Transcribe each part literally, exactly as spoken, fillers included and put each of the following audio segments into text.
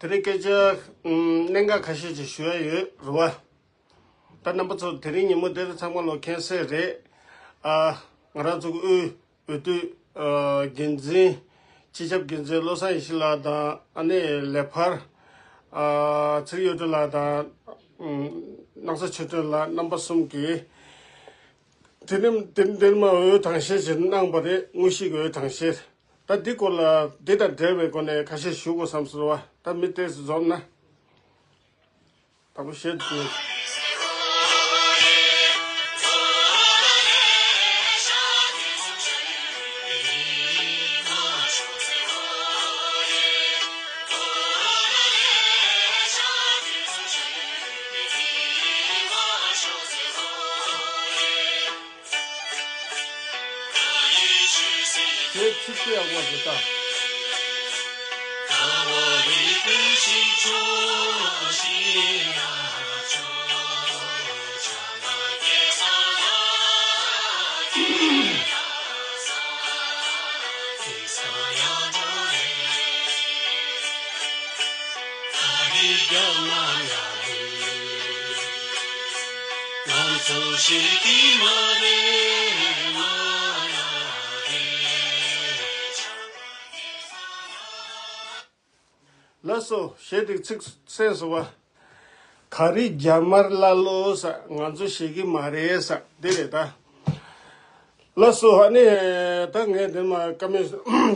དེ་རིང་སྐད་ཆ་ཨམ་གནད་འགག་ཁ་ཤས་ཅིག་ཞུ་ཡ་ཡོད་རེད་བ། ད་རྣམ་པ་ཚོ་དེ་རིང་ཉིན་མོ་འདིར་ཚང་མ་ལོ་མཁྱེན་གསལ་རེད། ཨ་ང་རང་ཚོ་གི་དབུས་འོས་བསྡུ་ཨ་འགན་འཛིན་སྤྱི་ཁྱབ་འགན་འཛིན་བློ་བཟང་ཡེ་ཤེས་ལགས་དང་ཨ་ནེ་ལས་ཕར་ཨ་ཚེ་རིང་གཡུ་སྒྲོན་ལགས་དང་ཨམ་སྣང་ས་ཆོས་སྒྲོན་ལགས་རྣམ་པ་གསུམ་གྱིས། དེ་ནི་དེ་དེ་མ་འོས་གྲངས་བཤེར་ཞིག་གནང་པ་རེད། དངོས་གཞི་གི་འོས་གྲངས་བཤེར། ད་འདི་སྐོར་ལ་འདི་དང་འབྲེལ་བའི་སྒོ་ནས་ཁ་ཤས་ཞུ་དགོས་བསམ་སོང་བ། ད་མི་ཏོག་ཙམ་འཛོམས་ན། དང་པོ་བཤད་དགོས། དེ་ཚིག་དེ་ཡག་པོ་རེད་ད། ལགས་སོ། གཞས་དེ་ཚིག་གསན་སོང་བ། ག་རེ་རྒྱ་དམར་ཀླ་ཀློ་ཟེར། ང་ཚོ་ཤེས་ཀྱི་མ་རེད་ཟེར། འདི་རེད་ད། ལགས་སོ། ཨ་ནི་ད་ངས་འདི་མ་བཀའ་མོལ་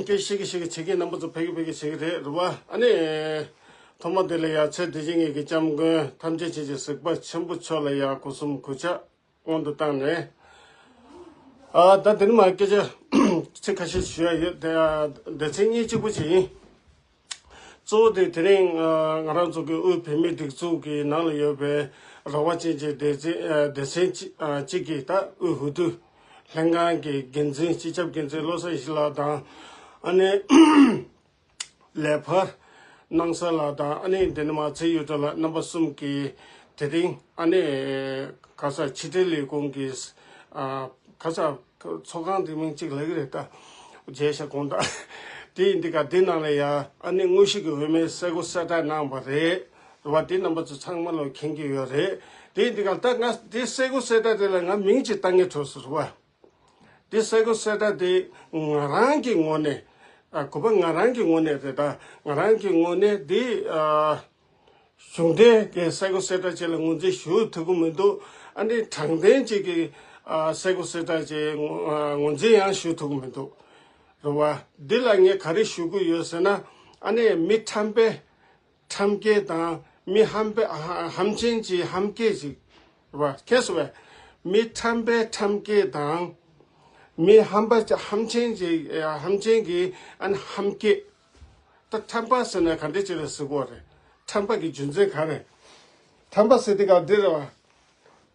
སྐད་ཤིག་གི་ཤིག་གི་བྱེད་ཀྱི་རྣམ་པ་ཚོ་ཕ་གི་ཕ་གི་བྱེད་ཀྱི་རེད་རེད་བ། ཨ་ནི་ཐོག་མ་དེ་ལ་ཡ་ཚེ་འདི་ཕྱི་གཉིས་ཀྱི་སྐྱབས་མགོན་ཐམས་ཅད་མཁྱེན་ཅིང་གཟིགས་པ་ཆེན་པོ་མཆོག་ལ་ཡ་སྒོ་གསུམ་གུས་ཕྱག་སྔོན་དུ་བཏང་ནས། ཨ་ད་འདི་ནི་མ་སྐད་ཆ་ཚིག་ཁ་ཤས་ཞུ་ཡ་ཡོད་དེ། སྡེ་ཚན་གཉིས་གཅིག་པུ་ཅིག་ཡིན། གཙོ་བོ་དེ་དེ་རིང་ང་རང་ཚོ་གི་དབུས་བོད་མིའི་སྒྲིག་འཛུགས་ཀྱི་ནང་ལ་ཡོད་པའི་ར་བ་ཅན་གྱི་སྡེ་ཚན་སྡེ་ཚན་གཅིག་གཅིག་གིས་ད་དབུས་འོས་བསྡུ་ལྷན་ཁང་གི་འགན་འཛིན་སྤྱི་ཁྱབ་འགན་འཛིན་བློ་བཟང་ཡེ་ཤེས་ལགས་དང་། ཨ་ནི་ལས་ཕར་སྣང་ས་ལགས་དང་། ཨ་ནི་འདི་ནི་མ་ཚེ་གཡུ་སྒྲོན་ལགས་རྣམ་པ་གསུམ་གྱིས་དེ་རིང་ཨ་ནི་ག་ས་ཕྱི་དྲིལ་ལས་ཁུངས་ཀྱི་ཨ་ག་ས་ཚོགས་ཁང་དེ་མིང་གཅིག་ལབ་ཀྱི་རེད་ད། བརྗེད་ཤག་དགོངས་དག་དེ་ཡིན་དུས་ཀ་འདི་ནང་ལ་ཡ་ཨ་ནི་དངོས་གཞི་གི་འོས་མིའི་གསལ་པོ་གསལ་བསྒྲགས་གནང་བ་རེད་རེད་བ། དེ་རྣམ་པ་ཚོ་ཚང་མ་ལོ་མཁྱེན་གྱི་ཡོད་རེད། དེ་ཡིན་དུས་ཀ་ད་ང་དེ་གསལ་པོ་གསལ་བསྒྲགས་དེ་ལ་ང་མིང་གཅིག་བཏགས་ངེས་འཕྲོད་སོང་རེད་བ། དེ་གསལ་པོ་གསལ་བསྒྲགས་དེ་ང་རང་གི་ངོས་ནས་ཨ་གུས་པ་ང་རང་གི་ངོས་ནས་རེད་ད། ང་རང་གི་ངོས་ནས་དེ་ཨ། གཞུང་འབྲེལ་གྱི་གསལ་པོ་གསལ་བསྒྲགས་བཅས་ལ་ངོས་འཛིན་ཞུ་ཐུབ་ཀྱི་མི་འདུག་ཨ་ནི་དྲང་བདེན་གཅིག་གི་ཨ་གསལ་པོ་གསལ་བསྒྲགས་བཅས་ངོ་ཨ་ངོས་འཛིན་ཡང་ཞུ་ཐུབ་ཀྱི་མི་འདུག་རེད་བ། འདི་ལ་ངས་ག་རེ་ཞུ་གི་ཡོད་ཟེར་ན། ཨ་ནི་མི་ཁྲམ་པའི་ཁྲམ་སྐད་དང་། མི་ཧམ་པའི་ཧ་ཧམ་ཆེན་གྱི་ཧམ་སྐད་ཅིག་རེད་བ། མཁྱེན་སོང་བས། མི་ཁྲམ་པའི་ཁྲམ་སྐད་དང་། མི་ཧམ་པ་ཧམ་ཆེན་གྱི་ཧམ་ཆེན་གྱི་ཨ་ནི་ཧམ་སྐད། ད་ཁྲམ་པ་ཟེར་ན་ག་འདྲ་ཅིག་ལ་ཟེར་དགོས་རེད། ཁྲམ་པ་གི་རྒྱུ་མཚན་ག་རེ། ཁྲམ་པ་ཟེར་དུས་སྐབས་འདི་རེད་བ།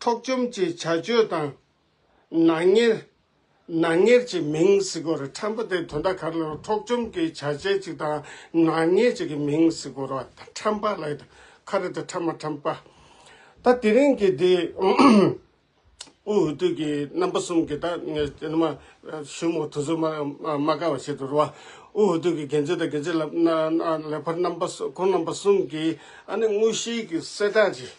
འཕྲོག་བཅོམ་གྱི་བྱ་སྤྱོད་དང་། ནག་ཉེས། ནག་ཉེས་ཀྱི་མིང་ཟེར་དགོས་རེད། ཁྲམ་པ་དེ་དོན་དག་ག་རེ་ལབ་ན་འཕྲོག་བཅོམ་གྱི་བྱ་སྤྱོད་ཅིག་དང་ནག་ཉེས་ཅིག་གི་མིང་ཟེར་དགོས་རེད་བ། ཁྲམ་པ་ལབ་ཡ་ད་ག་རེ་ད་ཁྲམ་མ་ཁྲམ་པ། ད་དེ་རིང་གི་དེ། དབུས་འོས་བསྡུ་གི་རྣམ་པ་གསུམ་གྱི་ད་ངས་དེ་ནི་མ་ཞུ་མོ་དུས་ཚོད་མ་མ་དཀའ་བ་བྱེད་དུ་རུ་བ། དབུས་འོས་བསྡུ་གི་འགན་འཛིན་དང་འགན་འཛིན་ལ་ན་ན་ལས་ཕར་རྣམ་པ་གསུམ་ཁོང་རྣམ་པ་གསུམ་གྱིས་ཨ་ནི་དངོས་གཞིའི་གི་གསལ་བསྒྲགས་ཅིག་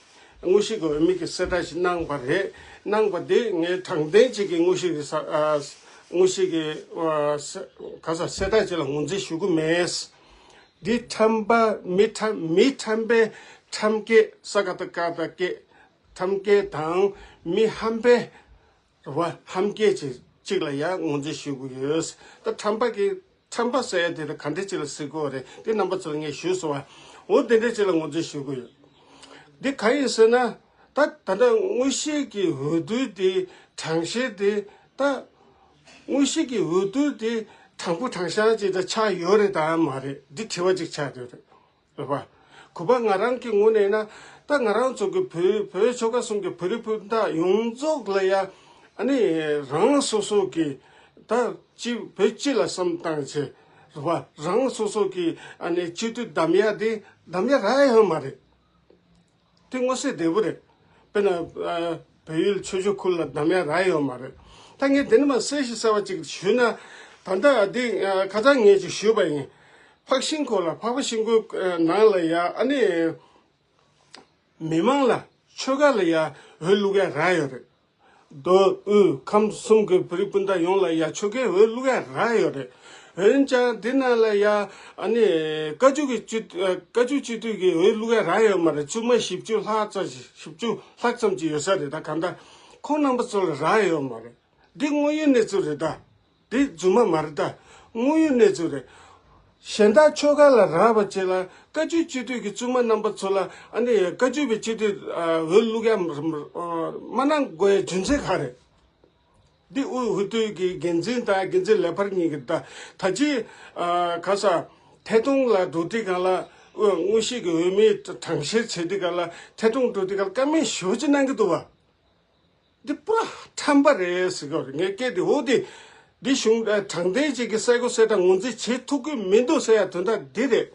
དངོས་གཞི་གི་འོས་མི་གི་གསལ་བསྒྲགས་ཅིག་གནང་བ་རེད། གནང་བ་དེ་ངས་དྲང་བདེན་ཅིག་གི་དངོས་གཞི་གི་ས་ཨ་དངོས་གཞི་གི་ཨ་ས་ག་ས་གསལ་བསྒྲགས་ཅིག་ལ་ངོས་འཛིན་ཞུ་གི་མེད། འདི་ཁྲམ་པ་མི་ཁྲམ་མི་ཁྲམ་པའི་ཁྲམ་སྐད་ས་ཀ་ད་ཀ་ད་སྐད། ཁྲམ་སྐད་དང་མི་ཧམ་པའི་རེད་བ། ཧམ་སྐད་ཅིག་ཅིག་ལ་ཡང་ངོས་འཛིན་ཞུ་གི་ཡོད། ད་ཁྲམ་པ་གི་ཁྲམ་པ་ཟེར་ཡ་དེ་ལ་ག་འདྲ་ཅིག་ལ་ཟེར་དགོས་རེད། དེ་རྣམ་པ་ཚོ་ལ་ངས་ཞུས་སོང་བ། འོ་དེ་འདྲ་ཅིག་ལ་ངོས་འཛིན་ཞུ་གི་ཡོད། འདི་ག་ཡིན་ཟེར་ན། ད་ད་ལྟ་དངོས་གཞི་གི་འོས་བསྡུ་དེ་གྲངས་བཤེར་དེ་ད་དངོས་གཞི་གི་འོས་བསྡུ་དེ་དྲང་པོ་དྲང་གཞག་ཅིག་ད་ཆགས་ཡོད་རེད་དམ་མ་རེད། འདི་དྲི་བ་ཅིག་ཆགས་ཡོད་རེད། རེད་པ། གུས་པ་ང་རང་གི་ངོས་ནས་ན། ད་ང་རང་ཚོ་གི་བོད་བོད་ཆོལ་ཁ་གསུམ་གི་བོད་རིགས་སྤུན་ཟླ་ཡོངས་རྫོགས་ལ་ཡ། ཨ་ནི་རང་སོ་སོ་གི་ད་སྤྱི་བོད་སྤྱི་ལ་བསམ་བཏང་བྱས། རེད་པ། རང་སོ་སོ་གི་ཨ་ནི་སྤྱི་འཐུས་གདམ་ཡ་དེ་གདམ་ཡ་རག་ཡོད་མ་རེད། དེ་མངོན་གསལ་དོད་པོ་རེད། དཔེར་ན་ཨ་བལ་ཡུལ་ཆོས་ཕྱོགས་ཁུལ་ལ་གདམ་ཡ་རག་ཡོད་མ་རེད། ད་ངས་དེ་ནི་མ་གསལ་ཞིག་གསལ་བ་ཅིག་ཞུས་ན། ད་ལྟ་འདི་ཨ་ཁ་སང་ངས་ཅིག་ཞུས་པ་ཡིན། འཕགས་ཤིང་སྐོར་ལ་འཕགས་པ་ཤིང་ཀུན་ནང་ལ་ཡ་ཨ་ནི་མི་མང་ལ་ཆོལ་ཁ་ལ་ཡ་འོས་བླུག་ཡ་རག་ཡོད་རེད། མདོ་དབུས་ཁམས་གསུམ་གྱི་བོད་རིགས་སྤུན་ཟླ་ཡོངས་ལ་ཡ་ཆོལ་ཁའི་འོས་བླུག་ཡ་རག་ཡོད་རེད། འོན་ཀྱང་འདི་ནང་ལ་ཡ་ཨ་ནི་བཀའ་བརྒྱུད་ཀྱི་སྤྱི་བཀའ་བརྒྱུད་སྤྱི་འཐུས་ཀྱི་འོས་བླུག་ཡ་རག་ཡོད་མ་རེད། བཙུན་མ་བཞི་བཅུ་ལྷག་ཙམ་ཞིག་བཞི་བཅུ་ལྷག་ཙམ་ཅིག་ཡོད་ས་རེད། ད་གང་ལྟར་ཁོང་རྣམ་པ་ཚོ་ལ་རག་ཡོད་མ་རེད། འདི་དངོས་ཡོད་གནས་ཚུལ་རེད་ད། འདི་རྫུན་མ་མ་རེད་ད། དངོས་ཡོད་གནས་ཚུལ་རེད། གཞན་དག་ཆོལ་ཁ་ལ་རག་པ་བྱས་ལ་བཀའ་བརྒྱུད་སྤྱི་འཐུས་ཀྱི་བཙུན་མ་རྣམ་པ་ཚོ་ལ་ཨ་ནི་བཀའ་བརྒྱུད་པའི་སྤྱི་འཐུས་འོས་བླུག་ཡ་མ་གནང་དགོས་ཡའི་རྒྱུ་མཚན་ག་རེད། འདི་དབུས་འོས་བསྡུ་གི་འགན་འཛིན་དང་འགན་འཛིན་ལས་འཕར་གཉིས་ཀྱི་ད་ད་ཅི་ག་ས་ཐད་གཏོང་ལ་འགྲོ་དུས་གང་ལ་དངོས་གཞི་གི་འོས་མིའི་གྲངས་བཤེར་བྱེད་དུས་གང་ལ་ཐད་གཏོང་འགྲོ་དུས་གང་ལ་བཀའ་མོལ་ཞེ་པོ་ཅིག་གནང་གི་འདུག་བ། འདི་པུ་ར་ཁྲམ་པ་རེད་ཟེར་གི་རེད། ངས་སྐད་དེ་འོ་དེ་འདི་གཞུང་དྲང་བདེན་ཅིག་གི་གསལ་པོ་གསལ་དྲགས་ངོས་འཛིན་བྱེད་ཐུབ་ཀྱི་མི་འདུག་ཟེར་ཡ་དོན་དག་འདི་རེད།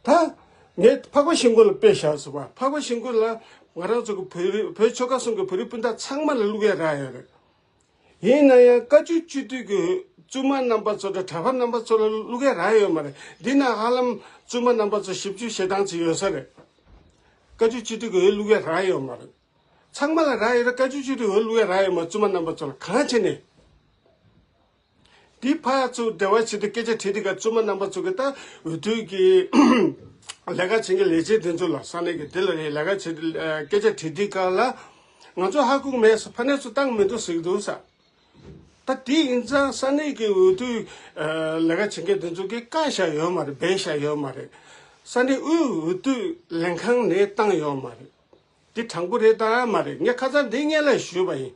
ད་ངས་འཕགས་པ་ཤིང་ཀུན་ལ་དཔེ་བཞག་ཟེར་བ། འཕགས་པ་ཤིང་ཀུན་ལ་ང་རང་ཚོ་གི་བོད་རིགས་བོད་ཆོལ་ཁ་གསུམ་གི་བོད་རིགས་སྤུན་ཟླ་ཚང་མ་ལ་བླུག་ཡ་རག་ཡོད་རེད། ཡིན་ན་ཡང་བཀའ་བརྒྱུད་སྤྱི་འཐུས་ཀྱི་བཙུན་མ་རྣམ་པ་ཚོ་དང་གྲྭ་པ་རྣམ་པ་ཚོ་ལ་བླུག་ཡ་རག་ཡོད་མ་རེད། འདི་ན་ཧ་ལམ་བཙུན་མ་རྣམ་པ་ཚོ་བཞི་བཅུ་ཞེ་གྲངས་ཅིག་ཡོད་ས་རེད། བཀའ་བརྒྱུད་སྤྱི་འཐུས་ཀྱི་འོས་བླུག་ཡ་རག་ཡོད་མ་རེད། ཚང་མ་ལ་རག་ཡོད་རེད། བཀའ་བརྒྱུད་སྤྱི་འཐུས་འོས་བླུག་ཡ་རག་ཡོད་མ་རེད། བཙུན་མ་རྣམ་པ་ཚོ་ལ་གང་བྱས་ནས། འདི་ཕར་ཚུར་འབྲེལ་བ་བྱེད་དུས་སྐད་ཆ་དྲིས་དུས་ཀ་བཙུན་མ་རྣམ་པ་ཚོ་གི་ད་འོས་བསྡུ་གི་ལས་ཀ་བྱེད་མཁན་ལས་བྱེད་དེ་ཚོ་ལ་ས་གནས་ཀྱི་དེ་ལ་ལས་ཀ་བྱེད་དུས་སྐད་ཆ་དྲིས་དུས་ཀ་ལ་ང་ཚོ་ཧ་གོ་གི་མེད་ས། ཕ་ནས་ཚུར་བཏང་མི་འདུག་ཟེར་གི་འདུག་ས། ད་དེ་ཡིན་ཙང་ས་གནས་ཀྱི་འོས་བསྡུ་ལས་ཀ་བྱེད་མཁན་དེ་ཚོ་གིས་བཀག་བཞག་ཡོད་མ་རེད། སྦས་བཞག་ཡོད་མ་རེད། ས་གནས་དབུས་འོས་བསྡུ་ལས་ཁང་ནས་བཏང་ཡོད་མ་རེད། འདི་དྲང་པོ་རེད་དམ་མ་རེད། ངས་ཁ་སང་འདི་སྔོན་ལ་ཞུས་པ་ཡིན།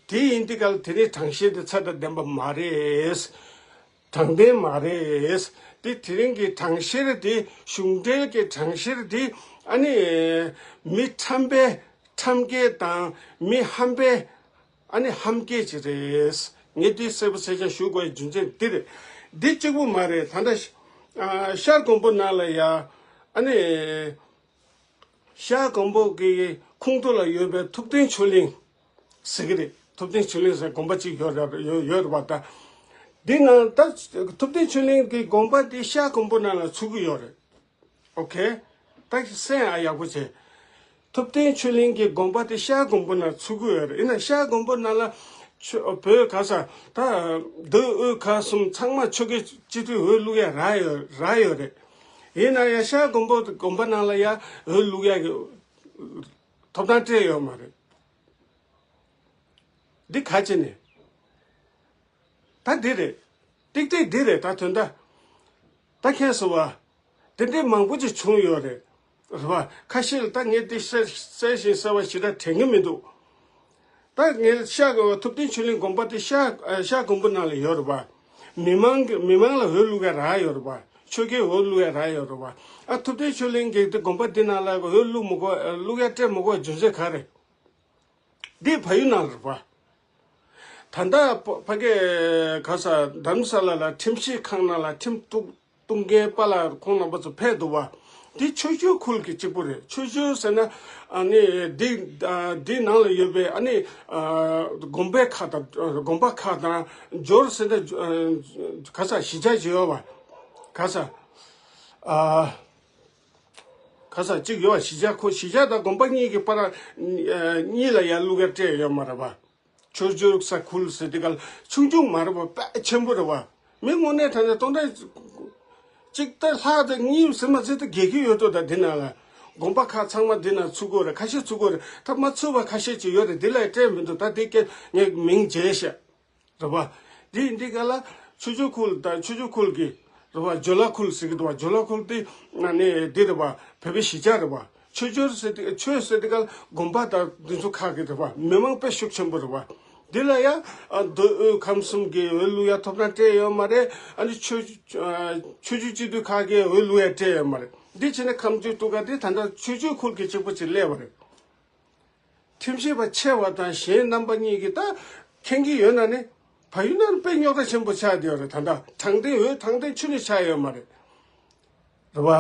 དེ་ཡིན་དུས་ཀ་ལ་དེ་རིང་དྲང་བཤེར་དེ་ཚད་དང་ལྡན་པ་མ་རེད། དྲང་བདེན་མ་རེད། དེ་དེ་རིང་གི་དྲང་བཤེར་དེ་གཞུང་འབྲེལ་གྱི་དྲང་བཤེར་དེ་ཨ་ནི་མི་ཁྲམ་པའི་ཁྲམ་སྐད་དང་མི་ཧམ་པའི་ཨ་ནི་ཧམ་སྐད་ཅིག་རེད། ངས་འདི་གསལ་པོ་གསལ་རྐྱང་ཞུ་དགོས་རྒྱུ་མཚན་འདི་རེད། འདི་གཅིག་པུ་མ་རེད། ད་ལྟ་ཤར་དགོན་པ་ནང་ལ་ཡ་ཨ་ནི། ཤར་དགོན་པ་གི་ཁོངས་གཏོགས་ལ་ཡོད་པའི་ཐུབ་བསྟན་ཆོས་གླིང་ཟེར་གི་རེད། ཐུབ་བསྟན་ཆོས་གླིང་ཟེར་དགོན་པ་གཅིག་ཡོད་རེད། ཡོད་ཡོད་རེད་པ། ད་འདི་ནང་ད་ཐུབ་བསྟན་ཆོས་གླིང་གི་དགོན་པ་དེ་ཤར་དགོན་པ་ནང་ལ་ཚུད་གི་ཡོད་རེད། ཨོ་ཁེ། ད་གསན་ཨ་ཡག་པོ་བྱེད། ཐུབ་བསྟན་ཆོས་གླིང་གི་དགོན་པ་དེ་ཤར་དགོན་པ་ནང་ཚུད་གི་ཡོད་རེད། ཡིན་ན་ཤར་དགོན་པ་ནང་ལ་ཆོས་བོད་ག་ས་ད་མདོ་དབུས་ཁམས་གསུམ་ཚང་མ་ཆོལ་ཁའི་སྤྱི་འཐུས་འོས་བླུག་ཡ་རག་ཡོད་རག་ཡོད་རེད། ཡིན་ན་ཡང་ཤར་དགོན་པ་དགོན་པ་ནང་ལ་ཡ་འོས་བླུག་ཡ་གི་ཐོབ་ཐང་སྤྲད་ཡོད་མ་རེད། འདི་ག་བྱས་ནས། ད་འདི་རེད། ཏིག་ཏིག་འདི་རེད། ད་དོན་དག་ད་མཁྱེན་སོང་བ། དེ་འདྲའི་མང་པོ་ཅིག་བྱུང་ཡོད་རེད། རེད་བ། ཁ་ཤས་ལ་ད་ངས་འདི་གསལ་གསལ་ཞིང་གསལ་བ་ཞེ་དྲག་དྲན་གི་མི་འདུག་ད་ངས་ཤག་གི་ཐུབ་བསྟན་ཆོས་གླིང་དགོན་པ་དེ་ཤག་ཤག་དགོན་པ་ནང་ལ་ཡོད་རེད་བ། མི་མང་གི་མི་མང་ལ་འོས་བླུག་ཡ་རག་ཡོད་རེད་བ། ཆོལ་ཁའི་འོས་བླུག་ཡ་རག་ཡོད་རེད་བ། ཨ་ཐུབ་བསྟན་ཆོས་གླིང་གི་དེ་དགོན་པ་འདི་ནང་ལ་འོས་བླུག་མི་དགོས། བླུག་ཡ་སྤྲད་མི་དགོས་རྒྱུ་མཚན་ག་རེ། འདི་ཕ་ཡུལ་ནང་རེད་པ། ད་ལྟ་ཕ་ཕ་གི་ག་ས་དྷ་རམ་ས་ལ་ལ་ཁྲིམས་ཞིབ་ཁང་ནང་ལ་ཁྲིམས་གཏུག་གཏུག་མཁན་པཱ་ལགས་ཁོང་རྣམ་པ་ཚོ་ཕེབས་འདུག་བ། འདི་ཆོས་བརྒྱུད་ཁུལ་གྱི་གཅིག་པུ་རེད། ཆོས་བརྒྱུད་ཟེར་ན་ཨ་ནི་འདི་ཨ་འདི་ནང་ལ་ཡོད་པའི་ཨ་ནི་ཨ་དགོན་པའི་ཁག་དང་དགོན་པ་ཁག་དང་འབྱོར་ཟེར་ན་ཨ་ག་ས་གཞིས་ཆགས་ཅིག་ཡོད་བ། ག་ས་ཨ། ག་ས་གཅིག་ཡོད་པ། གཞིས་ཆགས་ཁོ་གཞིས་ཆགས་དང་དགོན་པ་གཉིས་ཀྱི་བར་ཨ་གཉིས་ལ་ཡར་བླུག་ཡ་སྤྲད་ཡོད་མ་རེད་པ། ཆོས་བརྒྱུད་ས་ཁུལ་ཟེར་དུས་ག་ལ་ཆུང་ཆུང་མ་རེད་པ། དཔེ་ཆེན་པོ་རེད་པ། མི་དངོས་གནས་དྲང་གནས་སྟོང་ཕྲག་གཅིག་ད་ལྷག་ད་གཉིས་ཟེར་མ་ཟེར་ད་རྒྱལ་ཁྱོན་ཡོད་དོ། ད་འདི་ནང་ལ་དགོན་པ་ཁག་ཚང་མ་འདི་ནང་ཚུད་དགོས་རེད། ཁ་ཤས་ཚུད་དགོས་རེད། ད་མ་ཚུད་པ་ཁ་ཤས་ཅིག་ཡོད་རེད། འདི་ལ་སྤྲད་མི་འདུག་ད་འདི་སྐད་ངས་མིང་བརྗེས་ཤག་རེད་བ། འདི་འདི་ག་ལ་ཆོས་བརྒྱུད་ཁུལ་དང་ཆོས་བརྒྱུད་ཁུལ་གྱི་རེད་བ། ཇོ་ལ་ཁུལ་ཟེར་གི་འདུག་བ། ཇོ་ལ་ཁུལ་དེ་ནས་འདི་རེད་བ། བོད་པའི་གཞིས་ཆགས་རེད་བ། ཆོས་བརྒྱུད་ཟེར་དེ་ཆོས་ཟེར་དེ་ག་ལ་དགོན་པ་དང་འདི་ཚོ་ཁག་གི་རེད་བ། མི་མང་དཔེ་ཤུགས་ཆེན་པོ་རེད་བ། འདི་ལ་ཡ་མདོ་དབུས་ཁམས་གསུམ་གྱི་འོས་བླུག་ཡ་ཐོབ་ཐང་སྤྲད་ཡོད་མ་རེད། ཨ་ནི་ཆོས་ཆོས་བརྒྱུད་སྤྱི་འཐུས་ཁག་གི་འོས་བླུག་ཡ་སྤྲད་ཡོད་མ་རེད། འདི་བྱས་ནས་ཁམས་ཆོས་ཐུགས་ཀ་དེ་ད་ལྟ་ཆོས་བརྒྱུད་ཁུལ་གྱི་གཅིག་པུ་ཅིག་སླེབས་པ་རེད། ཁྲིམས་ཞིབ་པ་ཆེ་བ་དང་གཞན་རྣམ་པ་གཉིས་ཀྱིས་ད་མཁྱེན་གྱི་ཡོད་ན་ནི་བལ་ཡུལ་ནང་དཔེ་རྙོག་དྲ་ཆེན་པོ་ཆགས་བསྡད་ཡོད་རེད། ད་ལྟ་དྲང་བདེན་འོས་དྲང་བདེན་ཁྱོན་ནས་ཆགས་ཡོད་མ་རེད། རེད་བ།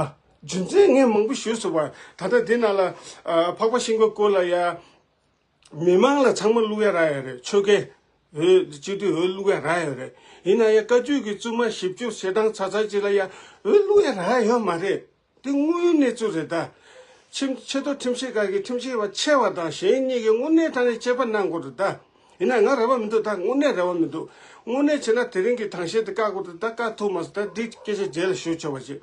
རྒྱུ་མཚན་ངས་མང་པོ་ཞུས་སོང་བ། ད་ལྟ་འདི་ནང་ལ་ཨ་འཕགས་པ་ཤིང་ཀུན་སྐོར་ལ་ཡ་མི་མང་ལ་ཚང་མ་བླུག་ཡ་རག་ཡ་རེད། ཆོལ་ཁའི་ འོས་སྤྱི་འཐུས་འོས་བླུག་ཡ་རག་ཡོད་རེད། ཡིན་ན་ཡང་བཀའ་བརྒྱུད་ཀྱི་བཙུན་མ་བཞི་བཅུ་ཞེ་གྲངས་ཚ་ཚ་ཅིག་ལ་ཡང་འོས་བླུག་ཡ་རག་ཡོད་མ་རེད། དེ་དངོས་ཡོད་གནས་ཚུལ་རེད་ད། ཆེ་ཆེ་མཐོ་ཁྲིམས་ཞིབ་ཁང་གི་ཁྲིམས་ཞིབ་པ་ཆེ་བ་དང་གཞན་གཉིས་ཀྱིས་དངོས་གནས་དྲང་གནས་དཔྱད་པ་གནང་དགོས་རེད་ད། ཡིན་ན་ང་རེ་བ་མི་འདུག་ད་དངོས་གནས་རེ་བ་མི་འདུག་དངོས་གནས་བྱས་ན་དེ་རིང་གི་དྲང་བཤེར་དེ་བཀག་དགོས་རེད་ད། བཀག་ཐུབ་མ་སོང་། ད་འདི་སྐད་ཆ་རྗེས་ལ་ཞུ་ཆོག་པ་ཅིག་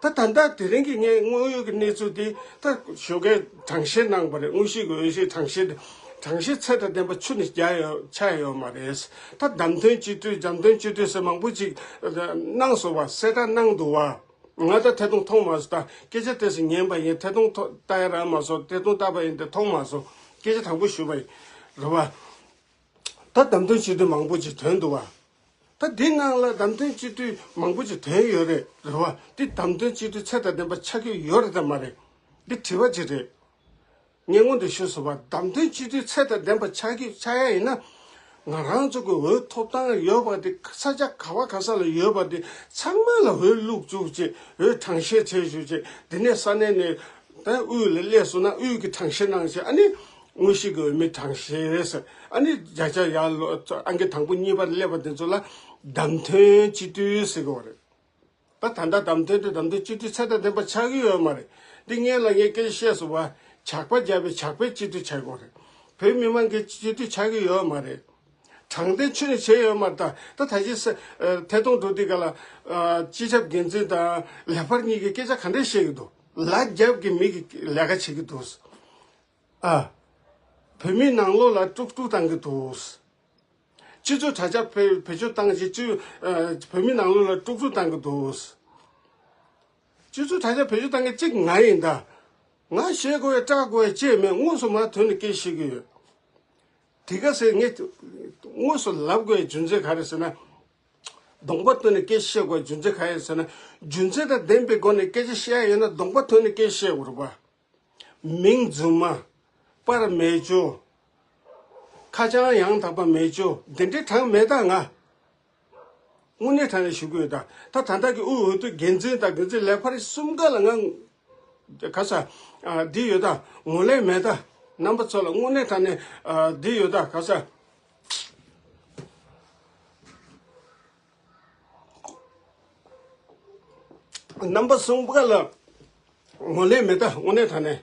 ད་ད་ལྟ་དེ་རིང་གི་ངས་དངོས་ཡོད་ཀྱི་གནས་ཚུལ་འདི་ད་ཞོགས་ཀས་དྲང་བཤེར་གནང་པ་རེད། དངོས་གཞི་གི་འོས་གཞི་དྲང་བཤེར་དེ་དྲང་བཤེར་ཚད་དང་ལྡན་པ་ཆུ་ནས་རྒྱག་ཡོད་ཆགས་ཡོད་མ་རེད། ད་བདམས་ཐོན་སྤྱི་འཐུས་བདམས་ཐོན་སྤྱི་འཐུས་ཟེར་མང་པོ་ཅིག་གནང་སོང་བ། གསལ་བསྒྲགས་གནང་འདུག་བ། ང་ད་ཐད་གཏོང་མཐོང་མ་སོང་། ད་སྐད་ཆ་དེ་ཚོ་ཉན་པ་ཡིན། ཐད་གཏོང་ཐོ་ལྟ་ཡ་རག་མ་སོང་། ཐད་གཏོང་ལྟ་བ་ཡིན་ཏེ་མཐོང་མ་སོང་། སྐད་ཆ་དྲང་པོ་ཞུས་པ་ཡིན། རེད་བ། ད་བདམས་ཐོན་སྤྱི་འཐུས་མང་པོ་ཅིག་ཐོན་འདུག་བ། ད་འདི་ནང་ལ་བདམས་ཐོན་སྤྱི་འཐུས་མང་པོ་ཅིག་ཐོན་ཡོད་རེད། རེད་བ། འདི་བདམས་ཐོན་སྤྱི་འཐུས་ཚད་དང་ལྡན་པ་ཆགས་ཀྱི་ཡོད་རེད་དམ་མ་རེད། འདི་དྲི་བ་ཅིག་རེད། སྙན་སྒོ་འདི་ཞུས་སོང་བ། བདམས་ཐོན་སྤྱི་འཐུས་ཚད་དང་ལྡན་པ་ཆགས་ཀྱི་ཆགས་ཡ་ཡིན་ན། ང་རང་ཚོ་གི་འོས་ཐོབ་ཐང་ཡོད་པ་དེ་ས་ཆ་ག་བ་ག་ས་ལ་ཡོད་པ་དེ་ཚང་མ་ལ་འོས་བླུག་བཅུག་བྱས། འོས་གྲངས་བཤེར་བྱས་བཞུགས་བྱས། དེ་ནས་ས་གནས་ནས་ད་དབུས་ལ་སླེབས་སོང་ན་དབུས་ཀྱི་གྲངས་བཤེར་གནང་བྱས། ཨ་ནི་དངོས་གཞི་གི་འོས་མི་གྲངས་བཤེར་ཟེར། ཨ་ནི་བརྒྱ་ཆ་ཡར་ལོ་ཨང་ཀི་དང་པོ་གཉིས་པར་སླེབས་པ་དེ་ཚོ་ལ་བདམས་ཐོན་སྤྱི་འཐུས་ཟེར་གི་ཡོད་རེད། ད་ད་ལྟ་བདམས་ཐོན་དེ་བདམས་ཐོན་སྤྱི་འཐུས་ཚད་དང་ལྡན་པ་ཆགས་ཀྱི་ཡོད་མ་རེད། འདི་སྔོན་ལ་ངས་སྐད་ཆ་བཤད་སོང་བ། ཇག་པ་བརྒྱབ་པའི་ཇག་པའི་སྤྱི་འཐུས་ཆགས་ཀྱི་ཡོད་རེད། བོད་མི་མང་གི་སྤྱི་འཐུས་ཆགས་ཀྱི་ཡོད་མ་རེད། དྲང་བདེན་ཆུ་ནས་བྱས་ཡོད་མ་རེད། ད་ད་ད་ཅི་ས་ཐད་གཏོང་འགྲོ་དུས་ག་ལ་སྤྱི་ཁྱབ་འགན་འཛིན་དང་ལས་འཕར་གཉིས་ཀྱིས་སྐད་ཆ་ག་འདྲས་བཤད་ཀྱི་འདུག་ལ་རྒྱབ་ཀྱི་མི་གི་ལས་ཀ་བྱེད་ཀྱི་འདུག་ཨ། བོད་མིའི་ནང་ལོགས་ལ་དཀྲུག་དཀྲུག་བཏང་གི་འདུག་སྤྱི་ཚོགས་དྲ་རྒྱ་བེད་སྤྱོད་བཏང་བྱས་སྤྱི་བོད་མིའི་ནང་ལོགས་ལ་དཀྲུག་དཀྲུག་བཏང་གི་འདུག་སྤྱི་ཚོགས་དྲ་རྒྱ་བེད་སྤྱོད་བཏང་མཁན་གཅིག་ང་ཡིན་ད། ང་བཤད་དགོས་ཡ་སྐྲག་དགོས་ཡ་ཅི་ཡང་མེད། དངོས་སུ་མ་ཐོན་ནས་སྐད་བཤད་ཀྱི་ཡོད། དེ་ག་ཟེར་ངས་དངོས་སུ་ལབ་དགོས་ཡ་རྒྱུ་མཚན་ག་རེ་ཟེར་ན། གདོང་པ་སྟོན་ནས་སྐད་བཤད་དགོས་རྒྱུ་མཚན་ག་རེ་ཟེར་ན། རྒྱུ་མཚན་དང་ལྡན་པའི་སྒོ་ནས་སྐད་ཆ་བཤད་ཡ་ཡོད་ན་གདོང་པ་སྟོན་ནས་སྐད་བཤད་དགོས་རེད་པ། མིང་རྫུན་མ། པར་མེད་ཅོ། ཁ་བྱང་ཡང་དག་པ་མེད་ཅོ། འདི་འདྲའི་གྲངས་མེད་ད་ང་། དངོས་གནས་དྲང་གནས་ཞུ་གི་ཡོད་ད། ད་ད་ལྟ་གི་དབུས་འོས་བསྡུ་འགན་འཛིན་དང་འགན་འཛིན་ལས་འཕར་གསུམ་ཀ་ལ་ང་ག་ས་ཨ་འདི་ཡོད་ད། ངོས་ལེན་མེད་ད། རྣམ་པ་ཚོ་ལ་དངོས་གནས་དྲང་གནས་ཨ་འདི་ཡོད་ད་ག་ས། རྣམ་པ་གསུམ་ཀ་ལ་ངོས་ལེན་མེད་ད། དངོས་གནས་དྲང་གནས།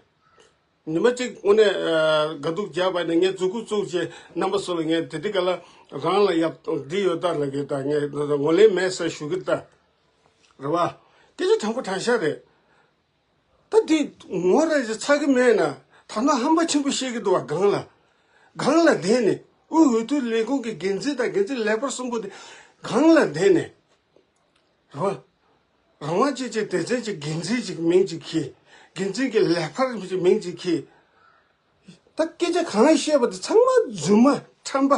ཉི་མ་གཅིག་དངོས་གནས་ཨ་དགའ་སྡུག་བརྒྱབ་པ་ནས་ངས་མཛུབ་གུ་བཙུགས་བྱས་རྣམ་པ་ཚོ་ལ་ངས་དེ་དུས་ག་ལ་རང་ལ་ཡབ་འདི་ཡོད་ད་ལབ་ཀྱི་ད། ངས་ངོས་ལེན་མེད་ཟེར་ཞུ་གི་ད། རེད་བ། སྐད་ཆ་དྲང་པོ་དྲང་བཞག་རེད། ད་འདི་ངོ་ར་ཅིག་ཚ་གི་མེད་ན་ད་ནང་ཧམ་པ་ཆེན་པོ་བཤད་ཀྱི་འདུག་བ། སྒང་ལ། སྒང་ལ་བསྡད་ནས་དབུས་འོས་བསྡུ་ལས་ཁུངས་ཀྱི་འགན་འཛིན་དང་འགན་འཛིན་ལས་འཕར་གསུམ་པོ་དེ་སྒང་ལ་བསྡད་ནས། རེད་བ། རང་དབང་ཅན་གྱི་སྡེ་ཚན་གྱི་འགན་འཛིན་གྱི་མིང་ཅིག་གིས། འགན་འཛིན་གྱི་ལས་འཕར་གྱི་མིང་ཅིག་གིས། ད་སྐད་ཆ་གང་བཤད་པ་དེ་ཚང་མ་རྫུན་མ་ཁྲམ་པ།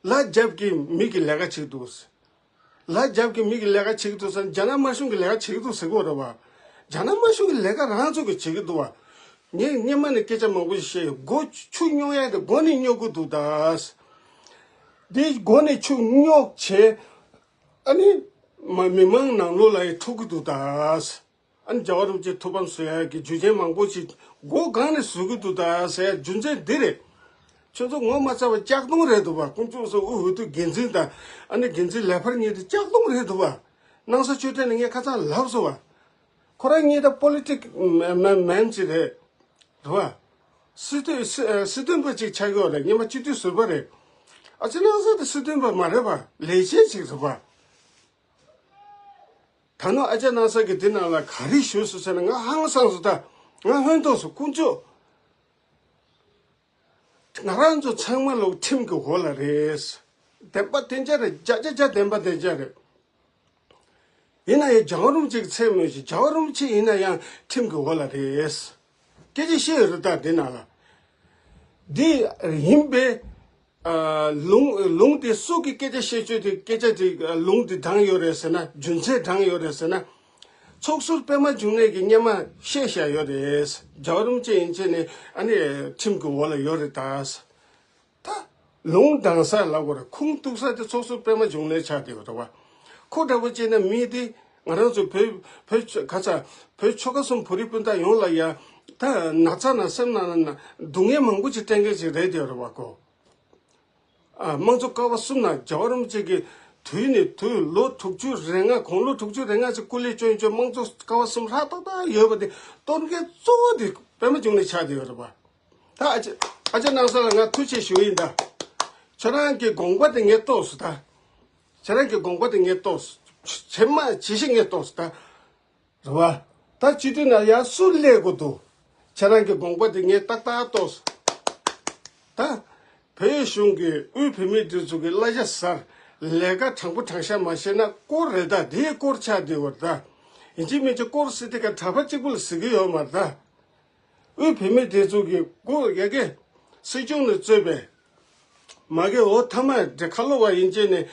ལ་རྒྱབ་ཀྱི་མི་གི་ལས་ཀ་བྱེད་འདུག་ལ་རྒྱབ་ཀྱི་མི་གི་ལས་ཀ་བྱེད་འདུག་ཟེར་ན་རྒྱ་ནག་དམར་གཞུང་གི་ལས་ཀ་བྱེད་འདུག་ཟེར་གོ་རེད་བ། རྒྱ་ནག་དམར་གཞུང་གི་ལས་ཀ་རང་ཚོ་གི་བྱེད་ཀྱི་འདུག་བ། ངས་སྔོན་མ་ནས་སྐད་ཆ་མང་པོ་ཞིག་བཤད་ཡོད། སྒོ་ཆུ་རྙོག་ཡ་དེ་སྒོ་ནས་རྙོག་གི་འདུག་ད། དེ་སྒོ་ནས་ཆུ་རྙོག་བྱས། ཨ་ནི་མ་མི་མང་ནང་ལོགས་ལ་ཡི་འཁྲུག་གི་འདུག་ད། ཨ་ནི་རྒྱལ་བ་རིན་པོ་ཆེ་ཐུགས་ཕམ་བཟོ་ཡ་གི་རྒྱུ་རྐྱེན་མང་པོ་ཞིག་སྒོ་སྒང་ནས་བཟོ་གི་འདུག་ད་ཟེར་ཡ་རྒྱུ་མཚན་འདི་རེད། ཁྱོད་ཚོ་ངོ་མ་ཚ་བ་ལྕགས་གདོང་རེད་འདུག་བ། དཀོན་མཆོག་གསུམ་དབུས་འོས་བསྡུ་འགན་འཛིན་དང་ཨ་ནི་འགན་འཛིན་ལས་འཕར་གཉིས་དེ་ལྕགས་གདོང་རེད་འདུག་བ། སྣང་ས་ཆོས་སྒྲོན་ནས་ངས་ཁ་སང་ལབ་སོང་བ། ཁོ་རང་གཉིས་ད་པོ་ལི་ཊིག་མེན་མེན་ཅིག་རེད། རེད་བ། སྲིད་དོན་སྲིད་སྲིད་དོན་པ་ཅིག་ཆགས་ཡོད་རེད། སྔོན་མ་སྤྱི་འཐུས་ཟུར་པ་རེད། ཨ་ཅེ་སྣང་ས་དེ་སྲིད་དོན་པ་མ་རེད་བ། ལས་བྱེད་ཅིག་རེད་བ། ད་ནང་ཨ་ཅག་སྣང་ས་གི་དེ་ནང་ལ་ག་རེ་ཞུས་སོང་ཟེར་ན་ང་ཧང་སངས་སོང་ད། ང་ཧོན་ཐོར་སོང་། དཀོན་མཆོག་ང་རང་ཚོ་ཚང་མ་ལོ་ཁྲིམས་ཀྱི་འོག་ལ་རེད། བདེན་པ་བདེན་ཆ་རེད། བརྒྱ་ཆ་བརྒྱ་བདེན་པ་བདེན་ཆ་རེད། ཡིན་ན་ཡང་རྒྱལ་བ་རིན་པོ་ཆེ་གི་མཚན་སྨོས་ཤིག་རྒྱལ་བ་རིན་པོ་ཆེ་ཡིན་ན་ཡང་ཁྲིམས་ཀྱི་འོག་ལ་རེད། སྐད་ཆ་བཤད་ཡོད་རེད་ད་དེ་ནང་ལ། འདི་ཡིན་པས། ཨ་ལུང་ལུང་དེ་སུ་གི་སྐད་ཆ་བཤད་སྤྱོད་དེ་སྐད་ཆ་དེ་ལུང་དེ་དྲངས་ཡོད་རེད་ཟེར་ན། རྒྱུ་མཚན་དྲངས་ཡོད་རེད་ཟེར་ན། ཚོགས་ཟུར་པད་མ་འབྱུང་གནས་ཀྱིས་སྔོན་མ་བཤད་བཞག་ཡོད་རེད། རྒྱལ་བ་རིན་པོ་ཆེ་ཡིན་ཕྱིན་ནས་ཨ་ནི་ཁྲིམས་ཀྱི་འོག་ལ་ཡོད་རེད་ད། ད་ལུང་དྲངས་ས་ལབ་དགོས་རེད། ཁུངས་གཏུགས་ས་དེ་ཚོགས་ཟུར་པད་མ་འབྱུང་གནས་ཆགས་བསྡད་ཡོད་རེད་བ། ཁོ་འདྲ་བོ་བྱས་ན་མི་དེ་ང་རང་ཚོ་བོད་བོད་ག་ས་བོད་ཆོལ་ཁ་གསུམ་བོད་རིགས་སྤུན་ཟླ་ཡོངས་ལ་ཡ་ད་ན་ཚ་ན་སེམས་ན་ན་སྡུག་བསྔལ་མང་པོ་ཅིག་སྤྲད་མཁན་ཅིག་རེད་བསྡད་ཡོད་རེད་བ་ཁོ། ཨ་དམངས་གཙོ་ཀ་བ་གསུམ་ནང་རྒྱལ་བ་རིན་པོ་ཆེ་གི་དུས་ནས་དུས་ལོ་དྲུག་ཅུ་རེ་ལྔ་གོང་ལོ་དྲུག་ཅུ་རེ་ལྔ་ཅིག་སྐུ་ལས་བསྐྱོན་བསྐྱོན་དམངས་གཙོ་ཀ་བ་གསུམ་ཧྲག་ཏག་ཏག་ཡོད་པ་དེ་གཏོར་མཁན་གཙོ་བོ་དེ་པད་མ་འབྱུང་གནས་ཆགས་བསྡད་ཡོད་རེད་པ། ད་ཨ་ཅེ་ཨ་ཅེ་སྣང་ས་ལ་ང་ཐུགས་རྗེ་ཞུ་ཡིན་ད། ཁྱེད་རང་གི་དགོངས་པ་དེ་ངས་རྟོགས་སོང་ད། ཁྱེད་རང་གི་དགོངས་པ་དེ་ངས་རྟོགས་སོང་། ཇི་མ་ཇི་བཞིན་ངས་རྟོགས་སོང་ད། རེད་བ། ད་སྤྱི་འཐུས་ནང་ཡར་སུ་སླེབས་དགོས་འདུག་ཁྱེད་རང་གི་དགོངས་པ་དེ་ངས་ཏག་ཏག་རྟོགས་སོང་། ད། བོད་གཞུང་གི་དབུས་བོད་མིའི་སྒྲིག་འཛུགས་ཀྱི་གླ་ཆ་ཟ་ལས་ཀ་དྲང་པོ་དྲང་བཞག་མ་བྱས་ན་སྐོར་རེད་ད། དེའི་སྐོར་ཆགས་བསྡད་ཡོད་རེད་ད། ཡིན་གཅིག་མིན་གཅིག་སྐོར་ཟེར་དེ་ག་གྲྭ་པ་གཅིག་པུ་ལ་ཟེར་གྱི་ཡོད་མ་རེད་ད། དབུས་བོད་མིའི་སྒྲིག་འཛུགས་ཀྱི་སྒོ་ཡ་གི་སྲིད་སྐྱོང་ནས་གཙོས་པའི་མ་གི་འོ་ཐ་མ་འདྲེ་ཁ་ལོ་བ་ཡིན་ཅེས་ནས་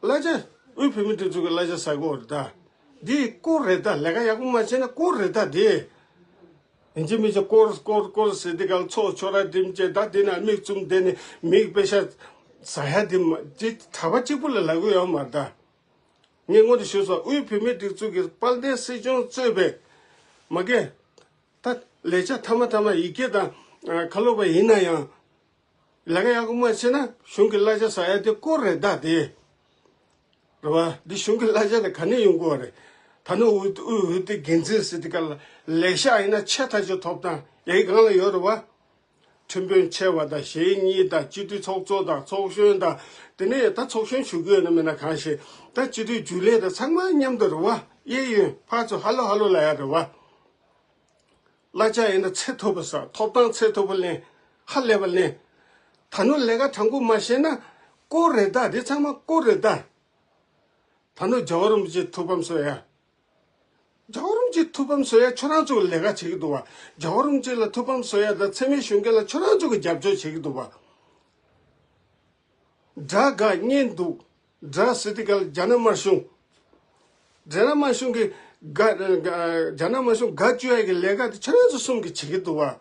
གླ་ཆ་དབུས་བོད་མིའི་སྒྲིག་འཛུགས་ཀྱི་གླ་ཆ་ཟ་གི་ཡོད་རེད་ད། འདི་སྐོར་རེད་ད། ལས་ཀ་ཡག་པོ་མ་བྱས་ན་སྐོར་རེད་ད་འདི། ཡིན་གཅིག་མིན་གཅིག་སྐོར་སྐོར་སྐོར་ཟེར་དེ་ག་ལ་ཚོགས་ཆོས་ར་འགྲིམ་བྱས་ད་འདི་ན་མིག་བཙུམ་བསྡད་ནས་མིག་དཔེ་ཤ་ཟ་ཡ་འདི་མ་འདི་གྲྭ་པ་གཅིག་པུ་ལ་ལབ་གི་ཡོད་མ་རེད་ད། ངས་སྔོན་དུ་ཞུས་སོང་། དབུས་བོད་མིའི་སྒྲིག་འཛུགས་ཀྱི་དཔལ་ལྡན་སྲིད་སྐྱོང་གཙོས་པའི་མ་གི་ད་ལས་བྱ་ཐ་མ་ཐ་མ་ཡི་གེ་དང་ཁ་ལོ་བ་ཡིན་ན་ཡང་ལས་ཀ་ཡག་པོ་མ་བྱས་ན་གཞུང་གི་གླ་ཆ་ཟ་ཡ་དེ་སྐོར་རེད་ད་དེ། རེད་བ། འདི་གཞུང་གི་གླ་ཆ་དེ་ག་ནས་ཡོང་གི་ཡོད་རེད། ད་ནི་དབུས་དབུས་དབུས་སྡེ་འགན་འཛིན་ཟེར་དེ་ག་ལ་ལས་ཤག་ཡིན་ན་ཆེ་ཐག་ཆོད་ཐོབ་ཐང་ཡ་གི་གང་ལ་ཡོད་རེད་བ། ཁྲིམས་དཔོན་ཆེ་བ་དང་གཞོན་གཉིས་དང་སྤྱི་འཐུས་ཚོགས་གཙོ་དང་ཚོགས་གཞོན་དང་དེ་ནས་ད་ཚོགས་གཞོན་ཞུ་གི་ཡོད་ན་མེད་ན་གང་ཤེས། ད་སྤྱི་འཐུས་རྒྱུན་ལས་དང་ཚང་མ་མཉམ་དུ་རེད་བ། གཡས་གཡོན་ཕར་ཚུར་ཧ་ལོ་ཧ་ལོ་ལ་ཡ་རེད་བ། གླ་ཆ་ཡིན་ན་ཚད་མཐོ་པོ་ཟ། ཐོབ་ཐང་ཚད་མཐོ་པོ་ལེན། ཧ་ལས་པ་ལེན། ད་ནོ་ལས་ཀ་དྲང་པོ་མ་བྱས་ན་སྐོར་རེད་ད། དེ་ཚང་མ་སྐོར་རེད་ད། ད་ནོ་རྒྱལ་བ་རིན་པོ་ཆེ་ཐུགས་ཕམ་བཟོ་ཡ། རྒྱལ་བ་རིན་པོ་ཆེ་ཐུགས་ཕམ་བཟོ་ཡ་ཁྱོད་རང་ཚོ་གི་ལས་ཀ་བྱེད་ཀྱི་འདུག་བ། རྒྱལ་བ་རིན་པོ་ཆེ་ལ་ཐུགས་ཕམ་བཟོ་ཡ་དང་འཚེ་མེད་གཞུང་སྐད་ལ་ཁྱོད་རང་ཚོ་གི་རྒྱབ་སྐྱོར་བྱེད་ཀྱི་འདུག་བ། དགྲ་དགའ་གཉེན་སྡུག་དགྲ་ཟེར་དེ་ག་ལ་རྒྱ་ནག་དམར་གཞུང་། རྒྱ་ནག་དམར་གཞུང་གི་དགའ་རྒྱ་ནག་དམར་གཞུང་དགའ་བཅུག་ཡ་གི་ལས་ཀ་དེ་ཁྱོད་རང་ཚོ་གསུམ་གྱིས་བྱེད་ཀྱི་འདུག་བ།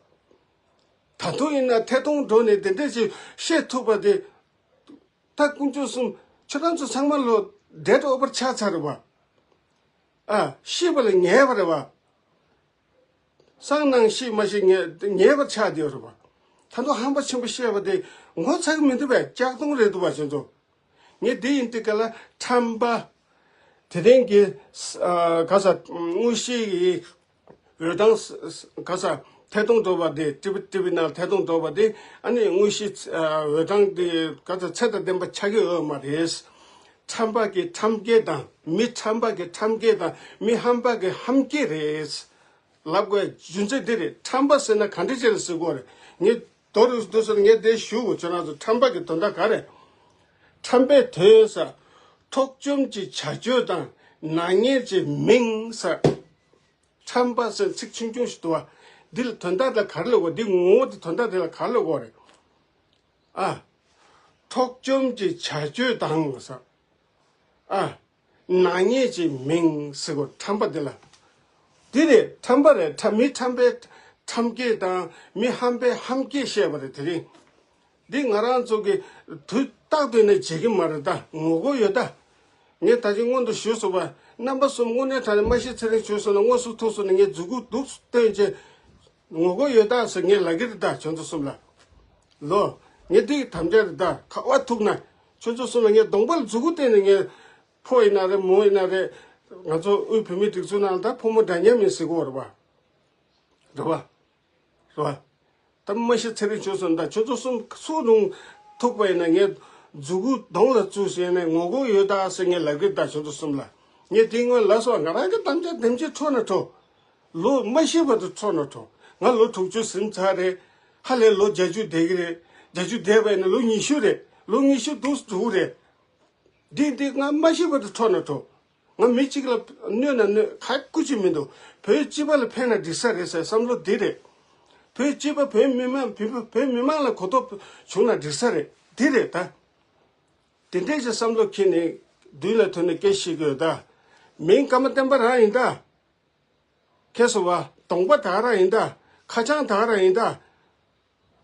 ད་དུང་ཡིན་ན་ཐད་གཏོང་འགྲོ་ནས་དེ་འདྲས་ཅིག་བཤད་ཐུབ་པ་དེ། ད་དཀོན་མཆོག་གསུམ་ཁྱོད་རང་ཚོ་ཚང་མ་ལོ་dead over ཆགས་ཚར་རེད་བ། ཨ་ཤི་བ་ལ་ཉེ་བ་རེད་བ། སང་ནང་ཤི་མ་ཤི་ཉེ་ཉེ་བར་ཆགས་བསྡད་ཡོད་རེད་བ། ད་དུང་ཧམ་པ་ཆེན་པོ་བཤད་པ་དེ་ངོ་ཚ་གི་མི་འདུག་པས། ལྕགས་གདོང་རེད་འདུག་བ་ཁྱོད་ཚོ། ངས་འདི་ཡིན་དུས་ག་ལ་ཁྲམ་པ། དེ་རིང་གི་ཨ་ག་ས་དངོས་གཞི་ཡི་འོས་ཐང་ག་ས་ཐད་གཏོང་འགྲོ་བ་དེ་ཊི་བི་ཊི་བི་ནང་ཐད་གཏོང་འགྲོ་བ་དེ་ཨ་ནི་དངོས་གཞི་འོས་ཐང་དེ་ག་ས་ཚད་དང་ལྡན་པ་ཆགས་ཀྱི་ཡོད་མ་རེད། ཁྲམ་པ་གི་ཁྲམ་སྐད་དང་མི་ཁྲམ་པ་གི་ཁྲམ་སྐད་དང་མི་ཧམ་པ་གི་ཧམ་སྐད་རེད། ལབ་དགོས་རྒྱུ་མཚན་འདི་རེད། ཁྲམ་པ་ཟེར་ན་ག་འདྲ་ཅིག་ལ་ཟེར་དགོས་རེད། ངས་མདོ་རུ་འདུག་ཟེར་ངས་འདི་ཞུ་དགོས། ཁྱོད་རང་ཚོ་ཁྲམ་པ་གི་དོན་དག་ག་རེད། ཁྲམ་པའི་དོན་ཟེར། འཕྲོག་བཅོམ་གྱི་བྱ་སྤྱོད་དང་ནག་ཉེས་ཀྱི་མིང་ཟེར། ཁྲམ་པ་ཟེར་ཚིག་ཆུང་ཆུང་ཞིག་འདུག་བ། འདི་ལ་དོན་དག་དེ་ལ་ག་རེ་ལབ་དགོས། འདི་ངོ་བོ་དེ་དོན་དག་དེ་ལ་ག་རེ་ལབ་དགོས་རེད། ཨ། འཕྲོག་བཅོམ་གྱི་བྱ་སྤྱོད་དང་ཟེར། ཨ། ནག་ཉེས་ཀྱི་མིང་ཟེར་གོ་ཁྲམ་པ་འདི་ལ། འདི་རེད་ཁྲམ་པ་རེད། ཁྲ་མི་ཁྲམ་པའི་ཁྲམ་སྐད་དང་མི་ཧམ་པའི་ཧམ་སྐད་བཤད་པ་རེད་དེ་རིང་། འདི་ང་རང་ཚོ་གི་དུས་རྟག་ཏུ་ནས་བྱེད་ཀྱི་མ་རེད་ད། ངོ་རྒོལ་ཡོད་ད། ངས་ད་ཅི་སྔོན་དུ་ཞུས་སོང་བ། རྣམ་པ་གསུམ་དངོས་གནས་དྲང་གནས་མ་ཤི་ཚེ་རིང་བྱོས་སོང་ན་དངོས་སུ་ཐུག་སོང་ན་ངས་མཛུ་གུ་འདུག་སྟོན་བྱས། ངོ་རྒོལ་ཡོད་ད་ཟེར་ངས་ལབ་ཀྱི་རེད་ད་ཁྱོད་ཚོ་གསུམ་ལ། ལོ། ངས་འདི་དམ་བཅའ་རེད་ད། ག་བ་ཐུག་ན་ཁྱོད་ཚོ་གསུམ་ལ་ངས་གདོང་པ་ལ་མཛུ་གུ་བསྟན་ནས་ངས། ཕོ་ཡིན་ན་རེད་མོ་ཡིན་ན་རེད། ང་ཚོ་དབུས་བོད་མིའི་སྒྲིག་འཛུགས་ནང་ལ་ད་ཕོ་མོ་འདྲ་མཉམ་ཡིན་ཟེར་གོ་རེད་བ། རེད་བ། རེད་བ། ད་མ་ཤི་ཚེ་རིང་བྱོས་སོང་ད་ཁྱོད་ཚོ་གསུམ་སུ་རུང་ཐུག་པ་ཡིན་ན་ངས་མཛུ་གུ་གདོང་ལ་བཙུགས་ཟེར་ནས་ངོ་རྒོལ་ཡོད་ད་ཟེར་ངས་ལབ་ཀྱི་རེད་ད་ཁྱོད་ཚོ་གསུམ་ལ། ངས་དེ་སྔོན་ལབ་སོང་ང་རང་གི་དམ་བཅའ་དེམ་ཅིག་འཕྲོག་ན་འཕྲོག་ལོ་མ་ཤི་བར་དུ་འཕྲོག་ན་འཕྲོག་ང་ལོ་དྲུག་ཅུ་ཟིན་ཚར་རེད། ཧ་ལས་ལོ་བརྒྱད་ཅུ་བསྡད་ཀྱི་རེད། བརྒྱད་ཅུ་བསྡད་པ་ཡིན་ན་ལོ་ཉི་ཤུ་རེད། ལོ་ཉི་ཤུ་འདུག་འགྲོ་གི་རེད། འདི་འདི་ང་མ་ཤི་བར་དུ་འཕྲོག་ན་འཕྲོག་ང་མི་གཅིག་ལ་གནོད་ན་གནོད་ཁ་སྐུ་ཅི་མི་འདུག་བོད་སྤྱི་པ་ལ་ཕན་ན་འགྲིག་ས་རེད་ཟེར་བསམ་བློ་འདི་རེད། བོད་སྤྱི་པ་བོད་མི་མང་བོད་བོད་མི་མང་ལ་གོ་རྟོགས་བྱུང་ན་འགྲིག་ས་རེད། འདི་རེད་ད། དེ་འདྲས་ཀྱི་བསམ་བློ་འཁྱེར་ནས་མདུན་ལ་ཐོན་ནས་སྐད་བཤད་དགོས་ད། མིང་ཀརྨ་བསྟན་པ་རང་ཡིན་ད། ཁྱེད་སོ་བ་གདོང་པ་ད་ག་རང་ཡིན་ད། ཁ་བྱང་ད་ག་རང་ཡིན་ད།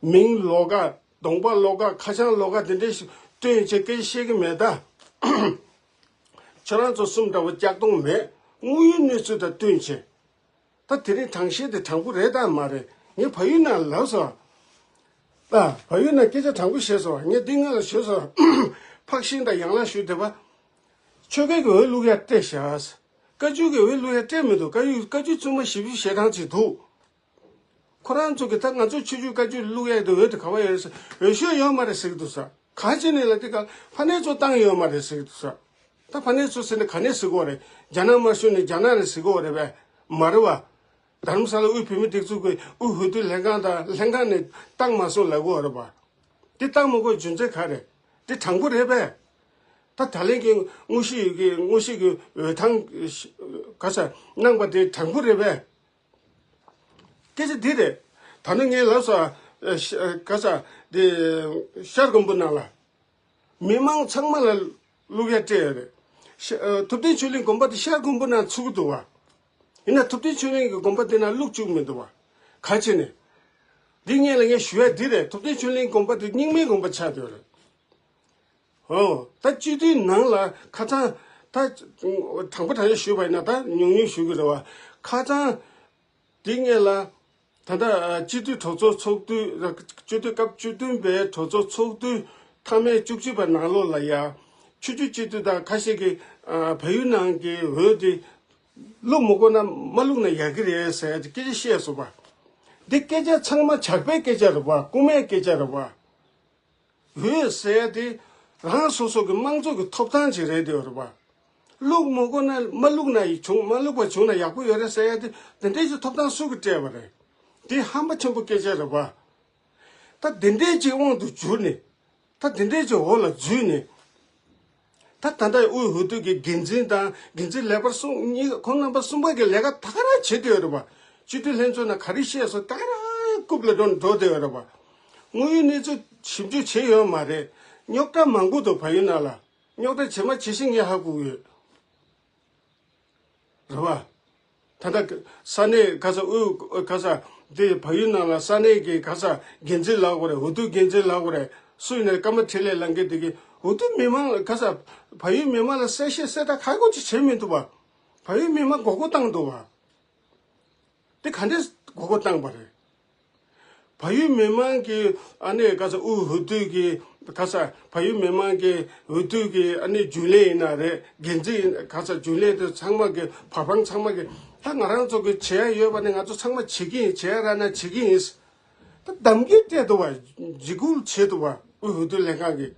མིང་ལོགས་ཀ་གདོང་པ་ལོགས་ཀ་ཁ་བྱང་ལོགས་ཀ་དེ་འདྲས་ཞིག་སྟོན་བྱེད་སྐད་བཤད་ཀྱི་མེད་ད། ཁྱོད་རང་ཚོ་གསུམ་འདྲ་བོ་ལྕགས་གདོང་མེད། དངོས་ཡོད་གནས་ཚུལ་དང་བསྟུན་བྱེད། ད་དེ་རིང་དྲང་བཤད་དེ་དྲང་པོ་རེད་དམ་མ་རེད། ངས་བལ་ཡུལ་ནང་ལབ་སོང་ ད་བལ་ཡུལ་ནང་སྐད་ཆ་དྲང་པོ་བཤད་སོང་བ། ངས་འདི་སྔ་ལ་ཞུས་སོང་། ཕག་ཤིང་དང་ཡང་ལ་ཞུས་བསྡད་པ། ཆོལ་ཁའི་གི་འོས་བླུག་ཡ་སྤྲད་བཞག། བཀའ་བརྒྱུད་ཀྱི་འོས་བླུག་ཡ་སྤྲད་མི་འདུག། བཀའ་བརྒྱུད་བཀའ་བརྒྱུད་བཙུན་མ་ཞེ་པོ་ཞེ་གྲངས་ཅིག་འདུག། ཁོ་རང་ཚོ་གི་ད་ང་ཚོ་ཆོས་བརྒྱུད་བཀའ་བརྒྱུད་བླུག་ཡ་དེ་འོས་དེ་ག་བ་ཡོད་ཟེར། འོས་ཤོག་ཡོད་མ་རེད་ཟེར་གི་འདུག་ས། ག་ཅི་ནས་ལ་དེ་ག་ཕ་ནས་ཚོ་བཏང་ཡོད་མ་རེད་ཟེར་གི་འདུག་ས། ད་ཕ་ནས་ཚོ་ཟེར་ནས་ག་ནས་ཟེར་གོ་རེད། རྒྱ་ནག་དམར་གཞུང་ནས་རྒྱ་ནག་རེད་ཟེར་གོ་རེད་པས། མ་རེད་བ། དྷ་རམ་ས་ལ་དབུས་བོད་མི་སྒྲིག་འཛུགས་ཀྱི་དབུས་འོས་བསྡུ་ལྷན་ཁང་དང་ལྷན་ཁང་ནས་བཏང་མ་སོང་ལབ་གོ་རེད་བ། དེ་བཏང་མ་དགོས་རྒྱུ་མཚན་ག་རེད། དེ་དྲང་པོ་རེད་པས། ད་ད་ལན་གྱི་དངོས་གཞི་གི་དངོས་གཞི་གི་འོས་ཐང་ག་ས་གནང་པ་དེ་དྲང་པོ་རེད་པས། སྐད་ཆ་འདི་རེད། ད་ནི་ངས་ལབ་སོང་། ཨ་ཤ་ཨ་ག་ས་འདི་ཤར་དགོན་པ་ནང་ལ་མི་མང་ཚང་མ་ལ་བླུག་ཡ་སྤྲད་ཡོད་རེད། ཤ་ཨ་ཐུབ་བསྟན་ཆོས་གླིང་དགོན་པ་དེ་ཤར་དགོན་པ་ནང་ཚུགས་འདུག་བ། ཡིན་ན་ཐུབ་བསྟན་ཆོས་གླིང་གི་དགོན་པ་དེ་ནང་བླུག་བཅུག་མི་འདུག་བ། ག་ཅི་ནས། འདི་སྔོན་ལ་ངས་ཞུ་ཡ་འདི་རེད། ཐུབ་བསྟན་ཆོས་གླིང་དགོན་པ་དེ་རྙིང་མའི་དགོན་པ་ཆགས་བསྡད་ཡོད་རེད། ཨོ། ད་སྤྱི་འཐུས་ནང་ལ་ཁ་སང་། ད་དྲང་པོ་དྲང་བཞག་ཞུས་པ་ཡིན་ན་ད་ཉུང་ཉུང་ཞུ་གི་རེད་བ། ཁ་སང་། དེ་སྔོན་ལ། ད་ལྟ་སྤྱི་འཐུས་གྲོས་ཚོགས་ཚོགས་དུས། སྤྱི་འཐུས་སྐབས་བཅུ་བདུན་པའི་གྲོས་ཚོགས་ཚོགས་དུས་མཐའ་མའི་བཅུ་གཅིག་པ་ནང་ལོགས་ལ་ཡ། ཆོས་བརྒྱུད་སྤྱི་འཐུས་དང་ཁ་ཤས་ཀྱིས་བལ་ཡུལ་ནང་གི་འོས་དེ་བླུག་མི་དགོས་ན་མ་བླུག་ན་ཡག་གི་རེད་ཟེར་སྐད་ཆ་བཤད་སོང་བ། འདི་སྐད་ཆ་ཚང་མ་ཇག་པའི་སྐད་ཆ་རེད་བ། རྐུན་མའི་སྐད་ཆ་རེད་བ། འོས་ཟེར་ཡ་དེ་རང་སོ་སོ་གི་དམངས་གཙོ་གི་ཐོབ་ཐང་ཅིག་རེད་དེ་རེད་བ། བླུག་མི་དགོས་ན་མ་བླུག་ན་ཡི་བྱུང་། མ་བླུག་པ་བྱུང་ན་ཡག་པོ་ཡོད་རེད་ཟེར་ཡ་དེ་དེ་འདྲའི་ཅིག་ཐོབ་ཐང་སུ་གིས་སྤྲད་པ་རེད། དེ་ཧམ་པ་ཆེན་པོ་སྐད་ཆ་རེད་བ། ད་དེ་འདྲའི་ཅིག་དབང་དུ་གྱུར་ནས། ད་དེ་འདྲའི་ཅིག་འོག་ལ་འཛུལ་ནས། ད་ད་ལྟ་དབུས་འོས་བསྡུ་གི་འགན་འཛིན་དང་འགན་འཛིན་ལས་འཕར་གསུམ་གཉིས། ཁོང་རྣམ་པ་གསུམ་པ་གི་ལས་ཀ་ད་ག་རང་བྱེད་བསྡད་ཡོད་རེད་བ། སྤྱི་འཐུས་ལྷན་ཚོགས་ནང་ག་རེ་བཤད་སོང་ད་ག་རང་རྐུབ་ལ་འགྲོ་འགྲོ་བསྡད་ཡོད་རེད་བ། དངོས་ཡོད་གནས་ཚུལ་ཞིབ་འཇུག་བྱས་ཡོད་མ་རེད། རྙོག་དྲ་མང་པོ་འདུག་བལ་ཡུལ་ནང་ལ། རྙོག་དྲ་ཇི་མ་ཇི་བཞིན་ངས་ཧ་གོ་གི་ཡོད། རེད་བ། ད་ལྟ་ས་གནས་ག་ས་དབུས་ག་ས་དེ་བལ་ཡུལ་ནང་ལ་ས་གནས་ཀྱི་ག་ས་འགན་འཛིན་ལབ་དགོས་རེད། འོས་བསྡུ་འགན་འཛིན་ལབ་དགོས་རེད། སུ་ཡིན་ནའི་སྐར་མ་འཕྲིན་ལས་ལངས་མཁན་དེ་གི་འོས་བསྡུ་མི་མང་ག་ས་བལ་ཡུལ་མི་མང་ལ་གསལ་བཤད་གསལ་བསྒྲགས་ག་གོ་ཅིག་བྱེད་མི་འདུག་བ། བལ་ཡུལ་མི་མང་མགོ་སྐོར་བཏང་འདུག་བ། དེ་ག་འདྲས་མགོ་སྐོར་བཏང་པ་རེད། བལ་ཡུལ་མི་མང་གི་ཨ་ནི་ག་ས་དབུས་འོས་བསྡུ་གི་ག་ས་བལ་ཡུལ་མི་མང་གི་འོས་བསྡུ་གི་ཨ་ནི་རྒྱུན་ལས་ཡིན་ན་རེད། འགན་འཛིན་ཡིན་ག་ས་རྒྱུན་ལས་དེ་ཚང་མ་གི་བར་དཔང་ཚང་མ་གི་ད་ང་རང་ཚོ་གི་བྱེད་ཡ་ཡོད་པ་ནི་ང་ཚོ་ཚང་མ་བྱེད་ཀྱི་ཡིན། བྱེད་ཡ་རག་ན་བྱེད་ཀྱི་ཡིན། ད་གཏམ་འཁྱལ་སྤྲད་འདུག་བ། འཇིགས་སྐུལ་བྱས་འདུག་བ། དབུས་འོས་བསྡུ་ལྷན་ཁང་གིས།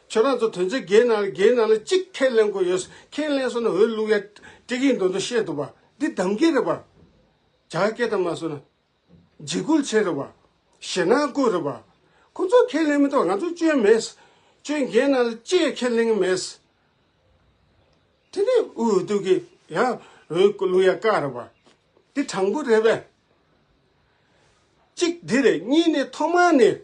ཁྱོད་རང་ཚོ་དོན་ཚན་བརྒྱད་ནང་ལ་བརྒྱད་ནང་ལ་གཅིག་ཁས་ལེན་དགོས་ཡོད། ཁས་ལེན་སོང་ན་འོས་བླུག་ཡ་སྤྲད་ཀྱི་ཡིན་མདོག་མདོག་བཤད་འདུག་བ། འདི་གཏམ་འཁྱལ་རེད་བ། རྒྱ་སྐད་དང་མ་སོང་ན། འཇིགས་སྐུལ་བྱས་རེད་བ། ཞེད་སྣང་བསྐུལ་རེད་བ། ཁོ་ཚོ་ཁས་ལེན་མི་འདུག། ང་ཚོ་སྐྱོན་མེད། སྐྱོན་བརྒྱད་ནང་ལ་གཅིག་ཁས་ལེན་གྱི་མེད། དེ་ནས་དབུས་འོས་བསྡུ་གིས་ཡང་འོས་བླུག་ཡ་བཀག་རེད་བ། འདི་དྲང་པོ་རེད་པས། གཅིག་འདི་རེད། གཉིས་ནས་ཐོག་མར་ནས་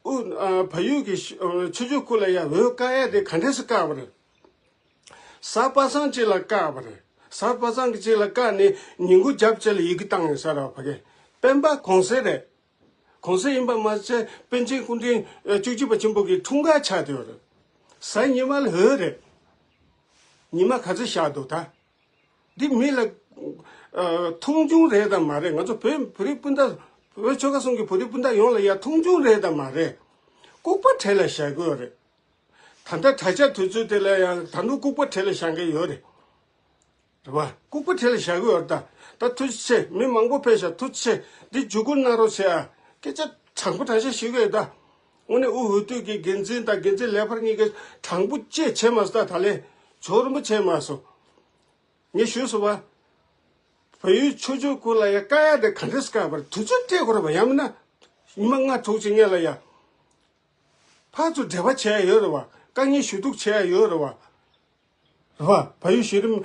དབུས་ཨ་བལ་ཡུལ་གྱི་ཨ་ཆོས་བརྒྱུད་ཁུལ་ལ་ཡ་འོས་བཀག་ཡ་དེ་ག་འདྲས་སེ་བཀག་པ་རེད། གཟའ་པ་སངས་གཅིག་ལ་བཀག་པ་རེད། གཟའ་པ་སངས་ཀྱི་གཅིག་ལ་བཀག་ནས་ཉིན་གུང་རྒྱབ་བཅས་ལ་ཡི་གེ་བཏང་ཡོད་ས་རེད་བ། ཕ་གི་སྤེན་པ་གོང་གསལ་རེད། གོང་གསལ་ཡིན་པ་མ་ཟད་པཎ་ཆེན་སྐུ་ཕྲེང་བཅུ་གཅིག་པ་ཆེན་པོ་གི་འཁྲུངས་སྐར་ཆགས་བསྡད་ཡོད་རེད། གཟའ་ཉི་མ་ལ་འོས་རེད། ཉི་མ་ག་ཚོད་བཞག་འདུག་ད། འདི་མི་ལ་ཨ་མཐོང་ཆུང་རེད་དམ་མ་རེད། ང་ཚོ་བོད་བོད་རིགས་སྤུན་ཟླ། བོད་ཆོལ་ཁ་གསུམ་གྱི་བོད་རིགས་སྤུན་ཟླ་ཡོངས་ལ་ཡ་མཐོང་ཆུང་རེད་དམ་མ་རེད། ལྐུགས་པ་བྲེས་ལ་བཞག་གི་ཡོད་རེད། ད་ལྟ་དྲ་རྒྱ་དུས་ཚོད་དེ་ལ་ཡང་ད་དུང་ལྐུགས་པ་བྲེས་ལ་བཞག་མཁན་ཡོད་རེད། རེད་བ། ལྐུགས་པ་བྲེས་ལ་བཞག་གི་ཡོད་རེད་ད། ད་ཐུགས་རྗེ་ཆེ། མི་མང་པོ་ཕེབས་ཤག། ཐུགས་རྗེ་ཆེ། འདི་འཇུ་སྐུལ་གནང་རོགས་བྱེད་ཨ། སྐད་ཆ་དྲང་པོ་དྲང་བཞག་ཞུ་གི་ཡོད་ད། དངོས་གནས་དབུས་འོས་བསྡུ་གི་འགན་འཛིན་དང་འགན་འཛིན་ལས་འཕར་གཉིས་ཀས་དྲང་པོ་བཅས་བྱས་མ་སོང་ད། ད་ལན་ཇོ་རིན་པོ་ཆེ་མ་སོང་། ངས་ཞུས་སོང་བ། བལ་ཡུལ་ཆོས་ཕྱོགས་ཁུལ་ལ་ཡ་བཀག་ཡ་དེ་ག་འདྲས་བཀག་པར་དུས་ཚོད་སྤྲད་དགོས་རེད་བ། ཡང་མིན་ན་ཉི་མ་ལྔ་དྲུག་ཅིག་སྔོན་ལ་ཡ་ཕར་ཚུར་འབྲེལ་བ་བྱེད་ཡ་ཡོད་རེད་བ། དཀའ་ངལ་ཞུ་གཏུག་བྱེད་ཡ་ཡོད་རེད་བ། རེད་བ། བལ་ཡུལ་གཞི་རིམ།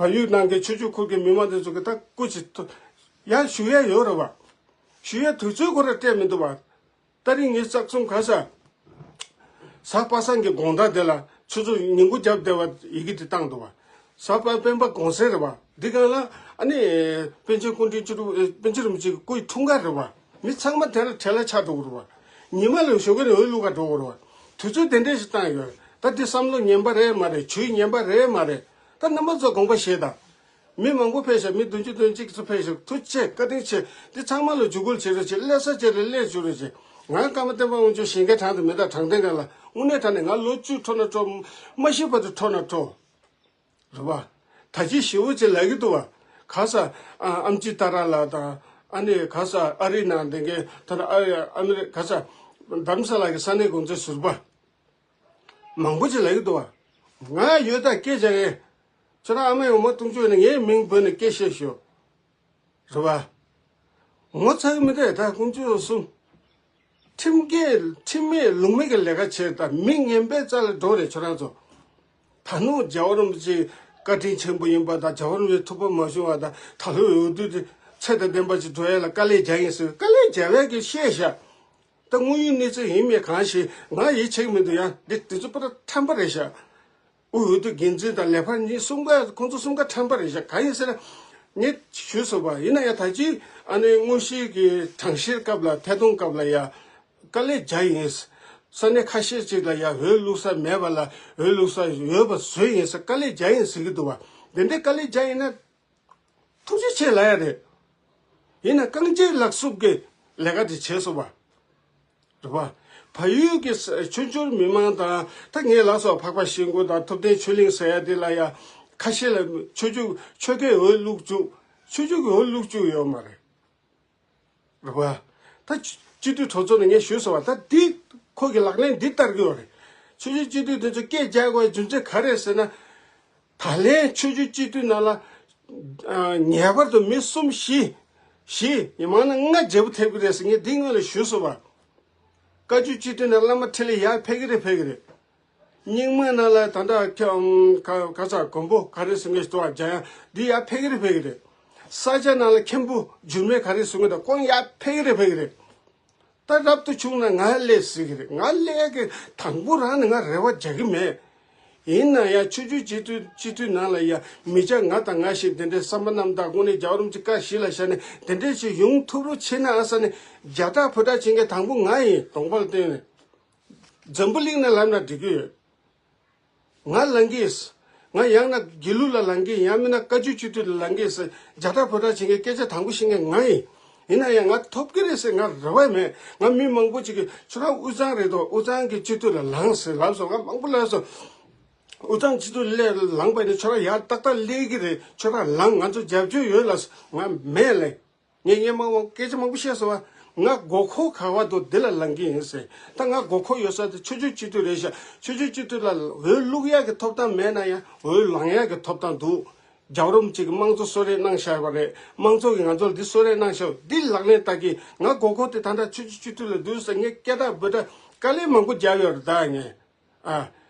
བལ་ཡུལ་ནང་གི་ཆོས་ཕྱོགས་ཁུལ་གྱི་མི་མང་དེ་ཚོ་གི་ད་སྐུ་མཁྱེན་ཡ་ཞུ་ཡ་ཡོད་རེད་བ། ཞུ་ཡ་དུས་ཚོད་ཁོ་རང་སྤྲད་མི་འདུག་བ། ད་རིང་ངས་རྩ་གསུམ་ག་ས། གཟའ་པ་སངས་ཀྱི་དགོང་དག་དེ་ལ་ཆུ་ཚོད་ཉིན་གུང་རྒྱབ་བསྡད་པ་ཡི་གེ་དེ་བཏང་འདུག་བ། གཟའ་པ་སྤེན་པ་གོང་གསལ་རེད་བ། འདི་གང་ལ་ཨ་ནི་པཎ་ཆེན་སྐུ་ཕྲེང་བཅུ་དྲུག་པཎ་ཆེན་རིན་པོ་ཆེ་གི་སྐུའི་འཁྲུངས་སྐར་རེད་བ། མི་ཚང་མ་དེ་ལ་བྲེལ་ལ་ཆགས་འགྲོ་གི་རེད་བ། ཉི་མ་ལ་ཞོགས་ཀས་ནས་འོས་བླུག་ག་འགྲོ་གི་རེད་བ། དུས་ཚོད་དེ་འདྲས་ཞིག་བཏང་ཡོད། ད་འདི་བསམ་བློ་ངན་པ་རེད་མ་རེད། ཇུས་ངན་པ་རེད་མ་རེད། ད་རྣམ་པ་ཚོ་དགོངས་པ་བཞེས་དང་། མི་མང་པོ་ཕེབས་ཤག། མི་བདུན་ཅུ་དོན་གཅིག་ཙམ་ཕེབས་ཤག། ཐུགས་རྗེ་ཆེ། བཀའ་དྲིན་ཆེ། འདི་ཚང་མ་ལ་འཇུ་སྐུལ་བྱེད་རོགས་བྱེད། སླེབས་ས་བྱས་རེ་སླེབས་བཅུག་རོགས་བྱེད། ང་ཀརྨ་བསྟན་པ་དབང་ཕྱུག་གཞན་ཁའི་གྲངས་དུ་མེད་ད། དྲང་བདེན་ག་ལ་དངོས་གནས་དྲང་གནས་ང་ལོ་བཅུ་འཕྲོ་ན་འཕྲོ། མ་ཤི་བར་དུ་འཕྲོ་ན་འཕྲོ། རེད་བ། ད་ཅི་ཞི་བོ་ཅིག་ལབ་ཀྱི་འདུག་བ། ག་ས། ཨ་ཨམ་ཆི་ཏཱ་ར་ལགས་དང་། ཨ་ནི་ག་ས་ཨ་རི་ནང་བསྡད་མཁན་ད་ལྟ་ཨ་ཨ་མི་རི་ག་ས། རྡ་རམ་ས་ལ་གི་ས་གནས་དགོན་རྩེ་ཟུར་པ། མང་པོ་ཅིག་ལབ་ཀྱི་འདུག་བ། ང་ཡོད་ད་སྐད་ཆ་རེད། ཁྱོད་རང་ཨ་མ་ཡང་མ་གཏོང་ཆོག་ནས་ངའི་མིང་འབོད་ནས་སྐད་བཤད་ཤོག་རེད་བ། ངོ་ཚ་གི་མི་འདུག་ད་དཀོན་མཆོག་གསུམ། ཁྲིམས་འགལ་ཁྲིམས་མེད་ལུགས་མེད་ཀྱི་ལས་ཀ་བྱས་ད་མི་ངན་པའི་རྩ་ལ་འགྲོ་རེད་ཁྱོད་རང་ཚོ། ད་ནུ་རྒྱལ་བ་རིན་པོ་ཆེ་བཀའ་དྲིན་ཆེན་པོ་ཡིན་པ་དང་རྒྱལ་བ་རིན་པོ་ཆེ་ཐུགས་ཕམ་མ་བྱུང་བ་དང་ད་ལོའི་འོས་བསྡུ་དེ་ཚད་དང་ལྡན་པ་ཅིག་འགྲོ་ཡ་ལ་དཀའ་ལས་རྒྱག་ཡིན་ཟེར་དཀའ་ལས་རྒྱག་པའི་གི་བཤད་ཤག་ད་དངོས་ཡོད་གནས་ཚུལ་ཡིན་མིན་གང་ཤེས། ང་ཡིད་ཆེས་ཀྱི་མི་འདུག་ཡ། འདི་དེ་ཚོ་པོ་ཏ་ཁྲམ་པ་རེད་ཤག་དབུས་འོས་བསྡུ་འགན་འཛིན་དང་ལས་འཕར་གཉིས་གསུམ་ཀ་ཁོང་ཚོ་གསུམ་ཀ་ཁྲམ་པ་རེད་ཤག་གང་ཡིན་ཟེར་ན། ངས་ཞུས་སོང་བ་ཡིན་ན་ཡང་ད་ཅི་ཨ་ནི་དངོས་གཞིའི་གི་གྲངས་བཤེར་སྐབས་ལ་ཐད་གཏོང་སྐབས་ལ་ཡ་དཀའ་ལས་རྒྱག་ཡིན། ས་གནས་ཁ་ཤས་ཅིག་ལ་ཡ་འོས་བླུག་ས་མེད་པ་ལ་འོས་བླུག་ས་ཡོད་པ་བཟོས་ཡིན་ཟེར་དཀའ་ལས་རྒྱག་ཡིན་ཟེར་གི་འདུག་བ། དེ་འདྲའི་དཀའ་ལས་རྒྱག་ཡིན་ན། ཐུགས་རྗེ་ཆེ་ལབ་ཡ་རེད། ཡིན་ན་རྐང་རྗེས་ལག་སུབ་ཀྱི་ལས་ཀ་དེ་བྱས་སོང་བ། རེད་བ། བལ་ཡུལ་གྱི་ས་ཆོས་འབྱོར་མི་མང་དང་ད་ངས་ལབ་སོང་། འཕགས་པ་ཤིང་ཀུན་དང་ཐུབ་བསྟན་ཆོས་གླིང་ཟེར་ཡ་དེ་ལ་ཡ་ཁ་ཤས་ལ་ཆོས་བརྒྱུད་ཆོལ་ཁའི་འོས་བླུག་བཅུག་ཆོས་བརྒྱུད་ཀྱི་འོས་བླུག་བཅུག་ཡོད་མ་རེད། རེད་བ། ད་སྤྱི་སྤྱི་འཐུས་གྲོས་ཚོགས་ནས་ངས་ཞུས་སོང་བ། ད་འདི་ཁོ་གི་ལག་ལེན་འདི་བསྟར་གི་ཡོད་རེད། ཆོས་བརྒྱུད་སྤྱི་འཐུས་དེ་ཚོ་སྐད་རྒྱག་དགོས་རྒྱུ་མཚན་ག་རེ་ཟེར་ན། ད་ལན་ཆོས་བརྒྱུད་སྤྱི་འཐུས་ནང་ལ་ཨ་ངེས་པར་དུ་མི་གསུམ་བཞི། བཞི་ཡིན་མང་ན་ལྔ་བརྗེ་པོ་ཐེབས་ཀྱི་རེད་ཟེར་ངས་འདི་སྔོན་ལ་ཞུས་སོང་བ། བཀའ་བརྒྱུད་སྤྱི་འཐུས་ནང་བླ་མ་འཕྲིན་ལས་ཡར་ཕེབས་ཀྱི་རེད་ཕེབས་ཀྱི་རེད། རྙིང་མ་ནང་ལ་ད་ལྟ་ཁྱ་ག་ག་ས་མགོན་པོ་ག་རེ་ཟེར་ངས་ལྟོས་ཨ་འཇམ་དབྱངས་འདི་ཡར་ཕེབས་ཀྱི་རེད་ཕེབས་ཀྱི་རེད། ས་སྐྱ་ནང་ལ་མཁན་པོ་འགྱུར་མེད་ག་རེ་ཟེར་ངས་ད་ཁོང་ཡར་ཕེབས་ཀྱི་རེད་ཕེབས་ཀྱི་རེད། ད་རབ་ཏུ་བྱུང་ན་ང་སླེབས་ཟེར་གི་རེད། ང་སླེབས་ཀྱི་དང་པོ་རང་ནས་ང་རེ་བ་རྒྱག་གི་མེད། ཡིན་ན་ཡང་ཆོས་བརྒྱུད་སྤྱི་འཐུས་སྤྱི་འཐུས་ནང་ལ་ཡང་མི་སྐྱ་ང་དང་ང་བཞིན་དེ་འདྲའི་བསམ་པ་རྣམ་དག་དངོས་གནས་རྒྱལ་བ་རིན་པོ་ཆེ་བཀའ་གཞི་ལ་བཞག་ནས་དེ་འདྲའི་ཞིག་ཡོང་ཐུབ་རོགས་བྱེད་ན་ཨ་ས་ནས་རྒྱ་སྟག་བོད་སྟག་བྱེད་མཁན་དང་པོ་ང་ཡིན། གདོང་པ་ལ་བསྟན་ནས་འཛམ་བུ་གླིང་ནས་ལབ་ན་འགྲིག་གི་ཡོད། ང་ལངས་ཀྱི་ཡིན། ང་ཡང་ན་དགེ་ལུགས་ལ་ལངས་ཀྱི་ཡིན། ཡང་མིན་ན་བཀའ་བརྒྱུད་སྤྱི་འཐུས་ལ་ལངས་ཀྱི་ཡིན་ཟེར་རྒྱ་སྟག་བོད་སྟག་བྱེད་མཁན་སྐད་ཆ་དང་པོ་བཤད་མཁན་ང་ཡིན། ཡིན་ན་ཡང་ང་ཐོབ་ཀྱི་རེད་ཟེར་ང་རེ་བ་མེད། ང་མི་མང་པོ་ཅིག་གིས་ཁྱོད་རང་དབུས་གཙང་རེད་དོ། དབུས་གཙང་གི་སྤྱི་འཐུས་ལ་ལངས་ཟེར་ལབ་སོང་། ང་མང་པོ་ལབ་སོང་། དབུས་གཙང་སྤྱི་འཐུས་ལ་ལངས་པ་ཡིན་ན་ཁྱོད་རང་ཡར་ཏག་ཏག་སླེབས་ཀྱི་རེད། ཁྱོད་རང་ལངས། ང་ཚོ་རྒྱབ་སྐྱོར་ཡོད་ལབ་སོང་། ང་མེད་ལབ། ངས་སྔོན་མ་སྐད་ཆ་མང་པོ་བཤད་སོང་བ། ང་མགོ་འཁོར་ག་བ་འདུག་འདི་ལ་ལངས་ཀྱི་ཡིན་ཟེར། ད་ང་མགོ་འཁོར་ཡོད་ས་དེ་ཆོས་བརྒྱུད་སྤྱི་འཐུས་རེད་ཤག་ཆོས་བརྒྱུད་སྤྱི་འཐུས་ལ་འོས་བླུག་ཡག་གི་ཐོབ་ཐང་མེད་ན་ཡང་འོས་ལངས་ཡག་གི་ཐོབ་ཐང་འདུག་རྒྱལ་བ་རིན་པོ་ཆེ་གིས་དམངས་གཙོ་གསོལ་རས་གནང་བཞག་པ་རེད། དམངས་གཙོ་གིས་ང་ཚོ་ལ་འདི་གསོལ་རས་གནང་བཞག་འདི་ལག་ལེན་བསྟར་གྱི། ང་མགོ་འཁོར་དེ་ད་ལྟ་ཆོས་བརྒྱུད་སྤྱི་འཐུས་ལ་འདུག་ཟེར་ངས་སྐད་གྲགས་འབོད་གྲགས་དཀའ་ལས་མང་པོ་བརྒྱབ་ཡོད་རེད་ད་ངས། ཨ།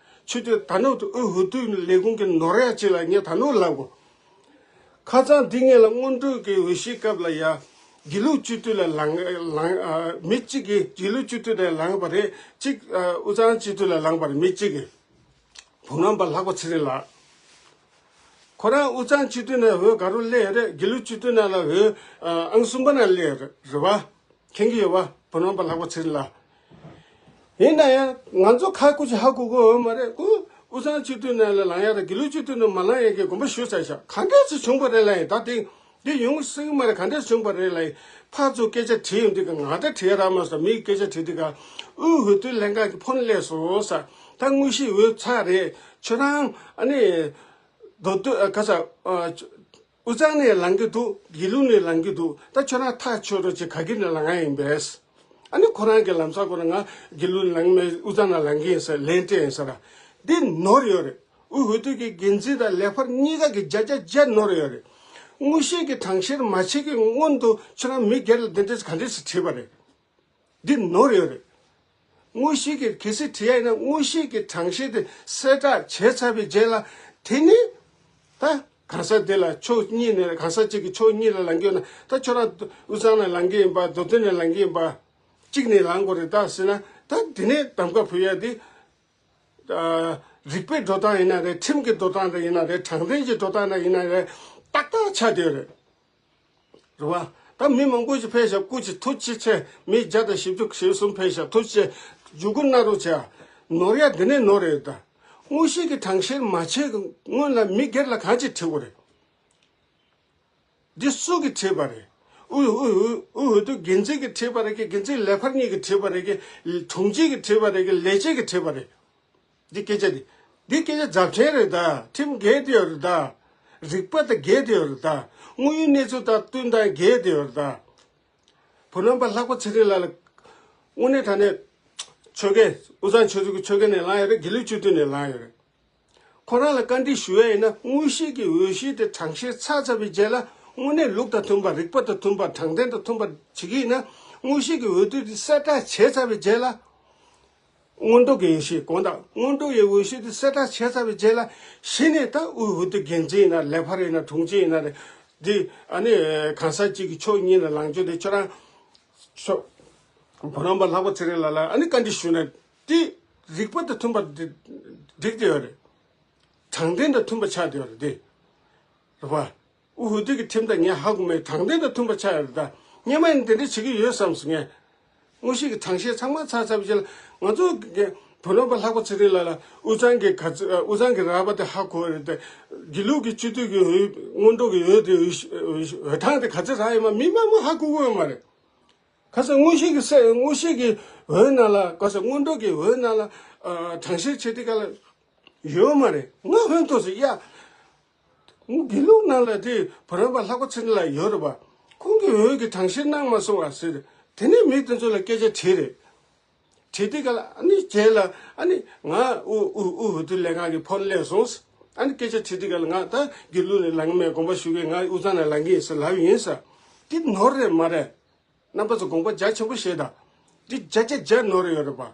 ཆོས་དེ་ད་ནུབ་ཏུ་དབུས་འོས་བསྡུ་ལས་ཁུངས་ཀྱི་ནོར་ཡ་ཅིག་ལ་ངས་ད་ནུབ་ལབ་གོ། ཁ་སང་འདི་ངེད་ལ་སྔོན་འགྲོ་གི་འོས་གཞིའི་སྐབས་ལ་ཡ། དགེ་ལུགས་སྤྱི་འཐུས་ལ་ལངས་ལངས་ཨ། མི་གཅིག་གིས་དགེ་ལུགས་སྤྱི་འཐུས་ལ་ལངས་པ་རེད། གཅིག་ཨ། དབུས་གཙང་སྤྱི་འཐུས་ལ་ལངས་པ་རེད། མི་གཅིག་གིས། བུ་རམ་པ་ལྷག་པ་ཚེ་རིང་ལགས། ཁོ་རང་དབུས་གཙང་སྤྱི་འཐུས་ནང་འོས་ག་རུ་སླེབས་ཡོད་རེད། དགེ་ལུགས་སྤྱི་འཐུས་ནང་ལ་འོས་ཨ། ཨང་གསུམ་པ་ནང་སླེབས་ཡོད་རེད་རེད་བ། མཁྱེན་གྱི་ཡོད་པ། བུ་རམ་པ་ལྷག་པ་ཚེ་རིང་ལགས། ཡིན་ན་ཡང་ང་ཚོ་ཁ་སྐུ་ཅིག་ཧ་གོ་གི་ཡོད་མ་རེད། ཁོ་དབུས་གཙང་སྤྱི་འཐུས་ནང་ལ་ལངས་ཡག་དང་དགེ་ལུགས་སྤྱི་འཐུས་ནང་མ་ལངས་ཡག་གི་དགོངས་པ་ཞུས་ཚར་ཤག་ག་འདྲས་སེ་བྱུང་བ་རེད་ལབ་ཡིན། ད་དེ་འདི་ཡོང་སྲིད་ཀྱི་མ་རེད། ག་འདྲས་བྱུང་བ་རེད་ལབ་ཡིན། ཕར་ཚུར་སྐད་ཆ་དྲིས་ཡོང་དུས་ཀ་ང་ད་དྲི་ཡ་རག་མ་སོང་། མིའི་སྐད་ཆ་དྲིས་དུས་ཀ་དབུས་འོས་བསྡུ་ལྷན་ཁང་གི་ཕོན་སླེབས་སོང་ཟེར། ད་དངོས་གཞི་འོས་ཚར་རེད། ཁྱོད་རང་ཨ་ནི་མདོ་སྟོད་ཨ། ག་ས་ཨ། དབུས་གཙང་ནས་ལངས་ཀྱི་འདུག་དགེ་ལུགས་ནས་ལངས་ཀྱི་འདུག་ད་ཁྱོད་རང་ཐག་ཆོད་རོགས་བྱེད། ག་གི་ནས་ལངས་ཡ་ཡིན་པས། ཨ་ནི་ཁོ་རང་གི་ལམ་སང་ཁོ་རང་ང་དགེ་ལུགས་ནས་ལངས་མེད། དབུས་གཙང་ནས་ལངས་ཀྱི་ཡིན་ཟེར་ལན་སྤྲད་ཡིན་ཟེར། འདི་ནོར་ཡོད་རེད། དབུས་འོས་བསྡུ་གི་འགན་འཛིན་དང་ལས་འཕར་གཉིས་ཀ་གི་བརྒྱ་ཆ་བརྒྱ་ནོར་ཡོད་རེད། དངོས་གཞི་གི་གྲངས་བཤེར་མ་བྱེད་ཀྱི་སྔོན་དུ་ཁྱོད་རང་མི་སྒེར་ལ་འདི་འདྲས་ག་འདྲས་སེ་བྲིས་པ་རེད། འདི་ནོར་ཡོད་རེད། དངོས་གཞི་གི་གལ་སྲིད་བྲིས་ཡ་ཡིན་ན་དངོས་གཞི་གི་གྲངས་བཤེར་དེ་གསལ་བསྒྲགས་བྱས་ཚར་བའི་རྗེས་ལ་དེ་ནི་ད་གང་ཟག་དེ་ལ་ཕྱོགས་གཉིས་ནས་གང་ཟག་གཅིག་གིས་ཕྱོགས་གཉིས་ལ་ལངས་ཀྱི་ཡོད་ན། ད་ཁྱོད་རང་དབུས་གཙང་ནས་ལངས་ཀྱི་ཡིན་པ། མདོ་སྟོད་ནས་ལངས་ཀྱི་ཡིན་པ། གཅིག་ནས་ལངས་དགོས་རེད་ད་ཟེར་ན། ད་དེ་ནས་གདམ་ཀ་ཕུལ་ཡ་དེ་ཨ། རིག་པའི་འགྲོ་སྟངས་ཡིན་ན་རེད། ཁྲིམས་ཀྱི་འགྲོ་སྟངས་རེ་ཡིན་ན་རེད། དྲང་བདེན་གྱི་འགྲོ་སྟངས་རེ་ཡིན་ན་རེད། ཏག་ཏག་ཆགས་བསྡད་ཡོད་རེད། རེད་བ། ད་མི་མང་པོ་ཞིག་ཕེབས་ཤག་སྐུ་མཁྱེན་ཐུགས་རྗེ་ཆེ། མི་བརྒྱ་དང་བཞི་བཅུ་ཞེ་གསུམ་ཕེབས་ཤག་ཐུགས་རྗེ་ཆེ། བརྒྱུད་སྐུར་གནང་རོགས་བྱས། ནོར་ཡ་འདི་ནས་ནོར་རེད་ད། དངོས་གཞི་གི་གྲངས་བཤེར་མ་བྱས་གི་སྔོན་ལ་མི་སྒེར་ལ་གང་ཅིག་བྲིས་དགོས་རེད། འདི་སུ་གིས་བྲིས་པ་རེད། དབུས་དབུས་དབུས་དབུས་འོས་བསྡུ་འགན་འཛིན་གྱིས་བྲིས་པ་རེད་གི། འགན་འཛིན་ལས་འཕར་གཉིས་ཀྱིས་བྲིས་པ་རེད་གི། དྲུང་ཆེ་གིས་བྲིས་པ་རེད་གི། ལས་བྱེད་ཀྱིས་བྲིས་པ་རེད། འདི་སྐད་ཆ་འདི། འདི་སྐད་ཆ་རྫབ་ཆེན་རེད་ད། ཁྲིམས་འགལ་བསྡད་ཡོད་རེད་ད། རིག་པ་དང་འགལ་བསྡད་ཡོད་རེད་ད། དངོས་ཡོད་གནས་ཚུལ་དང་བསྟུན་དང་འགལ་བསྡད་ཡོད་རེད་ད། བུ་རམ་པ་ལྷག་པ་ཚེ་རིང་ལགས་ལ། དངོས་གནས་དྲང་གནས་ཆོལ་ཁའི་དབུས་གཙང་ཆོལ་ཁའི་ཆོལ་ཁ་ནས་ལངས་ཡོད་རེད། དགེ་ལུགས་སྤྱི་འཐུས་ནས་ལངས་ཡོད་རེད། ཁོ་རང་ལ་བཀའ་འདྲི་ཞུ་ཡ་ཡིན་ན། དངོས་གཞི་གི་འོས་གཞི་དེ་གྲངས་བཤེར་ཚར་ཚར་བའི་རྗེས་ལ། དངོས་གནས་ལུགས་དང་མཐུན་པ། རིག་པ་དང་མཐུན་པ། དྲང་བདེན་དང་མཐུན་པ་བྱེད་ཀྱི་ཡིན་ན། དངོས་གཞི་གི་འོས་བསྡུ་དེ་གསལ་བསྒྲགས་བྱས་ཚར་བའི་རྗེས་ལ། སྔོན་འགྲོ་གི་འོས་གཞི། དགོངས་དག། སྔོན་འགྲོ་ཡི་འོས་གཞི་དེ་གསལ་བསྒྲགས་བྱས་ཚར་བའི་རྗེས་ལ། གཞི་ནས་ད་དབུས་འོས་བསྡུ་འགན་འཛིན་ཡིན་ན། ལས་འཕར་ཡིན་ན། དྲུང་ཆེ་ཡིན་ན་རེད། འདི་ཨ་ནི་གང་ཟག་གཅིག་གིས་ཕྱོགས་གཉིས་ལ་ལངས་རྒྱུ་དེ། ཁྱོད་རང་ཕྱོགས་བུ་རམ་པ་ལྷག་པ་ཚེ་རིང་ལགས་ལ་ཨ་ནི་བཀའ་འདྲི་ཞུས་ན། དེ་རིག་པ་དང་མཐུན་པ་འགྲིག་བསྡད་ཡོད་རེད། དྲང་བདེན་དང་མཐུན་པ་ཆགས་བསྡད་ཡོད་རེད་དེ། རེད་པ། དབུས་འོས་བསྡུ་གི་ཁྲིམས་དང་ངས་ཧ་གོ་མེད། དྲང་བདེན་དང་མཐུན་པ་ཆགས་ཡོད་རེད་ད། སྔོན་མ་ཡིན་དེ་འདྲ་བྱེད་ཀྱི་ཡོད་བསམ་སོང་ངས། དངོས་གཞི་གི་གྲངས་བཤེར་ཚང་མ་ཚར་ཚར་བའི་རྗེས་ལ། ང་ཚོ་གི་བུ་རམ་པ་ལྷག་པ་ཚེ་རིང་ལགས་ལ་དབུས་གཙང་གི་ག་ཚོད། དབུས་གཙང་གི་རག་པ་དེ་ཧ་གོ་རེད་དེ། དགེ་ལུགས་ཀྱི་སྤྱི་འཐུས་ཀྱི་འོས། སྔོན་འགྲོ་གི་འོས་དེ། འོས་འོས་འོས་གྲངས་དེ་ག་ཚོད་རག་ཡོད་མ། མི་མང་པོ་ཧ་གོ་གི་ཡོད་མ་རེད། ག་ཚོད། དངོས་གཞི་གི་སེ། དངོས་གཞི་གི་འོས་ནང་ལ། ག་ཚོད། སྔོན་འགྲོ་གི་འོས་ནང་ལ་ཨ་གྲངས་བཤེར་བྱེད་དུས་སྒང་ལ་ཡོད་མ་རེད། ང་ཧོན་ཐོག་སོང་ཡ། དགེ་ལུགས་ནང་ལ་དེ་བུ་རམ་པ་ལྷག་པ་ཚེ་རིང་ལགས་ཡོད་རེད་པ། ཁོང་གིས་འོས་ཀྱི་གྲངས་བཤེར་གནང་མ་སོང་བ་ཟེར། དེ་ནས་མི་དེ་ཚོ་ལ་སྐད་ཆ་དྲིས་རེད། དྲིས་དུས་སྒང་ལ་ཨ་ནི་རྗེས་ལ་ཨ་ནི་ང་དབུས་དབུས་དབུས་འོས་བསྡུ་ལྷན་ཁང་གི་ཕོན་སླེབས་སོང་། ཨ་ནི་སྐད་ཆ་དྲིས་དུས་སྒང་ལ། ང་ད་དགེ་ལུགས་ནས་ལངས་མེད། དགོངས་པ་ཞུ་གི། ང་དབུས་གཙང་ནས་ལངས་ཀྱི་ཡིན་ཟེར་ལབ་ཡིན་ཟེར། དེ་ནོར་རེད་མ་རེད། རྣམ་པ་ཚོ་དགོངས་པ་རྒྱ་ཆེན་པོ་བཞེས་དང་། འདི་བརྒྱ་ཆ་བརྒྱ་ནོར་ཡོད་རེད་པ།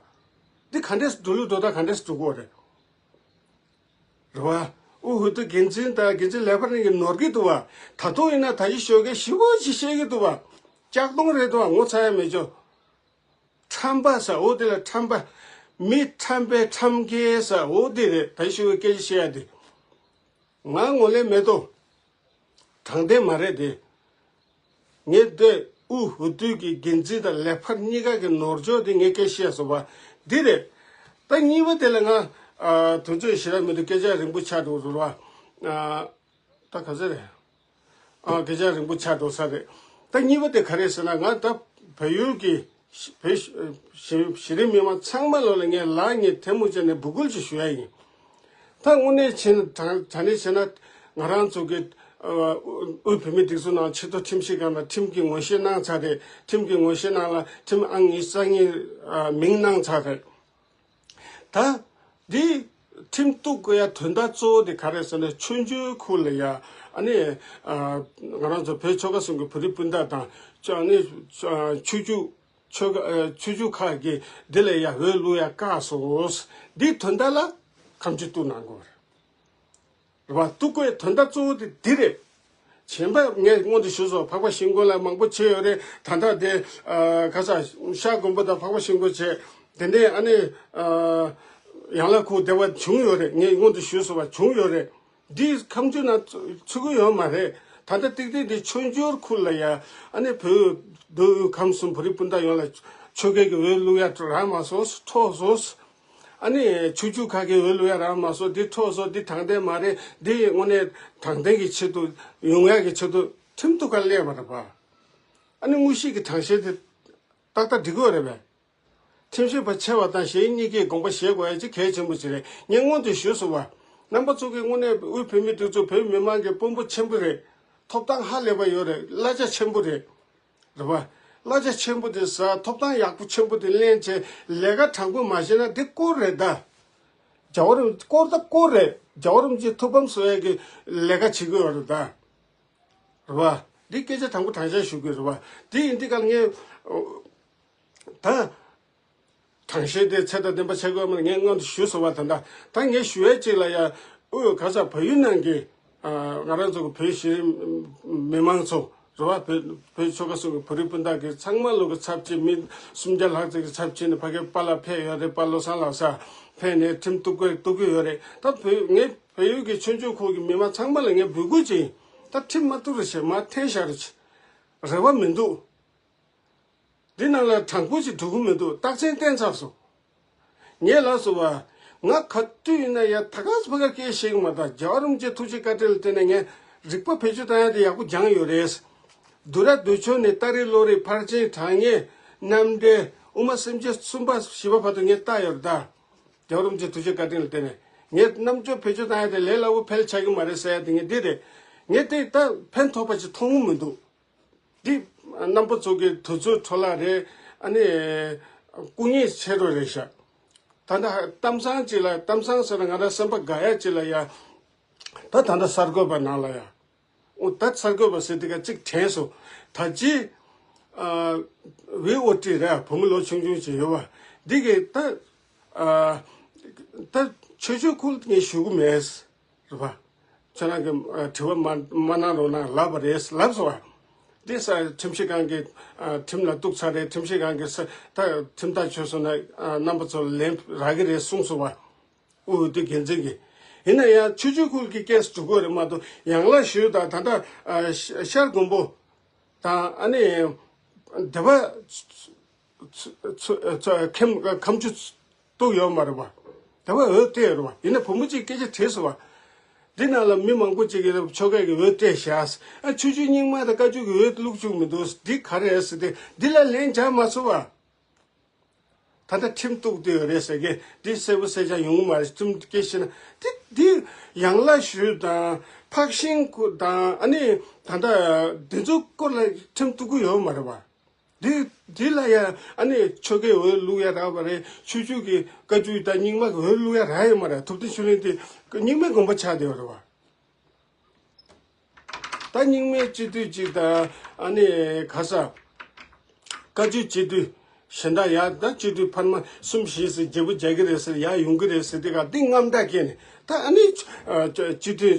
འདི་ག་འདྲས་འགྲོ་ལུགས་འགྲོ་སྟངས་ག་འདྲས་འགྲོ་གི་ཡོད་རེད། རེད་པ། དབུས་འོས་བསྡུ་འགན་འཛིན་དང་འགན་འཛིན་ལས་འཕར་གཉིས་ཀྱིས་ནོར་གྱི་འདུག་པ། ད་དུང་ཡིན་ན་ད་ཅི་ཞོགས་ཀས་ཞེ་པོ་ཅིག་བཤད་ཀྱི་འདུག་པ། ལྕགས་གདོང་རེད་འདུག་པ། ངོ་ཚ་ཡ་མེད་ཅོ། ཁྲམ་པ་ཟེར་འོ་དེ་ལ། ཁྲམ་པ། མི་ཁྲམ་པའི་ཁྲམ་རྒྱལ་ཟེར་འོ་དེ་རེད། ད་ཅི་ཞོགས་ཀས་སྐད་ཆ་བཤད་ཡ་དེ། ང་ངོ་ལས་མེད་དོ། དྲང་བདེན་མ་རེད་དེ། ངས་དེ་དབུས་འོས་བསྡུ་གི་འགན་འཛིན་དང་ལས་འཕར་གཉིས་ཀ་གི་ནོར་འཆོར་དེ་ངས་སྐད་བཤད་སོང་བ། འདི་རེད། ད་གཉིས་པ་དེ་ལ་ང་ཨ་དུས་ཚོད་ཞེ་དྲག་མི་འདུག་སྐད་ཆ་རིང་པོ་ཆགས་འགྲོ་རེད་པ། ཨ་ད་ག་ཚོད་རེད། ཨ་སྐད་ཆ་རིང་པོ་ཆགས་འགྲོ་ས་རེད། ད་གཉིས་པ་དེ་ག་རེད་ཟེར་ན། ང་ད་བལ་ཡུལ་གྱི་བོད་གཞི་གཞི་རིམ་མི་མང་ཚང་མ་ལོ་ལ་ངས་ལག་གཉིས་ཐལ་མོ་སྦྱར་ནས་འབོད་སྐུལ་ཅིག་ཞུ་ཡ་ཡིན། ད་དངོས་གནས་བྱས་ན་དྲང་དྲང་གནས་བྱས་ན། ང་རང་ཚོ་གི་ཨ་དབུས་བོད་མིའི་སྒྲིག་འཛུགས་ནང་ཆེས་མཐོ་ཁྲིམས་ཞིབ་ཁང་ནང་ཁྲིམས་ཀྱི་ངོ་ཤེས་གནང་ཚར་རེད། ཁྲིམས་ཀྱི་ངོ་ཤེས་ནང་ལ་ཁྲིམས་ཨང་ཉི་ཤུ་རྩ་གཉིས་ཨ་མིང་གནང་ཚར་རེད། ད་འདི་ཁྲིམས་གཏུག་དགོས་ཡ་དོན་དག་གཙོ་བོ་དེ་ག་རེ་ཟེར་ན། ཆོས་འབྱོར་ཁུལ་ལ་ཡ་ཨ་ནི་ཨ་ང་རང་ཚོ་བོད་ཆོལ་ཁ་གསུམ་གྱི་བོད་རིགས་སྤུན་ཟླ་དང་། ཨ་ནི་ཨ་ཆོས་བརྒྱུད་ཆོལ་ཁ་ཨ་ཆོས་བརྒྱུད་ཁག་གིས་འདི་ལ་ཡ་འོས་བླུག་ཡ་བཀག་སོང་། འདིའི་དོན་དག་ལ་ཁ་མཆུ་གཏུག་གནང་དགོས་རེད་པ། གཏུག་དགོས་དོན་དག་གཙོ་བོ་དེ་འདི་རེད། གཞན་པ་ངས་སྔོན་དུ་ཞུས་སོང་། འཕགས་པ་ཤིང་ཀུན་ལ་མང་པོ་བྱས་ཡོད་རེད། ད་ལྟ་དེ་ཨ་ག་ས་ཤར་མགོན་པོ་དང་འཕགས་པ་ཤིང་ཀུན་བྱས། དེ་ནས་ཨ་ནི་ཨ་ཡན་ལག་ཁུག་སྡེ་བ་བྱུང་ཡོད་རེད། ངས་སྔོན་དུ་ཞུས་སོང་བ། བྱུང་ཡོད་རེད། འདི་ཁ་མཆུ་ནང་ཚུད་ཀྱི་ཡོད་མ་རེད། ད་ལྟ་ཏིག་ཏིག་འདི་ཆོས་འབྱོར་ཁུལ་ལ་ཡ་ཨ་ནི་བོད་མདོ་དབུས་ཁམས་གསུམ་བོད་རིགས་སྤུན་ཟླ་ཡོངས་ལ་ཆོལ་ཁའི་གི་འོས་བླུག་ཡ་རག་མ་སོང་། འཕྲོག་སོང་། ཨ་ནི་ཆོས་བརྒྱུད་ཁག་གི་འོས་བླུག་ཡ་རག་མ་སོང་། འདི་འཕྲོག་སོང་། འདི་དྲང་བདེན་མ་རེད། འདི་དངོས་གནས་དྲང་བདེན་གྱི་ཆེད་དུ་ཡོང་ཡ་གི་ཆེད་དུ་ཁྲིམས་གཏུག་ག་སླེབས་པ་རེད་པ། ཨ་ནི་དངོས་གཞི་གི་གྲངས་བཤེར་དེ་ཏག་ཏག་འགྲིག་གི་ཡོད་རེད་པས། ཁྲིམས་ཞིབ་པ་ཆེ་བ་དང་གཞན་གཉིས་ཀས་དགོངས་པ་བཞེས་དགོས་ཡ་ཅིག་གལ་ཆེན་པོ་ཅིག་རེད། ངས་སྔོན་དུ་ཞུས་སོང་བ། རྣམ་པ་ཚོ་གིས་དངོས་གནས་དབུས་བོད་མིའི་སྒྲིག་འཛུགས་བོད་མི་མང་གི་དཔོན་པོ་ཆེན་པོ་རེད། ཐོབ་ཐང་ཧ་ལས་པ་ཡོད་རེད། གླ་ཆ་ཆེན་པོ་རེད། རེད་པ། གླ་ཆ་ཆེན་པོ་དེ་ཟ། ཐོབ་ཐང་ཡག་པོ་ཆེན་པོ་དེ་ལེན་བྱས། ལས་ཀ་དྲང་པོ་མ་བྱས་ན་འདི་སྐོར་རེད་ད། རྒྱལ་བ་རིན་སྐོར་ད་སྐོར་རེད། རྒྱལ་བ་རིན་པོ་ཆེ་ཐུགས་ཕམ་བཟོ་ཡས་ཀྱི་ལས་ཀ་བྱེད་ཀྱི་ཡོད་རེད་ད། རེད་པ། འདི་སྐད་ཆ་དྲང་པོ་དྲང་བཞག་ཞུ་དགོས་རེད་པ། དེ་ཡིན་དུས་སྒང་ངས་ད་གྲངས་བཤེར་དེ་ཚད་དང་ལྡན་པ་བྱེད་དགོས་མ་རེད། ངས་སྔོན་དུ་ཞུས་སོང་བ། ད་ད་ད་ངས་ཞུ་ཡས་གཅིག་ལ་ཡ། དབུས་ག་ས་བལ་ཡུལ་ནང་གི་ཨ་ང་རང་ཚོ་གི་བོད་གཞི་རིམ་མི་མང་ཚོ་རེད་པ། བོད་བོད་ཆོལ་ཁ་གསུམ་གི་བོད་རིགས་སྤུན་ཟླ་གི་ཚང་མ་ལོ་གི་ཚབ་བྱས། མི་སུམ་བརྒྱ་ལྷག་ཙམ་གི་ཚབ་བྱས་ནས་ཕ་གིར་པཱ་ལགས་ཕེབས་ཡོད་རེད། པཱ་བློ་བཟང་ལགས་ས་ཕེབས་ནས་ཁྲིམས་གཏུག་དགོས་གཏུག་གི་ཡོད་རེད། ད་བོད་ངས་བལ་ཡུལ་གྱི་ཆོས་བརྒྱུད་ཁག་གི་མི་མང་ཚང་མ་ལ་ངས་འབོད་སྐུལ་བྱས་ཡིན། ད་ཁྲིམས་མ་གཏུག་རོགས་བྱེད། མར་འཐེན་བཞག་རོགས་བྱེད། རེ་བ་མི་འདུག་འདི་ནང་ལ་དྲང་པོ་ཞིག་འགྲོ་གི་མི་འདུག་རྟགས་མཚན་བསྟན་ཚར་སོང་། ངས་ལབ་སོང་བ། ང་ག་དུས་ཡིན་ན་ཡ་ད་ག་ས་ཕ་ག་སྐད་བཤད་གི་མ་ད། རྒྱལ་བ་རིན་པོ་ཆེ་ཐུགས་རྗེ་བཀའ་དྲིན་ལ་བརྟེན་ནས་ངས་རིག་པ་བེད་སྤྱོད་བཏང་ཡ་དེ་ཡག་པོ་སྦྱངས་ཡོད་རེད། དུ་ར་དུ་ཆོ་ནས་ཏ་རི་ལོ་རི་ཕར་ཆེན་གྲངས་ངེས་རྣམ་འགྲེལ་དབུ་མ་སེམས་བསྐྱེད་གསུམ་པ་བཞི་པ་བར་དུ་ངས་བལྟས་ཡོད་རེད་ད། རྒྱལ་བ་རིན་པོ་ཆེ་ཐུགས་རྗེ་བཀའ་དྲིན་ལ་བརྟེན་ནས་ངས་རྣམ་དཔྱོད་བེད་སྤྱོད་བཏང་ཡ་དེ་ལས་སླ་བོ་ཕལ་ཆགས་ཀྱི་མ་རེད་ཟེར་ཡ་དེ་ངས་འདི་རེད། ངས་དེ་ད་ཕན་ཐོགས་པ་ཅིག་མཐོང་གི་མི་འདུག་འདི་རྣམ་པ་ཚོ་གི་དུས་ཚོད་འཕྲོ་བརླག་རེད། ཨ་ནི་སྐུ་ཉིད་ཆེ་རུ་རེད་ཤག་ད་ལྟ་གཏམ་བཟང་ཅིག་ལ་གཏམ་བཟང་ཟེར་ན་ང་རང་སེམས་པ་དགའ་ཡ་ཅིག་ལ་ཡ། ད་ད་ལྟ་གསར་འགོད་པ་ནང་ལ་ཡ། འོ་ད་གསར་འགོད་པ་ཟེར་དེ་ག་གཅིག་དྲན་སོང་། ད་ཅི། ཝེ་ཨོ་ཏི་རེད། བུ་མོ་ལོ་ཆུང་ཆུང་ཅིག་ཡོད་པ། འདི་གི་ད། ད་ཆོས་ཕྱོགས་ཁུལ་ངས་ཞུ་གི་མེད། རེད་པ། ཁྱོད་རང་གི་དྲི་བ་མ་མ་གནང་རོགས་གནང་ལབ་པ་རེད་ལབ་སོང་བ། འདི་ས་ཁྲིམས་ཞིབ་ཁང་གི་ཁྲིམས་ལ་གཏུགས་ཚར་རེད། ཁྲིམས་ཞིབ་ཁང་གི་ས་ད་ཁྲིམས་ཐག་ཆོད་སོང་ན་རྣམ་པ་ཚོ་ལན་རག་གི་རེད་གསུངས་སོང་བ། དབུས་འོས་བསྡུ་འགན་འཛིན་གྱིས། ཡིན་ན་ཡང་ཆོས་བརྒྱུད་ཁུལ་གྱི་སྐད་སྒྲུབ་དགོས་རེད་མ་གཏོགས་ཡང་ལ་ཞུས་དང་ད་ལྟ་ཤར་དགོན་པོ་དང་ཨ་ནི་སྡེ་པ་ཁམ་ཁམ་ཆུ་གཏུགས་ཡོད་མ་རེད་པ། སྡེ་པ་འོས་བསྡད་ཡོད་རེད་པ། ཡིན་ན་བུ་མོ་གཅིག་སྐད་ཆ་དྲིས་སོང་བ། འདི་ནང་ལ་མི་མང་པོ་གཅིག་གིས་ཆོ་ག་གི་འོས་སྤྲད་བཞག་ཨ་ཆོས་བརྒྱུད་རྙིང་མ་དང་བཀའ་བརྒྱུད་ཀྱི་འོས་བླུགས་བཅུག་མི་འདུག་འདི་ག་རེ་རེད་ཟེར་ཏེ་འདི་ལ་ལན་རྒྱག་མ་ཚུགས་པ། ད་ལྟ་ཁྲིམས་གཏུགས་བསྡད་ཡོད་རེད་ཟེར་གི་འདི་གསལ་པོ་གསལ་རྐྱང་ཡོང་གི་མ་རེད། ཁྲིམས་སྐད་བཤད་ན་འདི་འདི་ཡང་ལ་ཞུས་དང་ཕག་ཤིང་ཁུ་དང་ཨ་ནི་ད་ལྟ་འདི་ཚོ་སྐོར་ལ་ཁྲིམས་གཏུགས་གི་ཡོད་མ་རེད་པ། འདི་འདི་ལ་ཡང་ཨ་ནི་ཆོ་གའི་འོས་བླུགས་ཡ་རག་པ་རེད། ཆོས་བརྒྱུད་ཀྱི་བཀའ་བརྒྱུད་དང་རྙིང་མ་གི་འོས་བླུགས་ཡ་རག་ཡོད་མ་རེད། ཐུབ་བསྟན་ཆོས་གླིང་འདི་རྙིང་མའི་དགོན་པ་ཆགས་བསྡད་ཡོད་རེད་པ། ད་རྙིང་མའི་སྤྱི་འཐུས་གཅིག་དང་ཨ་ནི་ག་ས། བཀའ་བརྒྱུད་སྤྱི་འཐུས་གཞན་དག་ཡ་ད་སྤྱི་འཐུས་འཕར་མ་གསུམ་བཞི་ཟེར་བརྗེ་པོ་རྒྱག་གི་རེད་ཟེར་ཡ་ཡོང་གི་རེད་ཟེར་དེ་ག་འདི་རྔམ་སྐྲག་སྐྱེས་ནས་ད་ཨ་ནི་སྤྱི་འཐུས་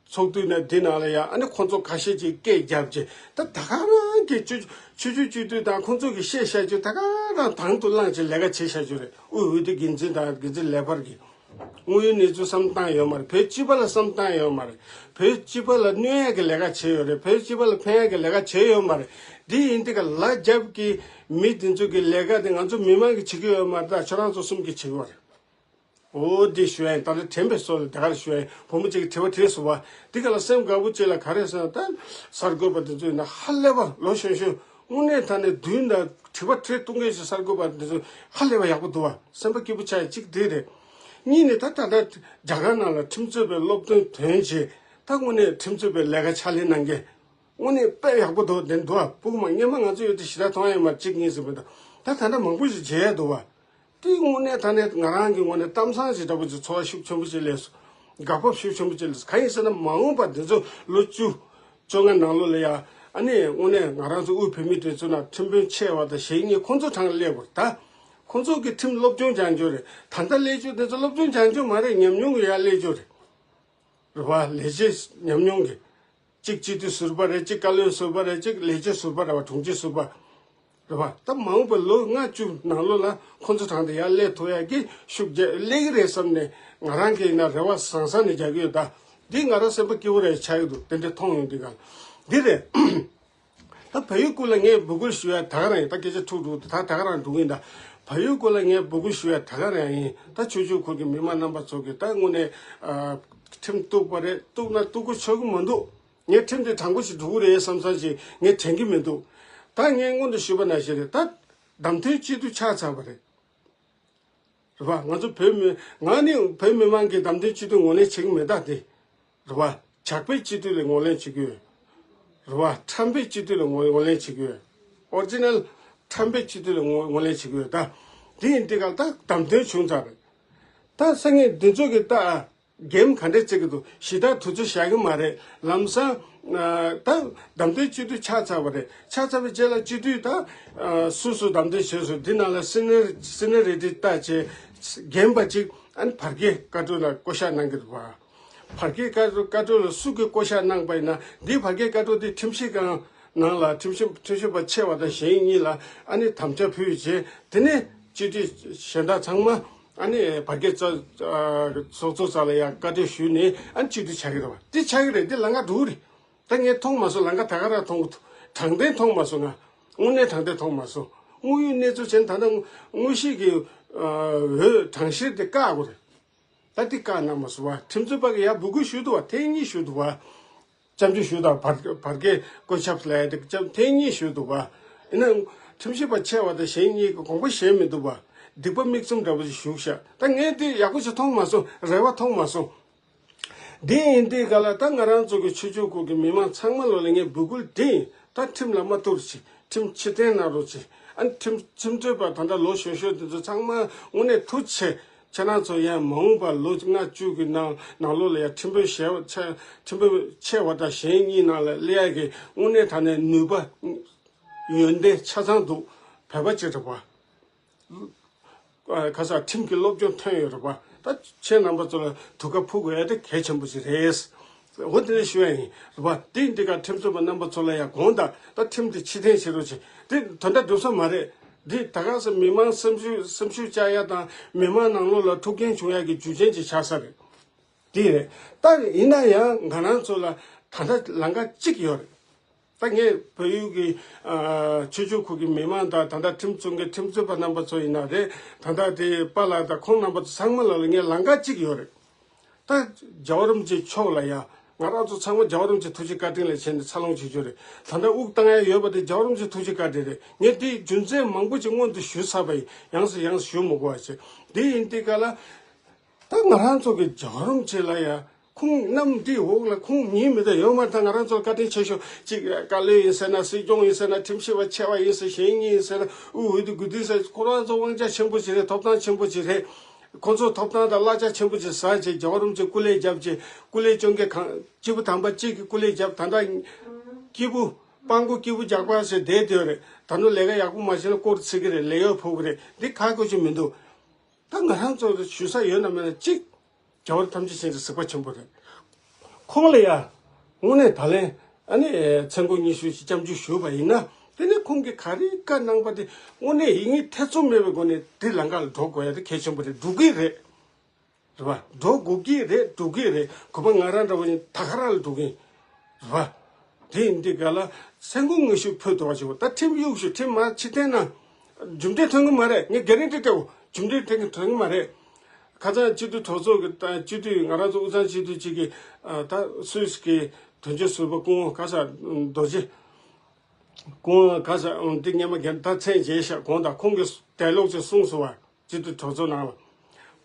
ཚོགས་འདུ་ནས་འདི་ནང་ལ་ཡ་ཨ་ནི་ཁོང་ཚོ་ཁ་ཤས་ཀྱིས་སྐད་བརྒྱབ་རྗེས་ད་ད་ག་རང་གི་ཆོས་ཆོས་བརྒྱུད་སྤྱི་འཐུས་དང་ཁོང་ཚོ་གི་བཤད་བཤད་རྒྱུ་ད་ག་རང་དང་དུ་བླངས་བྱས་ལས་ཀ་བྱེད་བཤད་རྒྱུ་རེད། དབུས་འོས་བསྡུ་འགན་འཛིན་དང་འགན་འཛིན་ལས་འཕར་གྱིས། དངོས་ཡོད་གནས་ཚུལ་བསམ་བཏང་ཡོད་མ་རེད། བོད་སྤྱི་པ་ལ་བསམ་བཏང་ཡོད་མ་རེད། བོད་སྤྱི་པ་ལ་གནོད་ཡག་གི་ལས་ཀ་བྱས་ཡོད་རེད། བོད་སྤྱི་པ་ལ་ཕན་ཡག་གི་ལས་ཀ་བྱས་ཡོད་མ་རེད། འདི་ཡིན་དེ་ག་ལ་རྒྱབ་ཀྱི་མི་དེ་ཚོ་གི་ལས་ཀ་དེ་ང་ཚོ་མི་མང་གིས་བྱེད་ཀྱི་ཡོད་མ་རེད། ད་ཁྱོད་རང་ཚོ་གསུམ་གྱིས་བྱེད་ཀྱི་ཡོད་རེད། འོ་འདི་ཞུ་ཡ་ཡིན། ད་ལྟ་དྲན་པའི་སོ་ལ་དེ་གར་ཞུ་ཡ་ཡིན། བུ་མོ་གཅིག་གིས་དྲི་བ་དྲིས་སོང་བ། འདི་ག་ལ་སེམས་དགའ་པོ་བྱེད་ལ་ག་རེ་ཟེར་ན་ད་གསར་འགོད་པ་དེ་ཚོ་ཡིན་ན་ཧ་ལས་པ་ལོ་གཞོན་གཞོན་དངོས་གནས་ད་ནས་མདུན་ད་དྲི་བ་དྲིས་གཏོང་མཁན་ཞིག་གསར་འགོད་པ་དེ་ཚོ་ཧ་ལས་པ་ཡག་པོ་འདུག་བ། སེམས་པ་སྐྱིད་པོ་ཆགས་ཡ་གཅིག་དེ་རེད། གཉིས་ནས་ད་ད་ལྟ་རྒྱ་གར་ནང་ལ་ཁྲིམས་རྩོད་པའི་སློབ་སྟོན་ཐོན་རྗེས་ད་དངོས་གནས་ཁྲིམས་རྩོད་པའི་ལས་ཀ་ཕྱག་ལས་གནང་མཁན་དངོས་གནས་དཔེ་ཡག་པོ་འདུག་དེ་འདུག་བ། སྤུ་གུ་མ་སྔོན་མ་ང་ཚོ་ཡོད་དུས་ཞེ་དྲག་མཐོང་ཡ་མ་གཅིག་གཉིས་ཟེར་བ་འདུག་ད་ད་ལྟ་མང་པོ་ཞིག་མཇལ་ཡ་འདུག་བ། དེ་དངོས་གནས་ད་ནས་ང་རང་གི་ངོས་ནས་གཏམ་བཟང་ཞིག་འདྲ་པོ་ཅིག་ཚོར་བ་ཤུགས་ཆེན་པོ་ཅིག་སླེབས་སོང་། དགའ་སྤོབས་ཤུགས་ཆེན་པོ་ཅིག་སླེབས་སོང་། གང་ཡིན་ཟེར་ན་མ་འོངས་པ་འདི་ཚོ་ལོ་བཅུ་བཅོ་ལྔ་ནང་ལོགས་ལ་ཡ་ཨ་ནི་དངོས་གནས་ང་རང་ཚོ་དབུས་བོད་མི་དེ་ཚོ་ནང་ཁྲིམས་དཔོན་ཆེ་བ་དང་ཞེ་གཉིས་ཁོང་ཚོ་གྲངས་སླེབས་པར་ད་ཁོང་ཚོ་གི་ཁྲིམས་སློབ་སྦྱོང་སྦྱང་རྒྱུ་རེད། ད་ལྟ་སླེབས་རྒྱུ་དེ་ཚོ་སློབ་སྦྱོང་སྦྱང་རྒྱུ་མ་རེད། ཉམས་མྱོང་གི་ཡ་སླེབས་རྒྱུ་རེད། རེད་བ། ལས་བྱེད་ཉམས་མྱོང་གི། གཅིག་སྤྱི་འཐུས་ཟུར་པ་རེད། གཅིག་བཀའ་བློན་ཟུར་པ་རེད། གཅིག་ལས་བྱེད་ཟུར་པ་རེད་བ། དྲུང་ཆེ་ཟུར་པ་རེད་བ། ད་མ་འོངས་པ་ལོ་ལྔ་བཅུ་ནང་ལོགས་ལ་ཁོང་ཚོ་གྲངས་དེ་ཡར་སླེབས་ཐུབ་ཡག་གི་ཤུགས་རྒྱ་སླེབས་ཀྱི་རེད་བསམ་ནས་ང་རང་གིས་ཡིན་ན་རེ་བ་བཟང་བཟང་ནས་རྒྱག་གི་ཡོད། ད་འདི་ང་རང་སེམས་པ་སྐྱིད་པོ་རེད་ཆགས་ཀྱི་འདུག་དེ་འདྲ་མཐོང་ཡོང་དུས་ག་འདི་རེད། ད་བལ་ཡུལ་སྐོར་ལ་ངས་འབོད་སྐུལ་ཞུ་ཡ་ད་ག་རང་ཡིན། ད་སྐད་ཆ་འཁྲུག་འགྲོ་འདུག་ད་ད་ག་རང་འགྲོ་གི་ཡིན། ད་བལ་ཡུལ་སྐོར་ལ་ངས་འབོད་སྐུལ་ཞུ་ཡ་ད་ག་རང་ཡིན། ད་ཆོས་བརྒྱུད་ཁུལ་གྱི་མི་མང་རྣམ་པ་ཚོ་གིས་ད་དངོས་གནས་ཨ་ཁྲིམས་གཏུགས་པ་རེད། གཏུགས་ན་གཏུགས་གི་ཆོག་གི་མི་འདུག་ངས་ཁྲིམས་དེ་དྲང་པོ་ཞིག་འགྲོ་གི་རེད་བསམ་བསམ་ཞིག་ངས་དྲན་གྱི་མི་འདུག་ད་ངས་སྔོན་དུ་ཞུས་པ་ནང་བཞིན་རེད། ད་བདམས་ཐོན་སྤྱི་འཐུས་ཆགས་ཚར་བ་རེད། རེད་བ། ང་ཚོ་བོད་མི་ང་ནི་བོད་མི་མང་གི་བདམས་ཐོན་སྤྱི་འཐུས་ངོས་ལེན་བྱེད་ཀྱི་མེད་ད་དེ། རེད་བ། ཇག་པའི་སྤྱི་འཐུས་ལ་ངོས་ལེན་བྱེད་ཀྱི་ཡོད། རེད་བ། ཁྲམ་པའི་སྤྱི་འཐུས་ལ་ངོས་ངོས་ལེན་བྱེད་ཀྱི་ཡོད། ཨོ་རི་ཇི་ནལ་ཁྲམ་པའི་སྤྱི་འཐུས་ལ་ངོས་ངོས་ལེན་བྱེད་ཀྱི་ཡོད་ད། དེ་ཡིན་དུས་ག་ད་བདམས་ཐོན་བྱུང་ཚར་རེད། ད་སང་ཉིན་འདི་ཚོ་གི་ད། འགན་ག་འདྲས་བརྩི་གི་འདུག་ཞེ་དྲག་དུས་ཚོད་བཞག་གི་མ་རེད། ལམ་སང་ཨ་ད་བདམས་ཐོན་སྤྱི་འཐུས་ཆགས་ཚར་བ་རེད། ཆགས་ཚར་བའི་རྗེས་ལ་སྤྱི་འཐུས་ད་ཨ་སུ་སུ་བདམས་ཐོན་བྱས་སོང་། འདི་ནང་ལ་སི་ནི་སི་ནི་རི་ཊི་ལྟ་བྱས་རྒན་པ་ཅིག་ཨ་ནི་བར་བརྒལ་བཀའ་འཁྲོལ་ལ་བསྐོ་གཞག་གནང་གི་འདུག་བ། བར་བརྒལ་བཀའ་འཁྲོལ་བཀའ་འཁྲོལ་ལ་སུ་གིས་བསྐོ་གཞག་གནང་པ་ཡིན་ན་འདི་བར་བརྒལ་བཀའ་འཁྲོལ་འདི་ཁྲིམས་ཞིབ་ཁང་ནང་ལ་ཁྲིམས་ཞིབ་ཁྲིམས་ཞིབ་པ་ཆེ་བ་དང་གཞན་གཉིས་ལ་ཨ་ནི་དམ་བཅའ་ཕུལ་རྗེས་དེ་ནས་སྤྱི་འཐུས་གཞན་དག་ཚང་མ་ཨ་ནི་བར་བརྒལ་ཚོགས་ཚོགས་གཙོ་རྩ་ལ་ཡང་བཀའ་འཁྲོལ་ཞུས་ནས་ཨ་ནི་སྤྱི་འཐུས་ཆགས་ཀྱི་རེད་བ། འདི་ཆགས་ཀྱི་རེད། འདི་ལམ་ཁ་འགྲོ་གི་རེད། ད་ངས་མཐོང་མ་སོང་། ལམ་ཁ་ད་ག་རང་མཐོང་གི་འདུག་དྲང་བདེན་མཐོང་མ་སོང་། ང་དངོས་གནས་དྲང་བདེན་མཐོང་མ་སོང་། དངོས་ཡོད་གནས་ཚུལ་བྱས་ན་ད་ལྟ་དངོས་གཞི་གི་འོས་གྲངས་བཤེར་དེ་བཀག་དགོས་རེད། ད་འདི་བཀག་གནང་མ་སོང་བ། ཁྲིམས་རྩོད་པ་གི་ཡར་འབོད་སྐུལ་ཞུས་འདུག་བ། ཐེངས་གཉིས་ཞུས་འདུག་བ། སྐྱབས་འཇུག་ཞུ་དང་བར་བར་བརྒལ་བཀོད་ཁྱབ་ལ་ཡ་དེ་སྐྱབས་ཐེངས་གཉིས་ཞུས་འདུག་པ། ཡིན་ནའང་ཁྲིམས་ཞིབ་པ་ཆེ་བ་དང་གཞན་གཉིས་ཀྱི་དགོངས་པ་གཞན་མི་འདུག་པ། སྡིག་པ་མིག་བཙུམ་འདྲ་པོ་ཞིག་བཞུགས་ཤག་ད་ངས་དེ་ཡག་པོ་ཞིག་མཐོང་མ་སོང་། རེ་བ་མཐོང་མ་སོང་། འདི་ཡིན་དུས་ག་ལ་ད་ང་རང་ཚོ་གི་ཆོས་ཕྱོགས་ཁུལ་གྱི་མི་མང་ཚང་མ་ལོ་ལ་ངས་འབོད་སྐུལ་འདི་ཡིན། ད་ཁྲིམས་ལ་མ་གཏུགས་ཅིག་ཁྲིམས་ཕྱིར་འཐེན་གནང་རོགས་ཅིག་ཨ་ནི་ཁྲིམས་ཁྲིམས་རྩོད་པ་ད་ལྟ་ལོ་གཞོན་གཞོན་དེ་ཚོ་ཚང་མ་དངོས་གནས་ཐུགས་ཆེ། ཁྱེད་རང་ཚོ་ཡང་མ་འོངས་པར་ལོ་ལྔ་བཅུ་གི་ནང་ནང་ལོགས་ལ་ཡང་ཁྲིམས་དཔོན་ཞེ་བ་ཆེ་ཁྲིམས་དཔོན་ཆེ་བ་དང་གཞན་གཉིས་ནང་ལ་སླེབས་ཡག་གི་དངོས་གནས་དྲང་གནས་ནུས་པ་ཡོན་ཏན་ཆ་ཚང་འདུག་བོད་པ་ཅིག་རེད་པ། ཁ་སང་ཁྲིམས་ཀྱི་སློབ་སྦྱོང་ཐོན་ཡོད་རེད་པ། ད་ཁྱེད་རྣམ་པ་ཚོ་ལ་དུས་སྐབས་ཕུལ་དགོས་ཡ་དེ་གལ་ཆེན་པོ་ཞིག་རེད། འོ་དེ་འདྲ་ཞུ་ཡ་ཡིན་རེད་པ། དེ་འདི་ག་ཁྲིམས་རྩོད་པ་རྣམ་པ་ཚོ་ལ་ཡང་དགོངས་དག་ད་ཁྲིམས་དེ་ཕྱིར་འཐེན་བྱེད་རོགས་བྱེད། དེ་དོན་དག་འགྲུབ་ས་མ་རེད། འདི་ད་ག་ས་མི་མང་སེམས་ཤུགས་སེམས་ཤུགས་བཅག་ཡ་དང་མི་མང་ནང་ལོགས་ལ་ཐུགས་འགན་བྱུང་ཡ་གི་རྒྱུ་རྐྱེན་ཅིག་ཆགས་ས་རེད། དེ་རེད། ད་ཡིན་ན་ཡང་ང་རང་ཚོ་ལ་ད་ལྟ་ལམ་ཁ་གཅིག་ཡོད་རེད། ད་ངས་བལ་ཡུལ་གྱི་ཨ་ཆོས་ཕྱོགས་ཁུལ་གྱི་མི་མང་དང་ད་ལྟ་ཁྲིམས་སྲུང་གི་ཁྲིམས་རྩོད་པ་རྣམ་པ་ཚོ་ཡིན་ན་རེད། ད་ལྟ་དེ་པཱ་ལགས་དང་ཁོང་རྣམ་པ་ཚོ་ཚང་མ་ལ་ལ་ངས་ལམ་ཁ་གཅིག་ཡོད་རེད། ད་རྒྱལ་བ་རིན་པོ་ཆེ་མཆོག་ལ་ཡ་ང་རང་ཚོ་ཚང་མ་རྒྱལ་བ་རིན་པོ་ཆེ་ཐུགས་རྗེ་བཀའ་དྲིན་ལ་བྱས་ནས་འཚར་ལོངས་བྱེད་རྒྱུ་རེད། ད་ལྟ་དབུགས་བཏང་ཡ་ཡོད་པ་དེ་རྒྱལ་བ་རིན་པོ་ཆེ་ཐུགས་རྗེ་བཀའ་དྲིན་རེད། ངས་དེའི་རྒྱུ་མཚན་མང་པོ་ཅིག་སྔོན་དུ་ཞུ་ཚར་བ་ཡིན། ཡང་སེ་ཡང་སེ་ཞུ་མི་དགོས་པ་བྱས། དེ་ཡིན་དུས་ག་ལ། ད་ང་རང་ཚོ་གི་རྒྱལ་བ་རིན་པོ་ཆེ་ལ་ཡ་ཁོང་གནམ་འདི་འོག་ལ་ཁོང་ཉིད་མི་འདྲ་ཡོད་མ་རེད། ད་ང་རང་ཚོ་བཀའ་དྲིན་ཆེ་ཤོས་གཅིག་བཀའ་བློན་ཡིན་ཟེར་ན་སྲིད་སྐྱོང་ཡིན་ཟེར་ན་ཁྲིམས་ཞིབ་པ་ཆེ་བ་ཡིན་ཟེར་གཞན་གཉིས་ཡིན་ཟེར་ན་དབུས་འོས་བསྡུ་དགོས་འདུག་ཟེར་ཁོ་རང་ཚོ་དབང་ཆ་ཆེན་པོ་ཞིག་རེད། ཐོབ་ཐང་ཆེན་པོ་ཞིག་རེད། ཁོ་ཚོ་ཐོབ་ཐང་དང་གླ་ཆ་ཆེན་པོ་ཞིག་ཟ་བྱས་རྒྱལ་བ་རིན་པོ་ཆེ་སྐུ་ལས་བརྒྱབ་བྱས་སྐུ་ལས་བཅོ་ལྔ་གང་སྐྱེས་བུ་དམ་པ་གཅིག་གི་སྐུ་ལས་བརྒྱབ། ད་ལྟ་སྐྱེས་བུ་སྤྲང་པོ་སྐྱེས་བུ་རྒྱགས་པ་ཟེར་བསྡད་བསྡད་རེད། ད་ནུ་ལས་ཀ་ཡག་པོ་མ་བྱས་ན་སྐོར་ཚིག་གི་རེད། ལས་གཡོག་ཕོག་གི་རེད། འདི་ག་གོ་ཆོད་མི་འདུག་ད་ང་རང་ཚོ་ཞུ་ས་ཡོད་ན་མེད་ན་གཅིག་རྒྱལ་བ་ཐམས་ཅད་མཁྱེན་ཅིང་གཟིགས་པ་ཆེན་པོ་རེད། ཁོང་ལ་ཡ་དངོས་གནས་ད་ལན་ཨ་ནི་མཚན་གུང་སྙན་ཞུ་ཞིག་སྐྱབས་འཇུག་ཞུས་པ་ཡིན་ན་དེ་ནས་ཁོང་གིས་ག་རེ་བཀའ་གནང་པ་དེ་དངོས་གནས་ཡིད་གཉིས་ཐེ་ཚོམ་མེད་པའི་སྒོ་ནས་དེ་ལམ་ཁ་ལ་འགྲོ་དགོས་ཡ་དེ་གལ་ཆེན་པོ་རེད། འགྲོ་གི་རེད། རེད་པ། འགྲོ་དགོས་ཀྱི་རེད། འགྲོ་གི་རེད། གོ་པ་ང་རང་འདྲ་བོ་ཡིན་ད་ག་རང་ལ་འགྲོ་གི་རེད་པ། དེ་ཡིན་དུས་ག་ལ་མཚན་གུང་སྙན་ཞུ་ཕུལ་ཐུབ་པ་ཞིག་ད་ཁྲིམས་གཡུག་ཞུ་ཁྲིམས་མ་ཕྱིར་འཐེན་ན་རྒྱུ་འབྲས་ཐོན་གི་མ་རེད། ངས་གྷ་རན་ཊི་སྤྲད་འོ་རྒྱུ་འབྲས་ཐོན་གི་ཐོན་གི་མ་རེད། ཁ་སང་སྤྱི་འཐུས་གྲོས་ཚོགས་ཀྱི་ད་སྤྱི་འཐུས་ང་རང་ཚོ་དབུས་གཙང་སྤྱི་འཐུས་གཅིག་གིས་ད་སུད་སི་གི་དོན་གཅོད་ཟུར་པ་སྐུ་ངོ་ག་ས་རྡོ་རྗེ་སྐུ་ངོ་ག་ས་འདི་སྔས་མ་རྒན་ད་མཚན་བརྗེས་ཤག་གོང་དང་ཁོང་གིས་དད་ལོག་ཅིག་གསུངས་སོང་བ། སྤྱི་འཐུས་གྲོས་ཚོགས་ནང་ལ།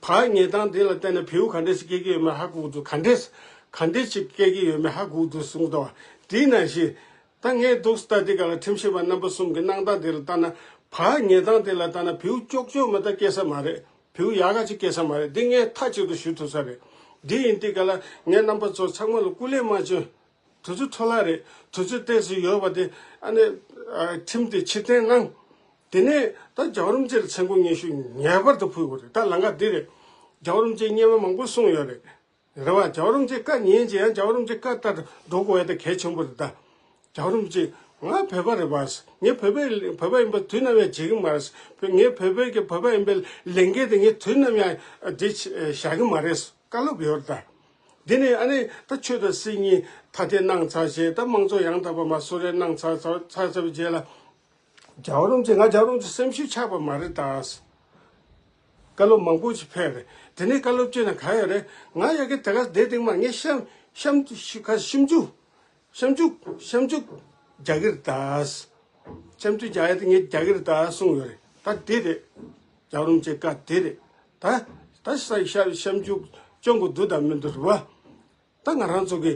ཕར་ཉེས་སྟངས་འདི་ལ་བལྟས་ན་བེའུ་ག་འདྲས་ཤིག་སྐྱེ་གི་ཡོད་མེད་ཧ་གོ་གི་འདུག་ག་འདྲས་ག་འདྲས་ཤིག་སྐྱེ་གི་ཡོད་མེད་ཧ་གོ་གི་འདུག་གསུངས་འདུག་དེའི་ནང་བཞིན་ད་ངས་འདུག་ལྟ་དེ་ག་ལ་ཁྲིམས་ཞིབ་པ་རྣམ་པ་གསུམ་གྱི་གནང་སྟངས་འདི་ལ་ལྟ་ན་ཕར་ཉེས་སྟངས་འདི་ལ་ལྟ་ན་བེའུ་ཅོག་ཅོག་མ་གཏོགས་སྐྱེ་ས་མ་རེད། བེའུ་ཡག་ག་ཅིག་སྐྱེ་ས་མ་རེད། འདི་ངས་མཐའ་གཅིག་ཏུ་ཞུ་ཐུབ་ས་རེད། འདི་ཡིན་དུས་ག་ལ་ངས་རྣམ་པ་ཚོ་ཚང་མ་ལ་སྐུ་ལས་མ་བྱོན། དུས་ཚོད་འཕྲོ་བརླག་རེད། དུས་ཚོད་ཏོག་ཙམ་ཡོད་པ་དེ་ཨ་ནི་ཨ་ཁྲིམས་དེ་ཕྱིར་འཐེན་གནང་། དེ་ནས་ད་རྒྱལ་བ་རིན་པོ་ཆེ་ལ་མཚན་གུང་སྙན་ཞུ་ངེས་པར་དུ་ཕུལ་དགོས་རེད། ད་ལམ་ཁ་འདི་རེད། རྒྱལ་བ་རིན་པོ་ཆེ་སྔོན་མ་མང་པོ་གསུངས་ཡོད་རེད། རེད་བ། རྒྱལ་བ་རིན་པོ་ཆེ་བཀའ་ཉན་བྱས་ཡང་རྒྱལ་བ་རིན་པོ་ཆེ་བཀའ་ལྟར་འགྲོ་དགོས་ཡ་དེ་གལ་ཆེན་པོ་རེད་ད། རྒྱལ་བ་རིན་པོ་ཆེ་ང་བོད་པ་རེད་བ། ངས་བོད་པའི་བོད་པ་ཡིན་པ་དུས་ནམ་ཡང་བརྗེད་ཀྱི་མ་རེད། ངས་བོད་པའི་གི་བོད་པ་ཡིན་པའི་ལས་འགན་དེ་ངས་དུས་ནམ་ཡང་འདི་བཞག་གི་མ་རེད། བཀའ་སློབ་ཡོད་རེད་ད། འདི་ནས་ཨ་ནི་ད་ཆོས་དང་སྲིད་གཉིས་ཐ་དད་གནང་ཚར་རྗེས་ད་དམངས་གཙོ་ཡང་དག་པ་མར་གསོལ་རས་གནང་ཚར་ཚར་ཚར་ཚར་བའི་རྗེས་ལ། རྒྱལ་བ་རིན་པོ་ཆེ་ང་རྒྱལ་བ་རིན་པོ་ཆེ་སེམས་ཤུགས་ཆག་པ་མ་རེད་ད། བཀའ་སློབ་མང་པོ་ཞིག་ཕེབས་རེད། དེ་ནས་བཀའ་སློབ་བཅོས་ན་ག་ཡོད་རེད། ང་ཡ་གི་དེ་ག་བསྡད་དེང་མ་ངས་གཤམ་གཤམ་གཤམ་གཤམ་འཇུག་གཤམ་འཇུག་གཤམ་འཇུག་རྒྱག་གི་རེད་ད། གཤམ་འཇུག་རྒྱག་ཡ་དེ་ངས་རྒྱག་གི་རེད་ད་གསུངས་ཡོད་རེད། ད་དེ་རེད། རྒྱལ་བ་རིན་པོ་ཆེ་བཀའ་དེ་རེད། ད་ད་ས་ཤ་གཤམ་འཇུག་སྐྱོན་གོ་འདུག་དང་མི་འདུག་རེད་བ། ད་ང་རང་ཚོ་གི་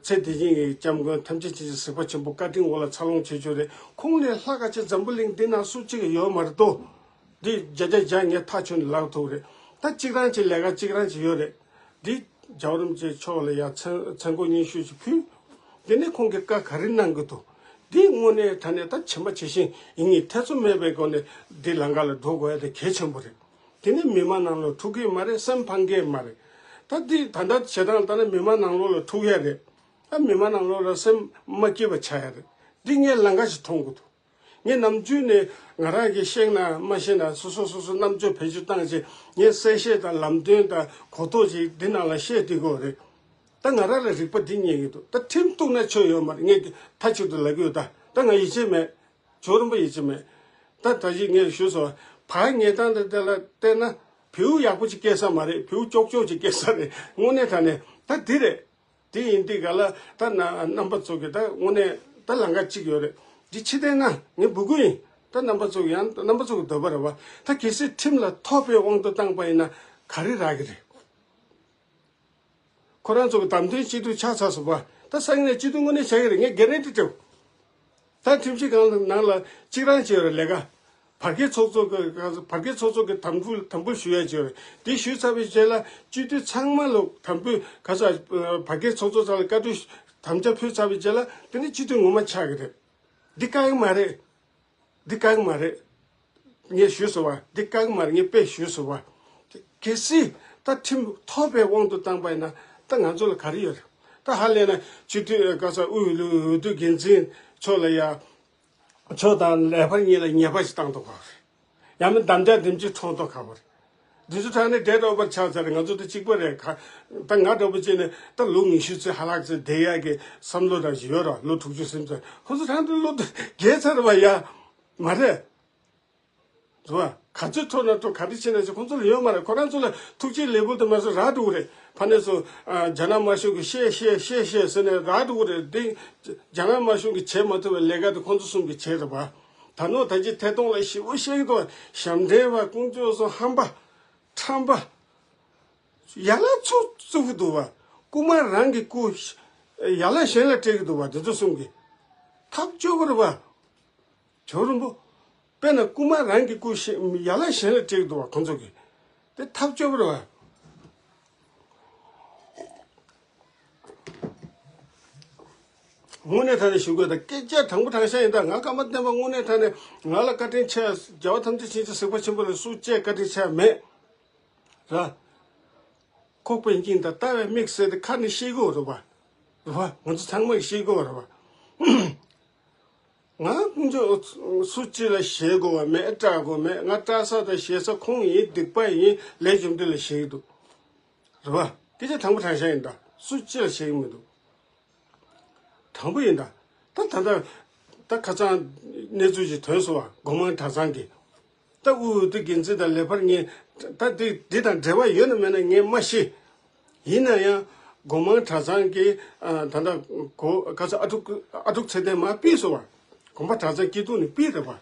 ཚེ་འདི་ཉིད་ཀྱི་སྐྱབས་མགོན་ཐམས་ཅད་མཁྱེན་ཅིང་གཟིགས་པ་ཆེན་པོ་བཀའ་དྲིན་འོག་ལ་འཚར་ལོངས་བྱེད་ཆོག་རེད། ཁོང་ལས་ལྷག་ག་ཅིག་འཛམ་བུ་གླིང་འདི་ན་སུ་གཅིག་ཡོད་མ་རེད་དོ། འདི་བརྒྱ་ཆ་བརྒྱ་ངས་ཐག་ཆོད་ནས་ལབ་ཐུབ་རེད། ད་གཅིག་རང་གཅིག་ལས་ཀ་གཅིག་རང་གཅིག་ཡོད་རེད། འདི་རྒྱལ་བ་རིན་པོ་ཆེ་མཆོག་ལ་ཡང་མཚན་མཚན་གུང་སྙན་ཞུ་ཞིག་ཕུལ། དེ་ནས་ཁོང་གིས་བཀའ་ག་རེ་གནང་གི་འདུག་འདི་དངོས་གནས་དྲང་གནས་ད་ཇི་མ་ཇི་བཞིན་ཡིན་ངེས་ཐེ་ཚོམ་མེད་པའི་སྒོ་ནས་འདི་ལམ་ཁ་ལ་འགྲོ་དགོས་ཡ་དེ་གལ་ཆེན་པོ་རེད། དེ་ནི་མི་མང་ནང་ལོགས་ཐུག་གི་མ་རེད། སེམས་ཕམ་གི་མ་རེད། ད་འདི་ད་ལྟ་བྱེད་སྟངས་ལྟར་ན་མི་མང་ནང་ལོགས་ལ་ཐུག་ཡ་རེད། ད་མི་མང་ནང་ལོགས་ལ་སེམས་མ་སྐྱིད་པ་ཆགས་ཡ་རེད། འདི་ངས་ལམ་ཁ་ཞིག་མཐོང་གི་འདུག་ངས་ནམ་རྒྱུན་ནས་ང་རང་གིས་ཤེས་ན་མ་ཤེས་ན་སོ་སོ་སོ་སོ་རྣམ་དཔྱོད་བེད་སྤྱོད་བཏང་བྱས་ངས་གསལ་བཤད་དང་ལམ་སྟོན་དང་གོ་རྟོགས་ཅིག་འདི་ནང་ལ་བཤད་བསྡད་ཀྱི་ཡོད་རེད། ད་ང་རང་ལ་རིག་པ་འདི་རྙེད་ཀྱི་འདུག་ད་ཁྲིམས་གཏུག་ན་ཆོ་ཡོད་མ་རེད། ངས་མཐའ་གཅིག་ཏུ་ལབ་ཀྱི་ཡོད། ད་ད་ང་ཡིད་ཆེས་མེད། ཇོ་རིན་པོ་ཡིད་ཆེས་མེད། ད་ད་གཞི་ངས་ཞུས་སོང་། ཕར་ཉེས་སྟངས་དེ་དེ་ལ་བལྟས་ན་བེའུ་ཡག་པོ་ཅིག་སྐྱེ་ས་མ་རེད། བེའུ་ཅོག་ཅོག་ཅིག་སྐྱེ་ས་རེད། དངོས་གནས་དྲང་གནས་ད་འདི་རེད། དེ་ཡིན་དུས་ག་ལ་ད་ན་རྣམ་པ་ཚོ་གི་ད་དངོས་གནས་ད་ལམ་ཁ་གཅིག་ཡོད་རེད། འདི་ཕྱི་བལྟས་ན་ངས་འབོད་སྐུལ་ཡིན། ད་རྣམ་པ་ཚོ་གི་ཡང་རྣམ་པ་ཚོ་གི་འདོད་པ་རེད་བ། ད་གལ་སྲིད་ཁྲིམས་ལ་ཐོབ་པའི་དབང་དུ་བཏང་པ་ཡིན་ན་ག་རེ་རག་གི་རེད། ཁོ་རང་ཚོ་གི་བདམས་ཐོན་སྤྱི་འཐུས་ཆགས་ཚར་སོང་བ། ད་སང་ཉིན་ནས་སྤྱི་འཐུས་དངོས་གནས་བྱ་གི་རེད། ངས་གྷེ་རན་ཊི་སྤྲད། ད་ཁྲིམས་ཞིབ་ཁང་ནང་ལ་གཅིག་རང་བྱས་ཡོད་རེད་ལས་ཀ། བར་བརྒལ་ཚོགས་གཙོ་གི་བར་བརྒལ་ཚོགས་གཙོ་གི་དམ་འབུལ་དམ་འབུལ་ཞུ་ཡ་བྱས་ཡོད་རེད། དེ་ཞུས་ཚར་བའི་རྗེས་ལ་སྤྱི་འཐུས་ཚང་མ་ལ་དམ་འབུལ་ག་ས་བར་བརྒལ་ཚོགས་གཙོ་ཚང་ལ་བཀའ་འཁྲོལ་དམ་བཅའ་ཕུལ་ཚར་བའི་རྗེས་ལ་དེ་ནི་སྤྱི་འཐུས་ངོ་མ་ཆགས་ཀྱི་རེད། འདི་བཀག་གི་མ་རེད། འདི་བཀག་གི་མ་རེད། ངས་ཞུས་སོང་བ། འདི་བཀག་གི་མ་རེད། ངས་དཔེ་ཞུས་སོང་བ། གལ་སྲིད་ད་ཁྲིམས་ཐོབ་པའི་དབང་དུ་བཏང་པ་ཡིན་ན་ད་ང་ཚོ་ལ་ག་རེ་ཡོད་རེད། ད་ཧ་ལས་ན་སྤྱི་འཐུས་ག་ས་དབུས་འོས་བསྡུ་འོས་བསྡུ་འགན་འཛིན་མཆོག་ལ་ཡ། མཆོག་དང་ལས་འཕར་གཉིས་ལ་ཉེས་པ་ཞིག་བཏང་ཐུབ་ཀྱི་རེད། ཡང་མིན་དམ་བཅའ་འདེམས་ཀྱི་ཁྲོམ་ཐོག་ཁ་བར། འདི་ཚོ་དྲང་ནས་འདྲེ་འདྲ་བར་ཆགས་ཚར་རེད། ང་ཚོ་ད་གཅིག་པ་རེད། ཁ་ད་ང་འདྲ་པོ་བྱས་ནས་ད་ལོ་ཉི་ཤུ་ཙམ་ཧ་ལག་ཙམ་བསྡད་ཡག་གི་བསམ་བློ་རང་ཞིག་ཡོད་ར། ལོ་དྲུག་ཅུ་ཟིན་ཚར། ཁོ་ཚོ་དྲང་ནས་ལོ་བརྒྱད་ཚར་བ་ཡ་མ་རེད། རེད་བ། ག་ཚོད་འཕྲོ་ན་འཕྲོ་ག་རེ་བྱས་ན་བྱས་ཁོང་ཚོ་ལ་ཡོད་མ་རེད། ཁོ་རང་ཚོ་ལ་ཐུགས་རྗེ་ལེགས་འབུལ་དུ་མ་སོང་རག་འགྲོ་གི་རེད། ཕ་ནས་སུ་ཨ་རྒྱ་ནག་དམར་གཞུང་གིས་བཤད་བཤད་བཤད་བཤད་ཟེར་ནས་རག་འགྲོ་གི་རེད། འདི་རྒྱ་ནག་དམར་གཞུང་གིས་བྱེད་མ་ཐུབ་པའི་ལས་ཀ་དེ་ཁོང་ཚོ་གསུམ་གྱིས་བྱས་རེད་བ། ད་ནོ་ད་ཅི་ཐད་གཏོང་ལ་ཞེ་པོ་བཤད་ཀྱི་འདུག་ཞབས་འདྲེན་པ་ཀུན་སྤྱོད་སོགས་ཧམ་པ་ཁྲམ་པ་ཡ་ལ་ཚུགས་ཚུགས་ཀྱི་འདུག་བ། རྐུ་མ་རང་གི་རྐུ་ཡ་ལ་གཞན་ལ་སྤྲད་ཀྱི་འདུག་བ། འདི་ཚོ་གསུམ་གྱིས་ཐབས་སྐྱོ་པོ་རེད་བ། ཇོ་རིན་པོ། དཔེར་ན་རྐུ་མ་རང་གི་རྐུ་ཤེས་ཡ་ལ་གཞན་ལ་སྤྲད་ཀྱི་འདུག་བ་ཁོང་ཚོ་གིས། དེ་ཐབས་སྐྱོ་པོ་རེད་བ། དངོས་གནས་དྲང་གནས་ཞུ་དགོས། ད་སྐད་ཆ་དྲང་པོ་དྲང་བཞག་ཡིན། ད་ང་ཀརྨ་བསྟན་པ་དངོས་གནས་དྲང་གནས་ང་ལ་བཀའ་དྲིན་ཆེ། རྒྱལ་བ་ཐམས་ཅད་མཁྱེན་ཅིང་གཟིགས་པ་ཆེན་པོ་ལ་སུ་གཅིག་བཀའ་དྲིན་ཆེ་མེད་ར། ཁོག་པའི་སྙིང་དང་ལྟ་བའི་མིག་ཟེར་ཏེ་ཁ་ནས་བཤད་དགོས་རེད་བ། རེད་བ། ང་ཚོ་ཚང་མ་གིས་བཤད་དགོས་རེད་བ། ང་ཀུན་སྤྱོད་སུ་གཅིག་ལ་ཞེད་དགོས་པ་མེད། སྐྲག་དགོས་མེད། ང་སྐྲག་ས་དང་ཞེད་ས་ཁོང་ཡིན། སྡིག་པ་ཡིན། ལས་བཅོམ་ལྡན་ལ་ཞེད་ཀྱི་འདུག་རེད་བ། སྐད་ཆ་དྲང་པོ་དྲང་བཞག་ཡིན། ད་སུ་གཅིག་ལ་ཞེད་ཀྱི་མི་འདུག་དྲང་པོ་ཡིན་ད། ད་ད་ད་ད་ཁ་སང་གནས་ཚུལ་ཞིག་ཐོན་སོང་བ། སྒོ་མང་གྲྭ་ཚང་གི་ད་དབུས་འོས་བསྡུ་འགན་འཛིན་དང་ལས་འཕར་གཉིས་ད་དེ་དེ་དང་འབྲེལ་བ་ཡོད་ན་མེད་ན་ངས་མ་ཤེས། ཡིན་ན་ཡང་སྒོ་མང་གྲྭ་ཚང་གི་ཨ་ད་ལྟ་གོ་ག་ཚོད་ཨ་ཕྲུག་ཨ་ཕྲུག་ཚེ་བརྟན་མར་ཕུད་སོང་བ། དགོན་པ་གྲྭ་ཚང་སྐྱིད་སྡུག་ནས་ཕུད་རེད་བ།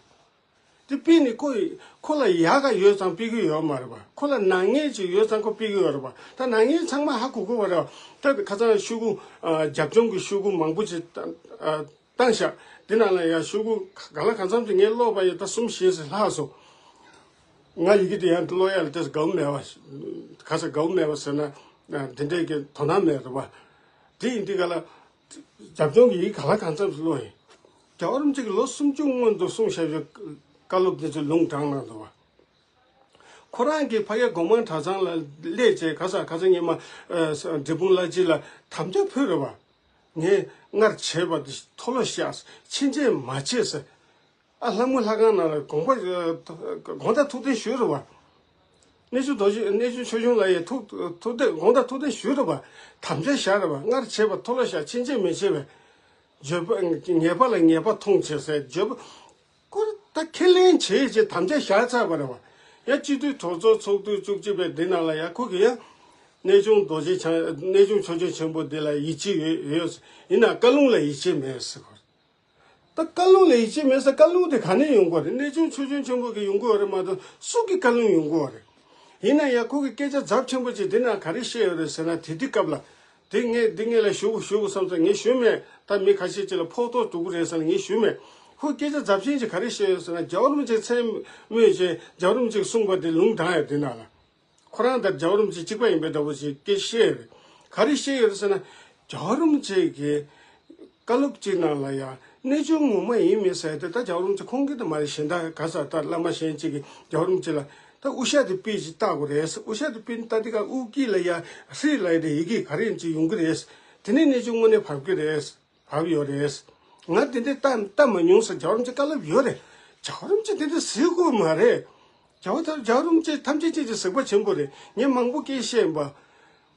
དེ་ཕུད་ནས་ཁོ་ཡི་ཁོ་ལ་ཡག་ག་ཡོད་ཙང་ཕུད་ཀྱི་ཡོད་མ་རེད་བ། ཁོ་ལ་ནག་ཉེས་ཅིག་ཡོད་ཙང་ཁོ་ཕུད་ཀྱི་ཡོད་རེད་བ། ད་ནག་ཉེས་ཚང་མ་ཧ་གོ་གོ་བ་རེད་བ། ད་ཁ་སང་ཤོག་གུ་ཨ་རྒྱབ་ལྗོངས་ཀྱི་ཤོག་གུ་མང་པོ་ཅིག་ཨ། བཏང་ཤག་དེ་ནང་ལ་ཡང་ཤོག་གུ་ག་ལ་གང་འཚམ་ཅིག་ངས་ཀློག་པ་ཡིན། ད་གསུམ་བཞི་ཙམ་ལྷག་སོང་། ང་ཡི་གེ་དེ་ཡང་ཀློག་ཡ་ལ་ཏོག་ཙམ་དགའ་པོ་མེད་པ། ག་ས་དགའ་པོ་མེད་པ་ཟེར་ན་འདི་འདྲའི་གི་དོ་སྣང་མེད་རེད་བ། དེ་ཡིན་དུས་ག་ལ་རྒྱབ་ལྗོངས་ཀྱི་ཡི་གེ་ག་ལ་གང་འཚམ་ཅིག་ཀློག་ཡིན། རྒྱལ་བ་རིན་པོ་ཆེ་གིས་ལོ་སུམ་ཅུ་སྔོན་དུ་གསུངས་བཞག་པའི་བཀའ་སློབ་དེ་ཚོ་ལུང་དྲངས་གནང་འདུག་བ། ཁོ་རང་གིས་ཕ་གིའི་སྒོ་མང་གྲྭ་ཚང་ལ་སླེབས་བྱས་ག་ས་ག་ས་ཉི་མ་ཨ་འབྲས་སྤུངས་བླ་སྤྱི་ལ་དམ་བཅའ་ཕུལ་རེད་བ། ངས་སྔར་བྱས་པ་དེ་མཐོལ་ལོ་བཤགས། ཕྱིན་ཆད་མ་བྱེད་ཟེར། ཨ་ལྷ་མོ་ལྷ་ཁང་ནང་ལ་དགོངས་པ་ཨ་དགོངས་དག་ཐུགས་བདེན་ཞུས་རེད་བ། གནས་ཆུང་རྡོ་རྗེ་གནས་ཆུང་ཆོས་སྐྱོང་ལ་ཡང་ཐུགས་ཐུགས་བདེན་དགོངས་དག་ཐུགས་བདེན་ཞུས་རེད་བ། དམ་བཅའ་བཞག་རེད་བ། སྔར་བྱས་པ་མཐོལ་ལོ་བཤགས། ཕྱིན་ཆད་མི་བྱེད་པའི་བརྗོད་པ་ཉེས་པ་ལ་ཉེས་པ་མཐོང་བྱེད་ཟེར་བརྗོད་པ། ཁོ་ད་ཁས་ལེན་བྱེད་ཅེས་དམ་བཅའ་བཞག་ཚར་བ་རེད་བ། ཡང་སྤྱི་འཐུས་གྲོས་ཚོགས་ཚོགས་དུས་བཅུ་གཅིག་པའི་འདི་ནང་ལ་ཡང་ཁོ་གིས་ཡང་གནས་ཆུང་རྡོ་རྗེ་འཆང་གནས་ཆུང་ཆོས་སྐྱོང་ཆེན་པོ་འདི་ལ་ཡིད་ཆེས་ཡོད་ཡོད། ཡིན་ན་བཀའ་ལུང་ལ་ཡིད་ཆེས་མེད་ཟེར་གོ། ད་བཀའ་ལུང་ལ་ཡིད་ཆེས་མེད་ཟེར། བཀའ་ལུང་དེ་ག་ནས་ཡོང་གི་རེད། གནས་ཆུང་ཆོས་སྐྱོང་ཆེན་པོ་གིས་ཡོང་གི་ཡོད་རེད་མ་གཏོགས་སུ་གིས་བཀའ་ལུང་ཡོང་གི་ཡོད་རེད། ཡིན་ན་ཡང་ཁོ་གིས་སྐད་ཆ་ཚབས་ཆེན་པོ་ཅིག་འདི་ནང་ག་རེ་བཤད་ཡོད་རེད་ཟེར་ན། དེ་དུས་སྐབས་ལ་དེ་ངས་འདི་ངས་ལ་ཞུ་དགོས་ཞུ་དགོས་བསམ་ཙང་ངས་ཞུས་མེད། ད་མི་ཁ་ཤས་ཅིག་ལ་ཕོག་ཐུག་འགྲོ་གི་རེད་ཟེར་ན་ངས་ཞུས་མེད། ཁོས་སྐད་ཆ་ཚབས་ཆེན་ཅིག་ག་རེ་བཤད་ཡོད་ཟེར་ན། རྒྱལ་བ་རིན་པོ་ཆེ་མཚན་སྨོས་བྱས་རྒྱལ་བ་རིན་པོ་ཆེས་གསུངས་པ་དེ་ལུང་དྲངས་ཡོད་དེ་ནང་ལ། ཁོ་རང་དང་རྒྱལ་བ་རིན་པོ་ཆེ་གཅིག་པ་ཡིན་པའི་འདྲ་པོ་ཞིག་སྐད་བཤད་ཡོད་རེད། ག་རེ་བཤད་ཡོད་རེད་ཟེར་ན། རྒྱལ་བ་རིན་པོ་ཆེ་གིས་བཀའ་སློབ་ཅིག་ནང་ལ་ཡང་གནས་ཆུང་ངོ་མ་ཡིན་མིན་ཟེར་དེ་ད་རྒྱལ་བ་རིན་པོ་ཆེ་ཁོང་གིས་ད་མ་རེད། གཞན་དག་ག་ས་ད་བླ་མ་གཞན་ཅིག་གིས་རྒྱལ་བ་རིན་པོ་ཆེ་ལ་ད་དབུ་ཞྭ་དེ་དཔེ་ཅིག་བལྟ་དགོས་རེད། དབུ་ཞྭ་དེ་དཔེ་བལྟ་དུས་ཀ་དབུ་དཀྱིལ་ལ་ཡང་ཧྲཱིཿལབ་ཡ་དེ་ཡི་གེ་ག་རེ་ཡིན་ཅིག་ཡོང་གི་རེད། དེ་ནས་གནས་ཆུང་དངོས་གནས་བབས་ཀྱི་རེད། བབས་ཡོད་རེད། ང་དེ་འདྲ་ལྟ་ལྟ་མ་མྱོང་ཟེར། རྒྱལ་བ་རིན་པོ་ཆེ་བཀའ་སློབ་ཡོད་རེད། རྒྱལ་བ་རིན་པོ་ཆེ་དེ་འདྲ་ཟེར་དགོས་མ་རེད། རྒྱལ་བ་ད་རྒྱལ་བ་རིན་པོ་ཆེ་ཐམས་ཅད་མཁྱེན་ཅིང་གཟིགས་པ་ཆེན་པོ་རེད། ངས་མང་པོ་སྐད་བཤད་ཡིན་པ།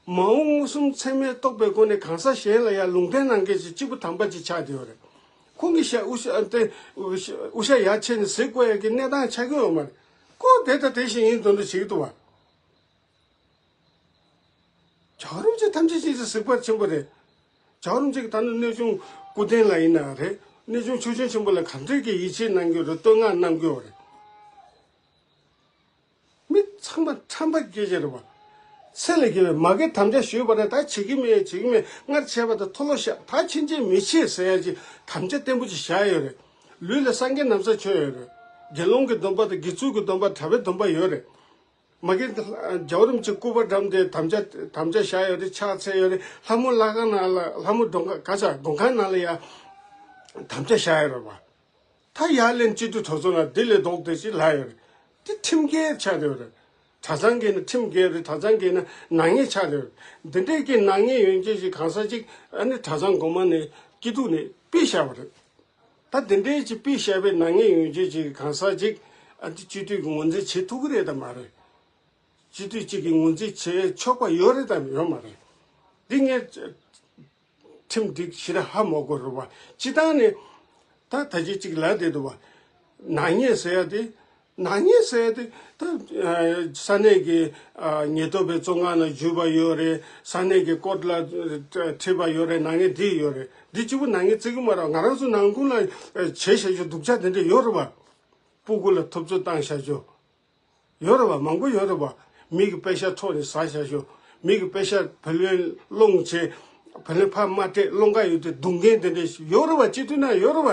མ་འོངས་མངོན་སུམ་ཚད་མས་རྟོགས་པའི་སྒོ་ནས་གང་ཟག་གཞན་ལ་ཡང་ལུང་བསྟན་གནང་མཁན་ཞིག་གཅིག་པུ་དམ་པ་ཅིག་ཆགས་བསྡད་ཡོད་རེད། ཁོང་གིས་ཞྭ་དབུ་ཞྭ་དེ་དབུ་ཞྭ་ཡར་ཕྱེ་ནས་གཟིགས་དགོས་ཡ་གི་གནས་སྟངས་ཆགས་ཀྱི་ཡོད་མ་རེད། ཁོ་དེ་ལྟ་དེ་བཞིན་ཡིན་དོན་དུ་བྱེད་ཀྱི་འདུག་བ། རྒྱལ་བ་རིན་པོ་ཆེ་ཐམས་ཅད་མཁྱེན་ཅིང་གཟིགས་པ་ཆེན་པོ་རེད། རྒྱལ་བ་རིན་པོ་ཆེ་གིས་ད་ནི་གནས་ཆུང་སྐུ་རྟེན་ལ་ཡིན་ན་རེད། གནས་ཆུང་ཆོས་སྐྱོང་ཆེན་པོ་ལ་ག་འདྲས་ཀྱི་ཡིད་ཆེས་གནང་གི་ཡོད་རེད། བསྟོད་བསྔགས་གནང་གི་ཡོད་རེད། མི་ཚང་མ་ཁྲམ་པ་སྐད་ཆ་རེད་བ། ཚེ་ལས་བརྒལ་བའི་མ་རྒན་དམ་བཅའ་ཞུས་པ་རེད། ད་བྱེད་ཀྱི་མེད། བྱེད་ཀྱི་མེད། སྔར་བྱས་པ་དང་མཐོལ་ལོ་བཤགས། ད་ཕྱིན་ཆད་མི་བྱེད་ཟེར་ཡ་ཅིག་དམ་བཅའ་བརྟན་པོ་ཅིག་བཞག་ཡོད་རེད། ལུས་ལ་སངས་རྒྱས་ན་བཟའ་མཆོད་ཡོད་རེད། དགེ་སློང་གི་སྡོམ་པ་དང་དགེ་ཚུལ་གྱི་སྡོམ་པ། གྲྭ་པའི་སྡོམ་པ་ཡོད་རེད། མ་གི་རྒྱལ་བ་རིན་པོ་ཆེ་སྐུ་པར་བཀྲམ་སྟེ་དམ་བཅའ་དམ་བཅའ་བཞག་ཡོད་རེད། ཕྱག་འཚལ་ཡོད་རེད། ལྷ་མོ་ལྷ་ཁང་ནང་ལ། ལྷ་མོ་མགོན་ཁང་ག་ས་མགོན་ཁང་ནང་ལ་ཡ་དམ་བཅའ་བཞག་ཡོད་རེད་བ། ད་ཡར་ལེན་སྤྱི་འཐུས་གྲོས་ཚོགས་ནང་འདི་ལས་ལྡོག་སྟེ་ཅིག་ལྷག་ཡོད་རེད། དེ་ཁྲིམས་འགལ་ཆགས་བསྡད་ཡོད་རེད། གྲྭ་ཚང་གི་ནི་ཁྲིམས་འགལ་རེད། གྲྭ་ཚང་གི་ནི་ནག་ཉེས་ཆགས་བསྡད་ཡོད་རེད། འདི་འདྲའི་གི་ནག་ཉེས་ཡོད་མཁན་ཞིག་གང་ཟག་ཅིག་ཨ་ནི་གྲྭ་ཚང་གོང་མ་ནས་སྐྱིད་སྡུག་ནས་ཕུད་བཞག་པ་རེད། ད་དེ་འདྲའི་ཅིག་ཕུད་བཞག་པའི་ནག་ཉེས་ཡོད་མཁན་ཅིག་གང་ཟག་ཅིག་ཨ་ནི་སྤྱི་འཐུས་ཀྱི་ངོས་འཛིན་བྱེད་ཐུབ་ཀྱི་རེད་དམ་མ་རེད། སྤྱི་འཐུས་ཅིག་གི་ངོས་འཛིན་བྱེད་ཆོག་པ་ཡོད་རེད་དམ་ཡོད་མ་རེད། འདི་ངས་ཁྲིམས་འདི་ཞེ་དྲག་ཧ་མ་གོ་རེད་བ། སྤྱི་བཏང་ནས་ད་ད་ཅི་ཅིག་ལབ་བསྡད་འདུག་བ། ནག་ཉེས་ཟེར་ཡ་དེ། ནག་ཉེས་ཟེར་ཡ་དེ་ད་ས་གནས་ཀྱི་ཉེན་རྟོག་པའི་བཙོན་ཁང་ལ་འཇུས་པ་ཡོད་རེད། ས་གནས་ཀྱི་ཀོར་ཊི་ལ་ཁྲིད་པ་ཡོད་རེད། ནག་ཉེས་འདི་ཡོད་རེད། འདི་གཅིག་པུ་ནག་ཉེས་བརྩི་གི་མ་རེད། ང་རང་ཚོ་ནང་ཁུལ་ལ་བྱས་བཞག་རྒྱུ་སྡུག་ཅག་དེ་འདྲ་ཡོད་རེད་བ། སྤུ་གུ་ལ་ཐོབ་ཚོད་བཏང་བཞག་རྒྱུ་ཡོད་རེད་བ། མང་པོ་ཡོད་རེད་བ། མི་གི་པེ་ཤ་འཕྲོག་ནས་ཟ་བཞག་རྒྱུ། མི་གི་པེ་ཤ་བུ་ལོན་སློང་བྱས། བུ་ལོན་ཕར་མ་སྤྲད། སློང་ག་ཡོད་དུས་སྡུག་མཁན་དེ་འདྲ་ཡོད་རེད་བ། སྤྱི་འཐུས་ནང་ཡོད་རེད་བ།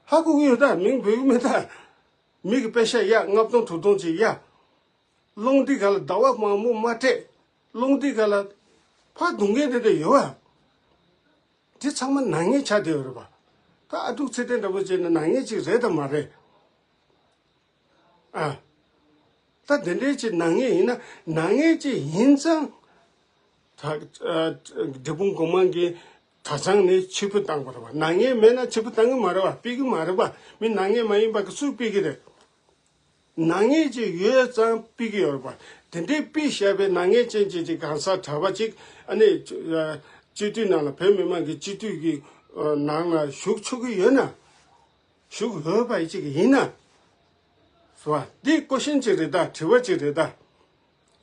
ཧ་གོ་གི་ཡོད་ད། མིང་འབོད་གི་མེད་ད། མི་གི་པེ་ཤ་ཡ་ལྔ་སྟོང་དྲུག་སྟོང་ཅིག་ཡ། སློང་དུས་ག་ལ་ཟླ་བ་མང་པོ་མ་སྤྲད། སློང་དུས་ག་ལ་ཕར་སྡུག་མཁན་དེ་འདྲ་ཡོད་བ། དེ་ཚང་མ་ནག་ཉེས་ཆགས་བསྡད་ཡོད་རེད་བ། ད་ཨ་ཀྲུག་ཚེ་བརྟན་འདྲ་པོ་བྱས་ན་ནག་ཉེས་ཅིག་རེད་དམ་མ་རེད། ཨ། ད་དེ་འདྲའི་ཅིག་ནག་ཉེས་ཡིན་ན། ནག་ཉེས་ཅིག་ཡིན་ཙང་། ད་ཨ་འབྲས་སྤུངས་སྒོ་མང་གི་གྲྭ་ཚང་ནས་ཕྱིར་འབུད་བཏང་བ་རེད་བ། ནག་ཉེས་མེད་ན་ཕྱིར་འབུད་བཏང་གི་མ་རེད་བ། ཕུད་ཀྱི་མ་རེད་བ། མི་ནག་ཉེས་མ་ཡིན་པ་གི་སུས་ཕུད་ཀྱི་རེད། ནག་ཉེས་ཅིག་ཡོད་ཙང་ཕུད་ཀྱི་ཡོད་རེད་བ། དེ་འདྲའི་ཕུད་བཞག་པའི་ནག་ཉེས་ཅན་ཅིག་ཅིག་གང་ཟག་གྲྭ་པ་ཅིག་ཨ་ནི་སྤྱི་འཐུས་ནང་ལ། བོད་མི་མང་གི་སྤྱི་འཐུས་ཀྱི་ནང་ལ་ཞུགས་ཆོག་གི་ཡོད་ན། ཞུགས་འོས་པ་ཅིག་ཡིན་ན། སོ། འདི་ཀོ་ཤན་ཅིག་རེད་ད། དྲི་བ་ཅིག་རེད་ད།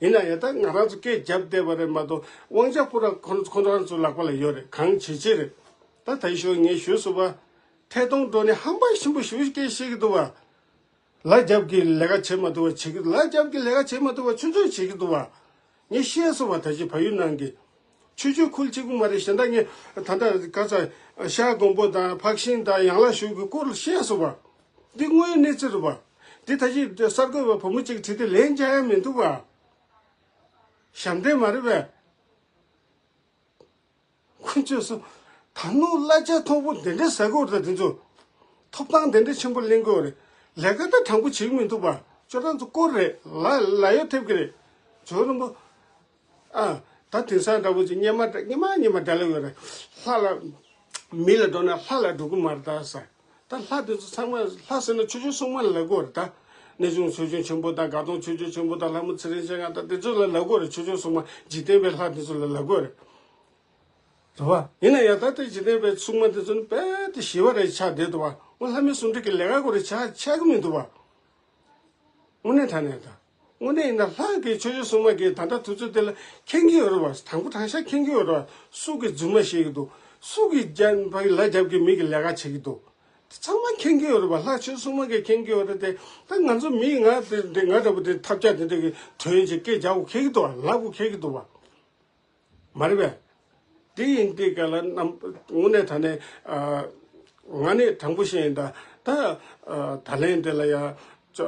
ཡིན་ན་ཡང་ད་ང་རང་ཚོ་སྐད་རྒྱབ་བསྡད་པ་རེད་མ་གཏོགས། དབང་ཆ་པུ་ར་ཁོ་ཁོ་རང་ཚོ་ལག་པ་ལ་ཡོད་རེད། གང་བྱེད་བྱེད་རེད། ད་ད་ཞོགས་ངས་ཞུས་སོང་བ། ཐད་གཏོང་འགྲོ་ནས་ཧམ་པ་ཞིམ་པོ་ཞུ་སྐད་བཤད་ཀྱི་འདུག་བ། ལ་རྒྱབ་ཀྱི་ལས་ཀ་བྱེད་མ་ཐུབ་པ་བྱེད་ཀྱི། ལ་རྒྱབ་ཀྱི་ལས་ཀ་བྱེད་མ་ཐུབ་པ་ཆུང་ཆུང་བྱེད་ཀྱི་འདུག་བ། ངས་བཤད་སོང་བ། ད་ཅི་བལ་ཡུལ་ནང་གི་ཆོས་བརྒྱུད་ཁུལ་གཅིག་པུ་མ་རེད། གཞན་དག་ངས་ད་ལྟ་ག་ས་ཤར་དགོན་པ་དང་འཕགས་ཤིང་དང་ཡང་ལ་ཞུ་གི་སྐོར་ལ་བཤད་སོང་བ། འདི་དངོས་ཡོད་གནས་ཚུལ་རེད་བ། འདི་ད་ཅི་གསར་འགོད་པ་བུ་མོ་གཅིག་བྲིས་ཏེ་ལན་རྒྱག་ཡ་མི་འདུག་བ། ཞབས་འདྲེན་མ་རེད་པས། ཁོ་ཚོས་སུ་ད་ནུ་གླ་ཆ་མཐོ་པོ་འདི་འདྲ་ཟ་གི་ཡོད་རེད། དེ་ཚོ་ཐོབ་ཐང་འདི་འདྲ་ཆེན་པོ་ལེན་གི་ཡོད་རེད། ལས་ཀ་ད་དྲང་པོ་བྱེད་ཀྱི་མི་འདུག་པ། ཁྱོད་རང་ཚོ་སྐོར་རེད། ལ་ལ་ཡོད་ཐེབས་ཀྱི་རེད། ཇོ་རིན་པོ། ཨ། ད་དེང་སང་འདྲ་པོ་ཅིག་སྙེ་མ་སྙེ་མ་སྙེ་མ་འདྲ་ལ་ཡོད་རེད། ལྷ་ལ། མི་ལ་འགྲོ་ན་ལྷ་ལ་འགྲོ་གི་མ་རེད་ད་ཟེར། ད་ལྷ་དེ་ཚོ་ཚང་མ། ལྷ་ཟེར་ན་ཆོས་སྐྱོང་སྲུང་མ་ལ་ལབ་གི་ཡོད་རེད་ད། གནས་ཆུང་ཆོས་སྐྱོང་ཆེན་པོ་དང་། དགའ་གདོང་ཆོས་སྐྱོང་ཆེན་པོ་དང་། ལྷ་མོ་ཚེ་རིང་སྤྱན་སྔ་དང་། དེ་ཚོ་ལ་ལབ་གི་ཡོད་རེད། ཆོས་སྐྱོང་སྲུང་མ། འཇིག་རྟེན་པའི་ལྷ་དེ་ཚོ་ལ་ལབ་གི་ཡོད་རེད། རེད་བ། ཡིན་ན་ཡང་ད་ལྟའི་འཇིག་རྟེན་པའི་སྲུང་མ་དེ་ཚོ་ནི་རྦད་དེ་ཞི་བ་རེ་ཆགས་བསྡད་འདུག་བ། འོ་ལྷ་མི་སྲུང་མཁྲེགས་ཀྱི་ལས་ཀ་ཁོ་རེ་ཆགས་ཆགས་ཀྱི་མི་འདུག་བ། དངོས་གནས་དྲང་གནས་ད། དངོས་གནས་ཡིན་ན་ལྷ་གིས་ཆོས་སྐྱོང་སྲུང་མ་གིས་ད་ལྟ་དུས་ཚོད་དེ་ལ་མཁྱེན་གྱི་ཡོད་རེད་བ། དྲང་པོ་དྲང་བཞག་མཁྱེན་གྱི་ཡོད་རེད་བ། སུ་གིས་རྫུན་མ་བཤད་ཀྱི་འདུག་སུ་གིས་རྒྱབ་ཕར་ལ་རྒྱབ་ཀྱི་མི་གི་ལས་ཀ་བྱེད་ཀྱི་འདུག་དེ་ཚང་མ་མཁྱེན་གྱི་ཡོད་རེད་བ། ལྷ་ཆོས་སྲུང་མ་གིས་མཁྱེན་གྱི་ཡོད་རེད་དེ། ད་ང་ཚོ་མི་ང་དེ་འདྲ་ང་འདྲ་པོ་དེ་ཐབས་ཆག་དེ་འདྲ་གི་དོན་ཅིག་སྐད་རྒྱག་དགོས་ཁེལ་གྱི་འདུག་བ། ལབ་དགོས་ཁེལ་གྱི་འདུག་བ། མ་རེད་པས། དེ་ཡིན་དུས་ག་ལ་རྣམ་དངོས་གནས་དྲང་གནས། ཨ། ང་ནི་དྲང་པོ་བཤད་ཡིན་ད། ད། ཨ། ད་ལན་དེ་ལ་ཡ། ཅོ།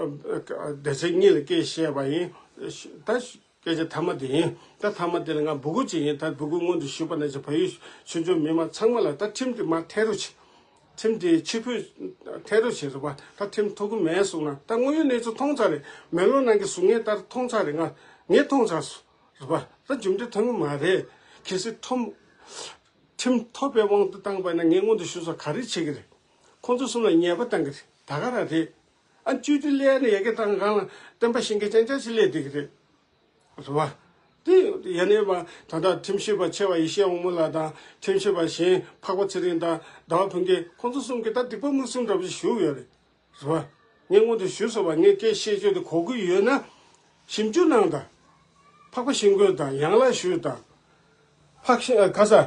སྡེ་ཚན་གཉིས་ལ་སྐད་བཤད་པ་ཡིན། ད་སྐད་ཆ་མཐའ་མ་དེ་ཡིན། ད་མཐའ་མ་དེ་ལ་ང་སྦུ་གུ་ཅིག་ཡིན། ད་སྦུ་གུ་སྔོན་དུ་ཞུས་པ་ནང་བཞིན་བལ་ཡུལ་ཆོས་འབྱོར་མི་མང་ཚང་མ་ལ་ད་ཁྲིམས་དེ་མར་ཐལ་རོགས་བྱེད། ཁྲིམས་དེ་ཕྱིར་འབུད་ཐལ་རོགས་བྱེད་རེད་པ། ད་ཁྲིམས་ཐོབ་ཀྱི་མེད་གསུངས་ན། ད་དངོས་ཡོད་གནས་ཚུལ་མཐོང་ཚར་རེད། མེ་ལོང་ནང་གི་གཟུགས་བརྙན་ལྟར་མཐོང་ཚར་རེད། ང་ངས་མཐོང་ཚར་སོང་། རེད་པ། ད་རྒྱུ་འབྲས་ཐོན་གྱི་མ་རེད། གལ་སྲིད་ཁྲིམས་ཁྲིམས་ཐོབ་པའི་དབང་དུ་བཏང་པ་ན་ངས་སྔོན་དུ་ཞུས་སོགས་ག་རེ་བྱེད་ཀྱི་རེད། ཁོང་ཚོ་གསུམ་ལ་ཉེས་པ་བཏང་གི་རེད། ད་ག་རང་རེད། ཨ། སྤྱི་འཐུས་སླེབས་ནས་ཡ་གི་བཏང་། གང་ལ་བསྟན་པ་བཤིག་མཁན་རྐྱང་རྐྱང་ཞིག་སླེབས་བསྡད་ཀྱི་རེད། རེད་པ། དེ་ཡ་ནས་མ་ད་ལྟ་ཁྲིམས་ཞིབ་པ་ཆེ་བ་ཡེ་ཤེས་དབང་མོ་ལགས་དང་། ཁྲིམས་ཞིབ་པ་གཞན་འཕགས་པ་ཚེ་རིང་དང་ཟླ་བ་ཕུན་སྐྱིད། ཁོང་ཚོ་གསུམ་གྱིས་ད་སྡིག་པ་མིག་གསུམ་འདྲ་པོ་ཞིག་ཞུ་གི་ཡོད་རེད། རེད་པ། ངས་སྔོན་དུ་ཞུས་སོང་བ། ངས་སྐད་བཤད་རྒྱུ་དེ་གོ་གི་ཡོད་ན་ཞིབ་འཇུག་གནང་དང་། འཕགས་པ་ཤིང་ཀུན་དང་། ཡང་ལགས་ཞུས་དང་། ཕག་ཤ་ག་ས་ཨ་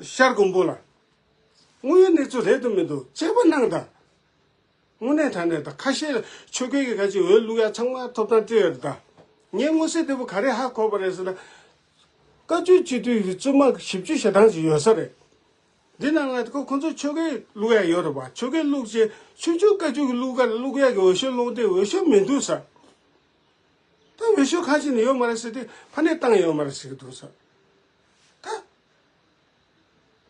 ཤར་མགོན་པོ་ལ། དངོས་ཡོད་གནས་ཚུལ་རེད་དུ་མི་འདུག་དཔྱད་པ་གནང་དང་། དངོས་གནས་དྲང་གནས་དང་ཁ་ཤས་ལ་ཆོལ་ཁའི་གི་ག་ཅིག་འོས་བླུག་ཡ་ཚང་མ་ཐོབ་ཐང་སྤྲད་ཡོད་རེད་ད། ངས་མངོན་གསལ་དོད་པོ་ག་རེ་ཧ་གོ་བ་རེད་ཟེར་ན། བཀའ་ཆོས་སྤྱི་འཐུས་ཀྱི་བཙུན་མ་ཞིབ་དཔྱོད་བྱེད་སྟངས་ཅིག་ཡོད་ས་རེད། འདི་ནང་ལ་ཁོ་ཁོ་ཚོ་ཆོལ་ཁའི་བླུག་ཡ་ཡོད་རེད་པ། ཆོལ་ཁའི་བླུག་བྱས་ཆོས་ཕྱོགས་བཀའ་ཆོས་ཀྱི་བླུག་ག་བླུག་ཡ་གི་འོས་ཤོག་སློང་དེ་འོས་ཤོག་མི་འདུག་ས། ད་འོས་ཤོག་ཁ་ཅིག་ནས་ཡོད་མ་རེད་ཟེར་ཏེ་ཕ་ནས་བཏང་ཡོད་མ་རེད་ཟེར་གི་འདུག་ས། ད།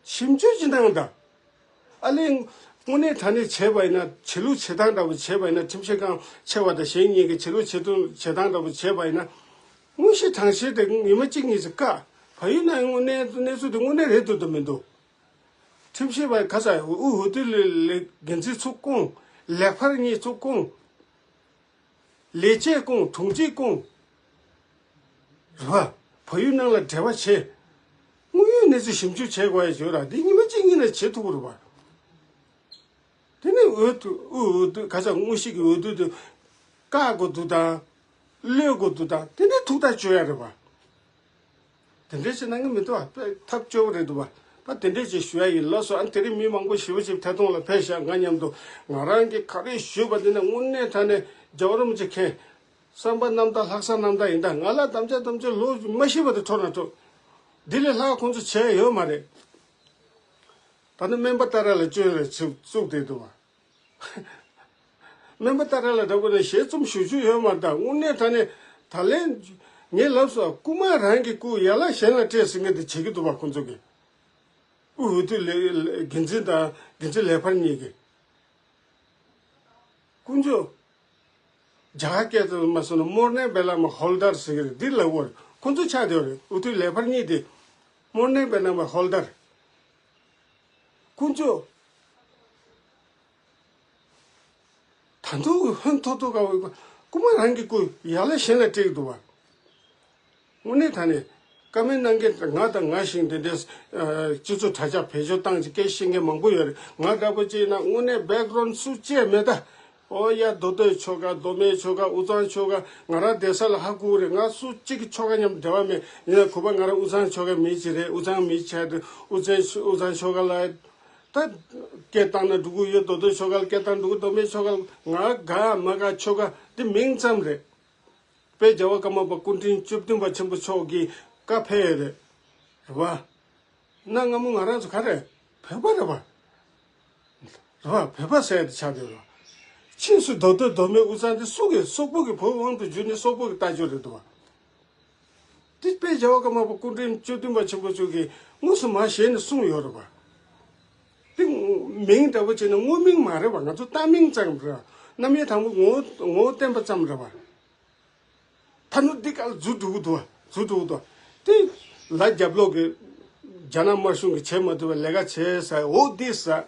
ཞིབ་འཇུག་ཅིག་གནང་དང་། ཨ་ལས། དངོས་གནས་དྲང་གནས་བྱས་པ་ཡིན་ན་བྱེད་ལུགས་བྱེད་སྟངས་འདྲ་པོ་བྱས་པ་ཡིན་ན་ཁྲིམས་ཞིབ་ཁང་ཆེ་བ་དང་གཞན་གཉིས་ཀྱི་བྱེད་ལུགས་བྱེད་སྟངས་བྱེད་སྟངས་འདྲ་པོ་བྱས་པ་ཡིན་ན། དངོས་གཞི་དྲང་གཞི་དེ་ཉི་མ་གཅིག་གཉིས་སུ་བཀག་བལ་ཡུལ་ནང་དངོས་གནས་གནས་ཚུལ་དེ་དངོས་གནས་རེད་འདུག་དང་མི་འདུག་ཁྲིམས་ཞིབ་པ་ག་ས་དབུ་འོས་བསྡུ་ལས་ལས་འགན་འཛིན་ཚུར་བསྐོང་། ལས་འཕར་གཉིས་ཚུར་བསྐོང་། ལས་བྱེད་བསྐོང་། དྲུང་ཆེ་བསྐོང་། རེད་བ། བལ་ཡུལ་ནང་ལ་འབྲེལ་བ་བྱེད། དངོས་ཡོད་གནས་ཚུལ་ཞིབ་འཇུག་བྱེད་དགོས་ཡ་ཡོད་ར་འདི་ཉི་མ་གཅིག་གཉིས་ནས་བྱེད་ཐུབ་ཀྱི་རེད་བ། དེ་ནས་འོས་བསྡུ་དབུ་འོས་བསྡུ་ག་ས་དངོས་གཞི་གི་འོས་བསྡུ་དེ་བཀག་དགོས་འདུག་དང་། གློད་དགོས་འདུག་དང་དེ་འདྲའི་ཐུགས་ཐག་གཅོད་ཡ་རེད་བ། དེ་འདྲའི་བྱེད་གནང་གི་མི་འདུག་བ། དཔེ་ཐབས་སྐྱོ་བོ་རེད་འདུག་བ། ད་དེ་འདྲའི་ཅིག་ཞུ་ཡ་ཡིན་ལགས་སོ། ཨ་དེ་རིང་མི་མང་པོ་ཞེ་པོ་ཅིག་ཐད་གཏོང་ལ་ཕེབས་ཤག་ང་མཉམ་དུ་ང་རང་གིས་ག་རེ་ཞུས་པ་འདི་ནི་དངོས་གནས་དྲང་གནས་རྒྱལ་བ་རིན་པོ་ཆེ་མཁྱེན། བསམ་པ་རྣམ་དག་ལྷག་བསམ་རྣམ་དག་ཡིན་ད། ང་ལ་དམ་བཅའ་དམ་བཅའ་ལོ་མ་ཤི་བ་དེ་འཕྲོ་ན་འཕྲོ། འདི་ལས་ལྷག་ཁོང་ཚོ་བྱས་ཡོད་མ་རེད། ད་ནི་སྨན་པ་ཏཱ་ར་ལ་བཅོལ་རེ་བཙུགས་བསྡད་འདུག་བ། སྨན་པ་ཏཱ་ར་ལ་འདྲ་པོ་ནས་ཞལ་རྩོམ་ཞུ་རྒྱུ་ཡོད་མ་རེད་ད། དངོས་གནས་དྲང་གནས་ད་ལན་ངས་ལབ་སོང་། རྐུ་མ་རང་གི་རྐུ་ཡ་ལ་གཞན་ལ་སྤྲད་ཟེར་མཁན་དེ་བྱེད་ཀྱི་འདུག་བ་ཁོང་ཚོ་གིས། དབུ་འོས་བསྡུ་ལས་འགན་འཛིན་དང་འགན་འཛིན་ལས་འཕར་གཉིས་ཀྱིས། དཀོན་མཆོག་རྒྱ་གར་སྐད་དུ་མ་སོང་ན་མོར་ནེ་བེ་ལ་མ་ཧོལ་དར་ཟེར་གི་རེད། འདི་ལ་བོར་ཁོང་ཚོ་ཆགས་བསྡད་རེད། འུ་ཐུག་ལས་ཕར་གཉིས་དེ་མོར་ནེ་བེ་ལ་མ་ཧོལ་དར། དཀོན་མཆོག་ད་དུང་ཧོན་ཐོག་ཐོག་ག་བོ་རྐུ་མ་རང་གི་རྐུ་ཡ་ལ་གཞན་ལ་སྤྲད་གི་འདུག་བ། དངོས་གནས་དྲང་གནས་བཀའ་མོལ་གནང་མཁན་ང་དང་ང་བཞིན་དེ་འདྲའི་སྤྱི་ཚོགས་དྲ་རྒྱ་བེད་སྤྱོད་བཏང་ཅིག་སྐད་ཤེས་མཁན་མང་པོ་ཡོད་རེད། ང་འདྲ་པོ་ཅིག་ན་དངོས་གནས་བེག་རོན་སུ་བཅད་མེད་ད། ཨོ་ཡ་མདོ་སྟོད་ཆོལ་ཁ་མདོ་སྨད་ཆོལ་ཁ་དབུས་གཙང་ཆོལ་ཁ་ང་རང་བསྡད་ས་ལ་ཧ་གོ་རེད། ང་སུ་གཅིག་གི་ཆོལ་ཁ་མཉམ་འབྲེལ་བ་མེད། ཡིན་ན་གུས་པ་ང་རང་དབུས་གཙང་ཆོལ་ཁའི་མི་ཅིག་རེད། དབུས་གཙང་མི་ཆགས་དུས་དབུས་གཙང་དབུས་གཙང་ཆོལ་ཁ་ལ་ད་སྐད་བཏང་ན་འགྲོ་གི་ཡོད། མདོ་སྟོད་ཆོལ་ཁ་ལ་སྐད་བཏང་འགྲོ་གི། མདོ་སྨད་ཆོལ་ཁ་ལ་ང་དགའ་མ་དགའ་ཆོལ་ཁ་འདི་མིང་ཙམ་རེད། དཔལ་རྒྱལ་བ་ཀརྨ་པ་སྐུ་ཕྲེང་བཅུ་བདུན་པ་ཆེན་པོ་མཆོག་གིས་བཀའ་ཕེབས་ཡོད་རེད། རེད་བ། གནའ་སྔ་མོ་ང་རང་ཚོ་ག་རེ་བོད་པ་རེད་བ། རེད་བ། བོད་པ་ཟེར་ཡ་དེ་ཆགས་བསྡད་ཡོད་རེད་བ། ཕྱིས་སུ་མདོ་སྟོད་མདོ་སྨད་དབུས་གཙང་དེ་སུ་གིས་སོག་པོ་གི་བོད་དབང་དུ་བསྒྱུར་ནས་སོག་པོ་གི་ལྟ་སྤྱོད་རེད་འདུག་བ། དེ་དཔལ་རྒྱལ་བ་ཀརྨ་པ་སྐུ་ཕྲེང་བཅུ་བདུན་པ་ཆེན་པོ་མཆོག་གིས་དངོས་སུ་མ་ཞལ་ནས་གསུངས་ཡོད་རེད་བ། དེ་མིང་འདྲ་པོ་བྱས་ན་དངོས་མིང་མ་རེད་བ། ང་ཚོ་བཏགས་མིང་ཙམ་རེད་བ། རྣམ་དབྱེ་དང་པོ་ངོ་བོ་ངོ་བོ་བསྟན་པ་ཙམ་རེད་བ། ད་ནུ་འདི་ག་ལ་རྫུ་འགྲོ་གི་འདུག་བ། རྫུ་འགྲོ་གི་འདུག་བ། དེ་ལ་རྒྱབ་ལོག་གི་རྒྱ་ནག་དམར་གཞུང་གིས་བྱེད་མ་ཐུབ་པའི་ལས་ཀ་བྱས་ཟེར། འོ་འདི་ཟེར།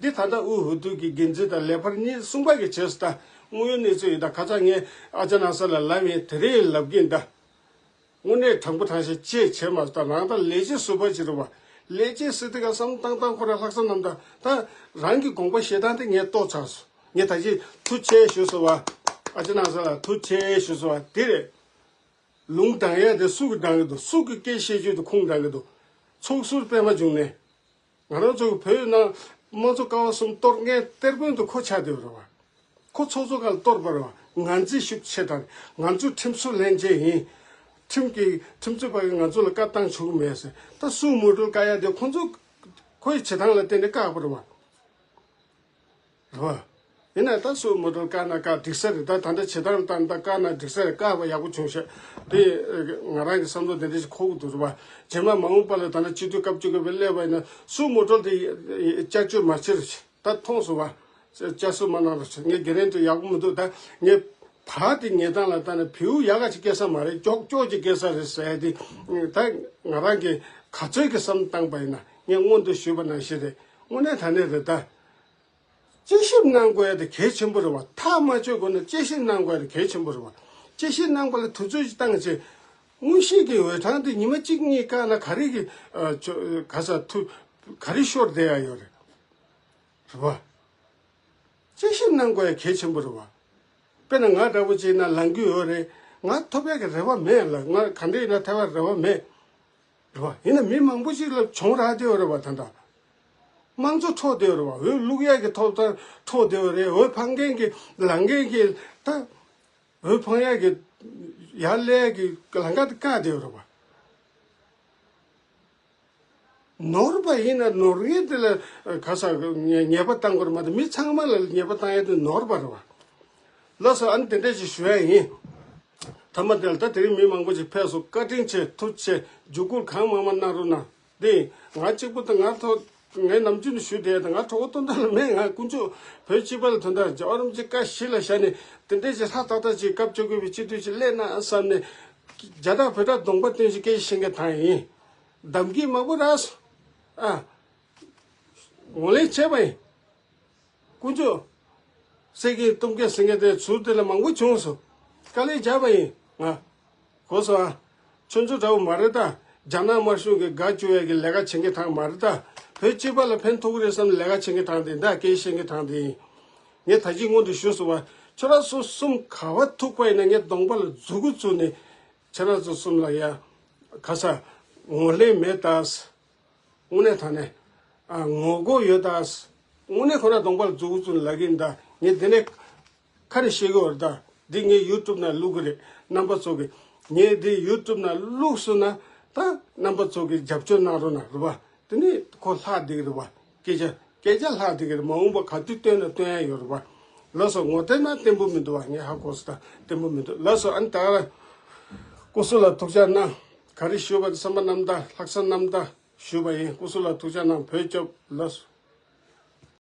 འདི་ད་ལྟ་དབུ་འོས་བསྡུ་གི་འགན་འཛིན་དང་ལས་འཕར་གཉིས་གསུམ་པ་གིས་བྱས་ཟེར། ད་དངོས་ཡོད་གནས་ཚུལ་ཡིན། ད་ཁ་སང་ངས་ཨ་ཅག་ནང་ས་ལ་ལབ་ཡིན། དེ་རིང་ལབ་གིན་ད། དངོས་གནས་དྲང་པོ་དྲང་བཞག་ཅེས་བྱས་མ་ཟད་རང་ད་ལས་བྱེད་ཟུར་པ་ཅིག་རེད་བ། ལས་བྱེད་ཟེར་དུས་ག་བསམ་བཏང་བཏང་ཁོ་རང་ལྷག་བསམ་རྣམ་དག་ད་རང་གི་དགོངས་པ་བཞེས་སྟངས་དེ་ངས་རྟོགས་ཚར་སོང་། ངས་ད་ཅི་ཐུགས་རྗེ་ཆེ་ཞུ་སོང་བ། ཨ་ཅག་ནང་ས་ལ་ཐུགས་རྗེ་ཆེ་ཞུ་སོང་བ། དེ་རེད། ལུང་དྲང་ཡ་དེ་སུ་གིས་དྲང་གི་འདུག་སུ་གི་སྐད་བཤད་རྒྱུ་དེ་ཁུངས་དྲང་གི་འདུག་ཚོགས་ཟུར་པད་མ་འབྱུང་གནས། ང་རང་ཚོ་བོད་ནང་དམངས་གཙོ་ཀ་བ་གསུམ་གཏོར་མཁན་གཏེར་དཔོན་དུ་ཁོ་ཆགས་བསྡད་པ་རེད་བ། ཁོ་ཚོགས་གཙོ་སྒང་ལ་གཏོར་བ་རེད་བ། ང་ཚོས་ཤུགས་ཆེ་དྲགས། ང་ཚོས་ཁྲིམས་སྲོལ་ལྷན་རྒྱས་ཡིན། ཁྲིམས་ཀྱི་ཁྲིམས་རྩོད་པ་གིས་ང་ཚོ་ལ་བཀའ་བཏང་ཆོག་གི་མེད་ཟེར། ད་སུ་མོ་ཊ་བཀག་ཡ་དེ་ཁོ་ཚོ་ཁོའི་བྱེད་སྟངས་ལ་བརྟེན་ནས་བཀག་པ་རེད་བ། རེད་བ། ཡིན་ན་ད་སུ་མོ་ཊ་བཀག་ན་བཀག་འགྲིག་ས་རེད། ད་ད་ལྟ་བྱེད་སྟངས་ལྟར་ད་བཀག་ན་འགྲིག་ས་རེད། བཀག་པ་ཡག་པོ་བྱུང་ཤག་དེ་ང་རང་གི་བསམ་བློ་དེ་འདྲ་ཞིག་འཁོར་གི་འདུག་རེད་བ། རྗེས་མ་མ་འོངས་པ་ལ་ད་ནི་སྤྱི་འཐུས་སྐབས་བཅུ་གི་བའི་སླེབས་པ་ཡིན་ན་སུ་མོ་ཊ་དེ་བསྐྱར་བཅོས་མ་བྱེད་རེད། ད་མཐོང་སོང་བ། བསྐྱར་གསོ་མ་གནང་རོགས་བྱེད། ངས་ག་རེ་འདྲ་ཡག་པོ་མི་འདུག་ད་ངས་བར་དེ་ཉན་སྟངས་ལ་ལྟ་ན་བེའུ་ཡག་ག་ཅིག་སྐྱེ་ས་མ་རེད། ཀྱོག་ཀྱོག་ཅིག་སྐྱེ་ས་རེད་ཟེར་ཡ་དེ་ད་ང་རང་གིས་ག་ཚོད་ཀྱི་བསམ་བཏང་པ་ཡིན་ན་ངས་སྔོན་དུ་ཞུས་པ་ནང་བཞིན་རེད། དངོས་གནས་དྲང་གནས་རེད་ད། དཔྱད་ཞིབ་གནང་དགོས་ཡ་དེ་གལ་ཆེན་པོ་རེད་བ། ཐག་མ་ཆོད་གོང་ནས་དཔྱད་ཞིབ་གནང་དགོས་ཡ་དེ་གལ་ཆེན་པོ་རེད་བ། དཔྱད་ཞིབ་གནང་པ་ལ་དུས་ཚོད་ཅིག་བཏང་བྱས། དངོས་གཞི་གི་འོས་གྲངས་དེ་ཉི་མ་གཅིག་གཉིས་བཀག་ན་ག་རེ་གི་ཨ་ཆོ་ག་ས་ཐུ་ག་རེ་ཤོར་བསྡད་ཡ་ཡོད་རེད། རེད་བ། དཔྱད་ཞིབ་གནང་དགོས་ཡ་གལ་ཆེན་པོ་རེད་བ། དཔེར་ན་ང་འདྲ་པོ་ཅིག་ཡིན་ན་ལངས་རྒྱུ་ཡོད་རེད། ང་ཐོབ་ཡ་གི་རེ་བ་མེད་ལ། ང་ག་འདྲ་ཡིན་ན་ཐོབ་ཡ་རེ་བ་མེད། རེད་བ། ཡིན་ན་མི་མང་པོ་ཞིག་ལ་གྱོང་རག་བསྡད་ཡོད་རེད་བ། ད་ལྟ་དམངས་གཙོ་འཕྲོག་བསྡད་ཡོད་རེད་བ། འོས་བླུག་ཡག་གི་ཐོབ་ཐང་འཕྲོག་བསྡད་ཡོད་རེད། འོས་འཕང་མཁན་གྱི་ལངས་མཁན་གྱི་ད་འོས་འཕང་ཡག་གི་ཡར་སླེབས་ཡག་གི་ལམ་ཁ་དེ་བཀག་བསྡད་ཡོད་རེད་བ། ནོར་བ་ཡིན་ན་ནོར་མཁན་དེ་ལ་ག་ས་ཉེས་པ་བཏང་དགོས་རེད་མ་གཏོགས། མི་ཚང་མ་ལ་ཉེས་པ་བཏང་ཡག་དེ་ནོར་བ་རེད་བ། ལགས་སོ། ཨ་ནི་དེ་འདྲ་ཞིག་ཞུ་ཡག་ཡིན། མཐའ་མ་དེ་ལ་ད་དེ་རིང་མི་མང་པོ་ཞིག་ཕེབས་སོང་། བཀའ་དྲིན་ཆེ། ཐུགས་རྗེ་ཆེ། འཇུག་སྐུལ་གང་མང་མང་གནང་རོགས་གནང་། དེ་ང་གཅིག་པུ་དང་ང་ཐོག་ངའི་ནམ་རྒྱུན་ནས་ཞུ་བསྡད་དང་། ང་གྲོགས་པོ་སྟོན་ཟླ་ལ་མེད། ང་དཀོན་མཆོག་བོད་སྤྱི་པ་ལ་དོན་དག་རྒྱལ་བ་རིན་པོ་ཆེ་བཀའ་གཞི་ལ་བཞག་ནས་དེ་འདྲའི་ཅིག་ལྷ་ཏག་ཏག་ཅིག་སྐབས་བཅོ་བརྒྱད་པའི་སྤྱི་འཐུས་ཅིག་སླེབས་ན་བསམ་ནས། རྒྱ་སྟག་བོད་སྟག་གདོང་པ་སྟོན་ཞིག་སྐད་ཆ་བཤད་མཁན་ཐང་ཡིན། གདམ་གྱི་མང་པོ་རག་སོང་། ཨ། ངོས་ལེན་བྱས་པ་ཡིན། དཀོན་མཆོག་སྲས་ཀྱི་གཏུམ་སྐད་ཟེར་མཁན་དེ་ཟུར་དེ་ལ་མང་པོ་བྱུང་སོང་། དཀའ་ལས་བརྒྱབ་པ་ཡིན་ང་། གོ་སོང་ཨ། ཁྱོད་ཚོ་འདྲ་བོ་མ་རེད་ད། རྒྱ་ནག་དམར་གཞུང་གི་དགའ་བཅུག་ཡག་གི་ལས་ཀ་བྱེད་མཁན་ཐང་མ་རེད་ད། བོད་སྤྱི་པ་ལ་ཕན་ཐོགས་ཀྱི་རེད་བསམ་ནས་ལས་ཀ་བྱེད་མཁན་ཐང་དེ་ཡིན་ད། སྐད་ཆ་བཤད་མཁན་ཐང་དེ་ཡིན། ངས་ད་ཅི་སྔོན་དུ་ཞུས་སོང་བ། ཁྱོད་རང་ཚོ་གསུམ་ག་བ་ཐུག་པ་ཡིན་ན་ངས་གདོང་པ་ལ་མཛུ་གུ་བཙུགས་ནས་ཁྱེད་རང་ཚོ་གསུམ་ལ་ཡ་ག་ས་ངོས་ལེན་མེད་ད། དངོས་གནས་དྲང་གནས། ཨ། ངོ་རྒོལ་ཡོད་ད། དངོས་གནས་ཁོ་རང་གདོང་པ་ལ་མཛུ་གུ་བཙུགས་ནས་ལབ་ཀྱི་ཡིན་ད། ངས་འདི་ནས་ཁ་ནས་བཤད་ཀྱི་ཡོད་རེད་ད། འདི་ངས་ཡུ་ཊུབ་ནང་བླུག་གི་རེད། རྣམ་པ་ཚོ་གིས་ངས་འདི་ཡུ་ཊུབ་ནང་བླུགས་སོང་ན་ད་རྣམ་པ་ཚོ་གིས་རྒྱབ་སྐྱོར་གནང་རོགས་གནང་། རེད་པ། དེ་ནས་ཁོ་ལྷག་བསྡད་ཀྱི་རེད་པ། སྐད་ཆ་སྐད་ཆ་ལྷག་བསྡད་ཀྱི་རེད། མ་འོངས་པ་ག་དུས་བཏོན་ན་བཏོན་ཡག་ཡོད་རེད་པ། ལགས་སོ། ངོ་དེབ་ནང་བརྟན་པོ་མི་འདུག་བ། ངས་ཧ་གོ་སོང་ད། བརྟན་པོ་མི་འདུག་ལགས་སོ། ཨ་ནི་ད་སྐུ་གཟུགས་ལ་ཐུགས་ཅག་གནང་། ག་རེ་ཞུ་བ་དེ་བསམ་པ་རྣམ་དག་ལྷག་བསམ་རྣམ་དག་ཞུས་པ་ཡིན། སྐུ་གཟུགས་ལ་ཐུགས་ཅག་གནང་། བོད་སྐྱོབ། ལགས་སོ།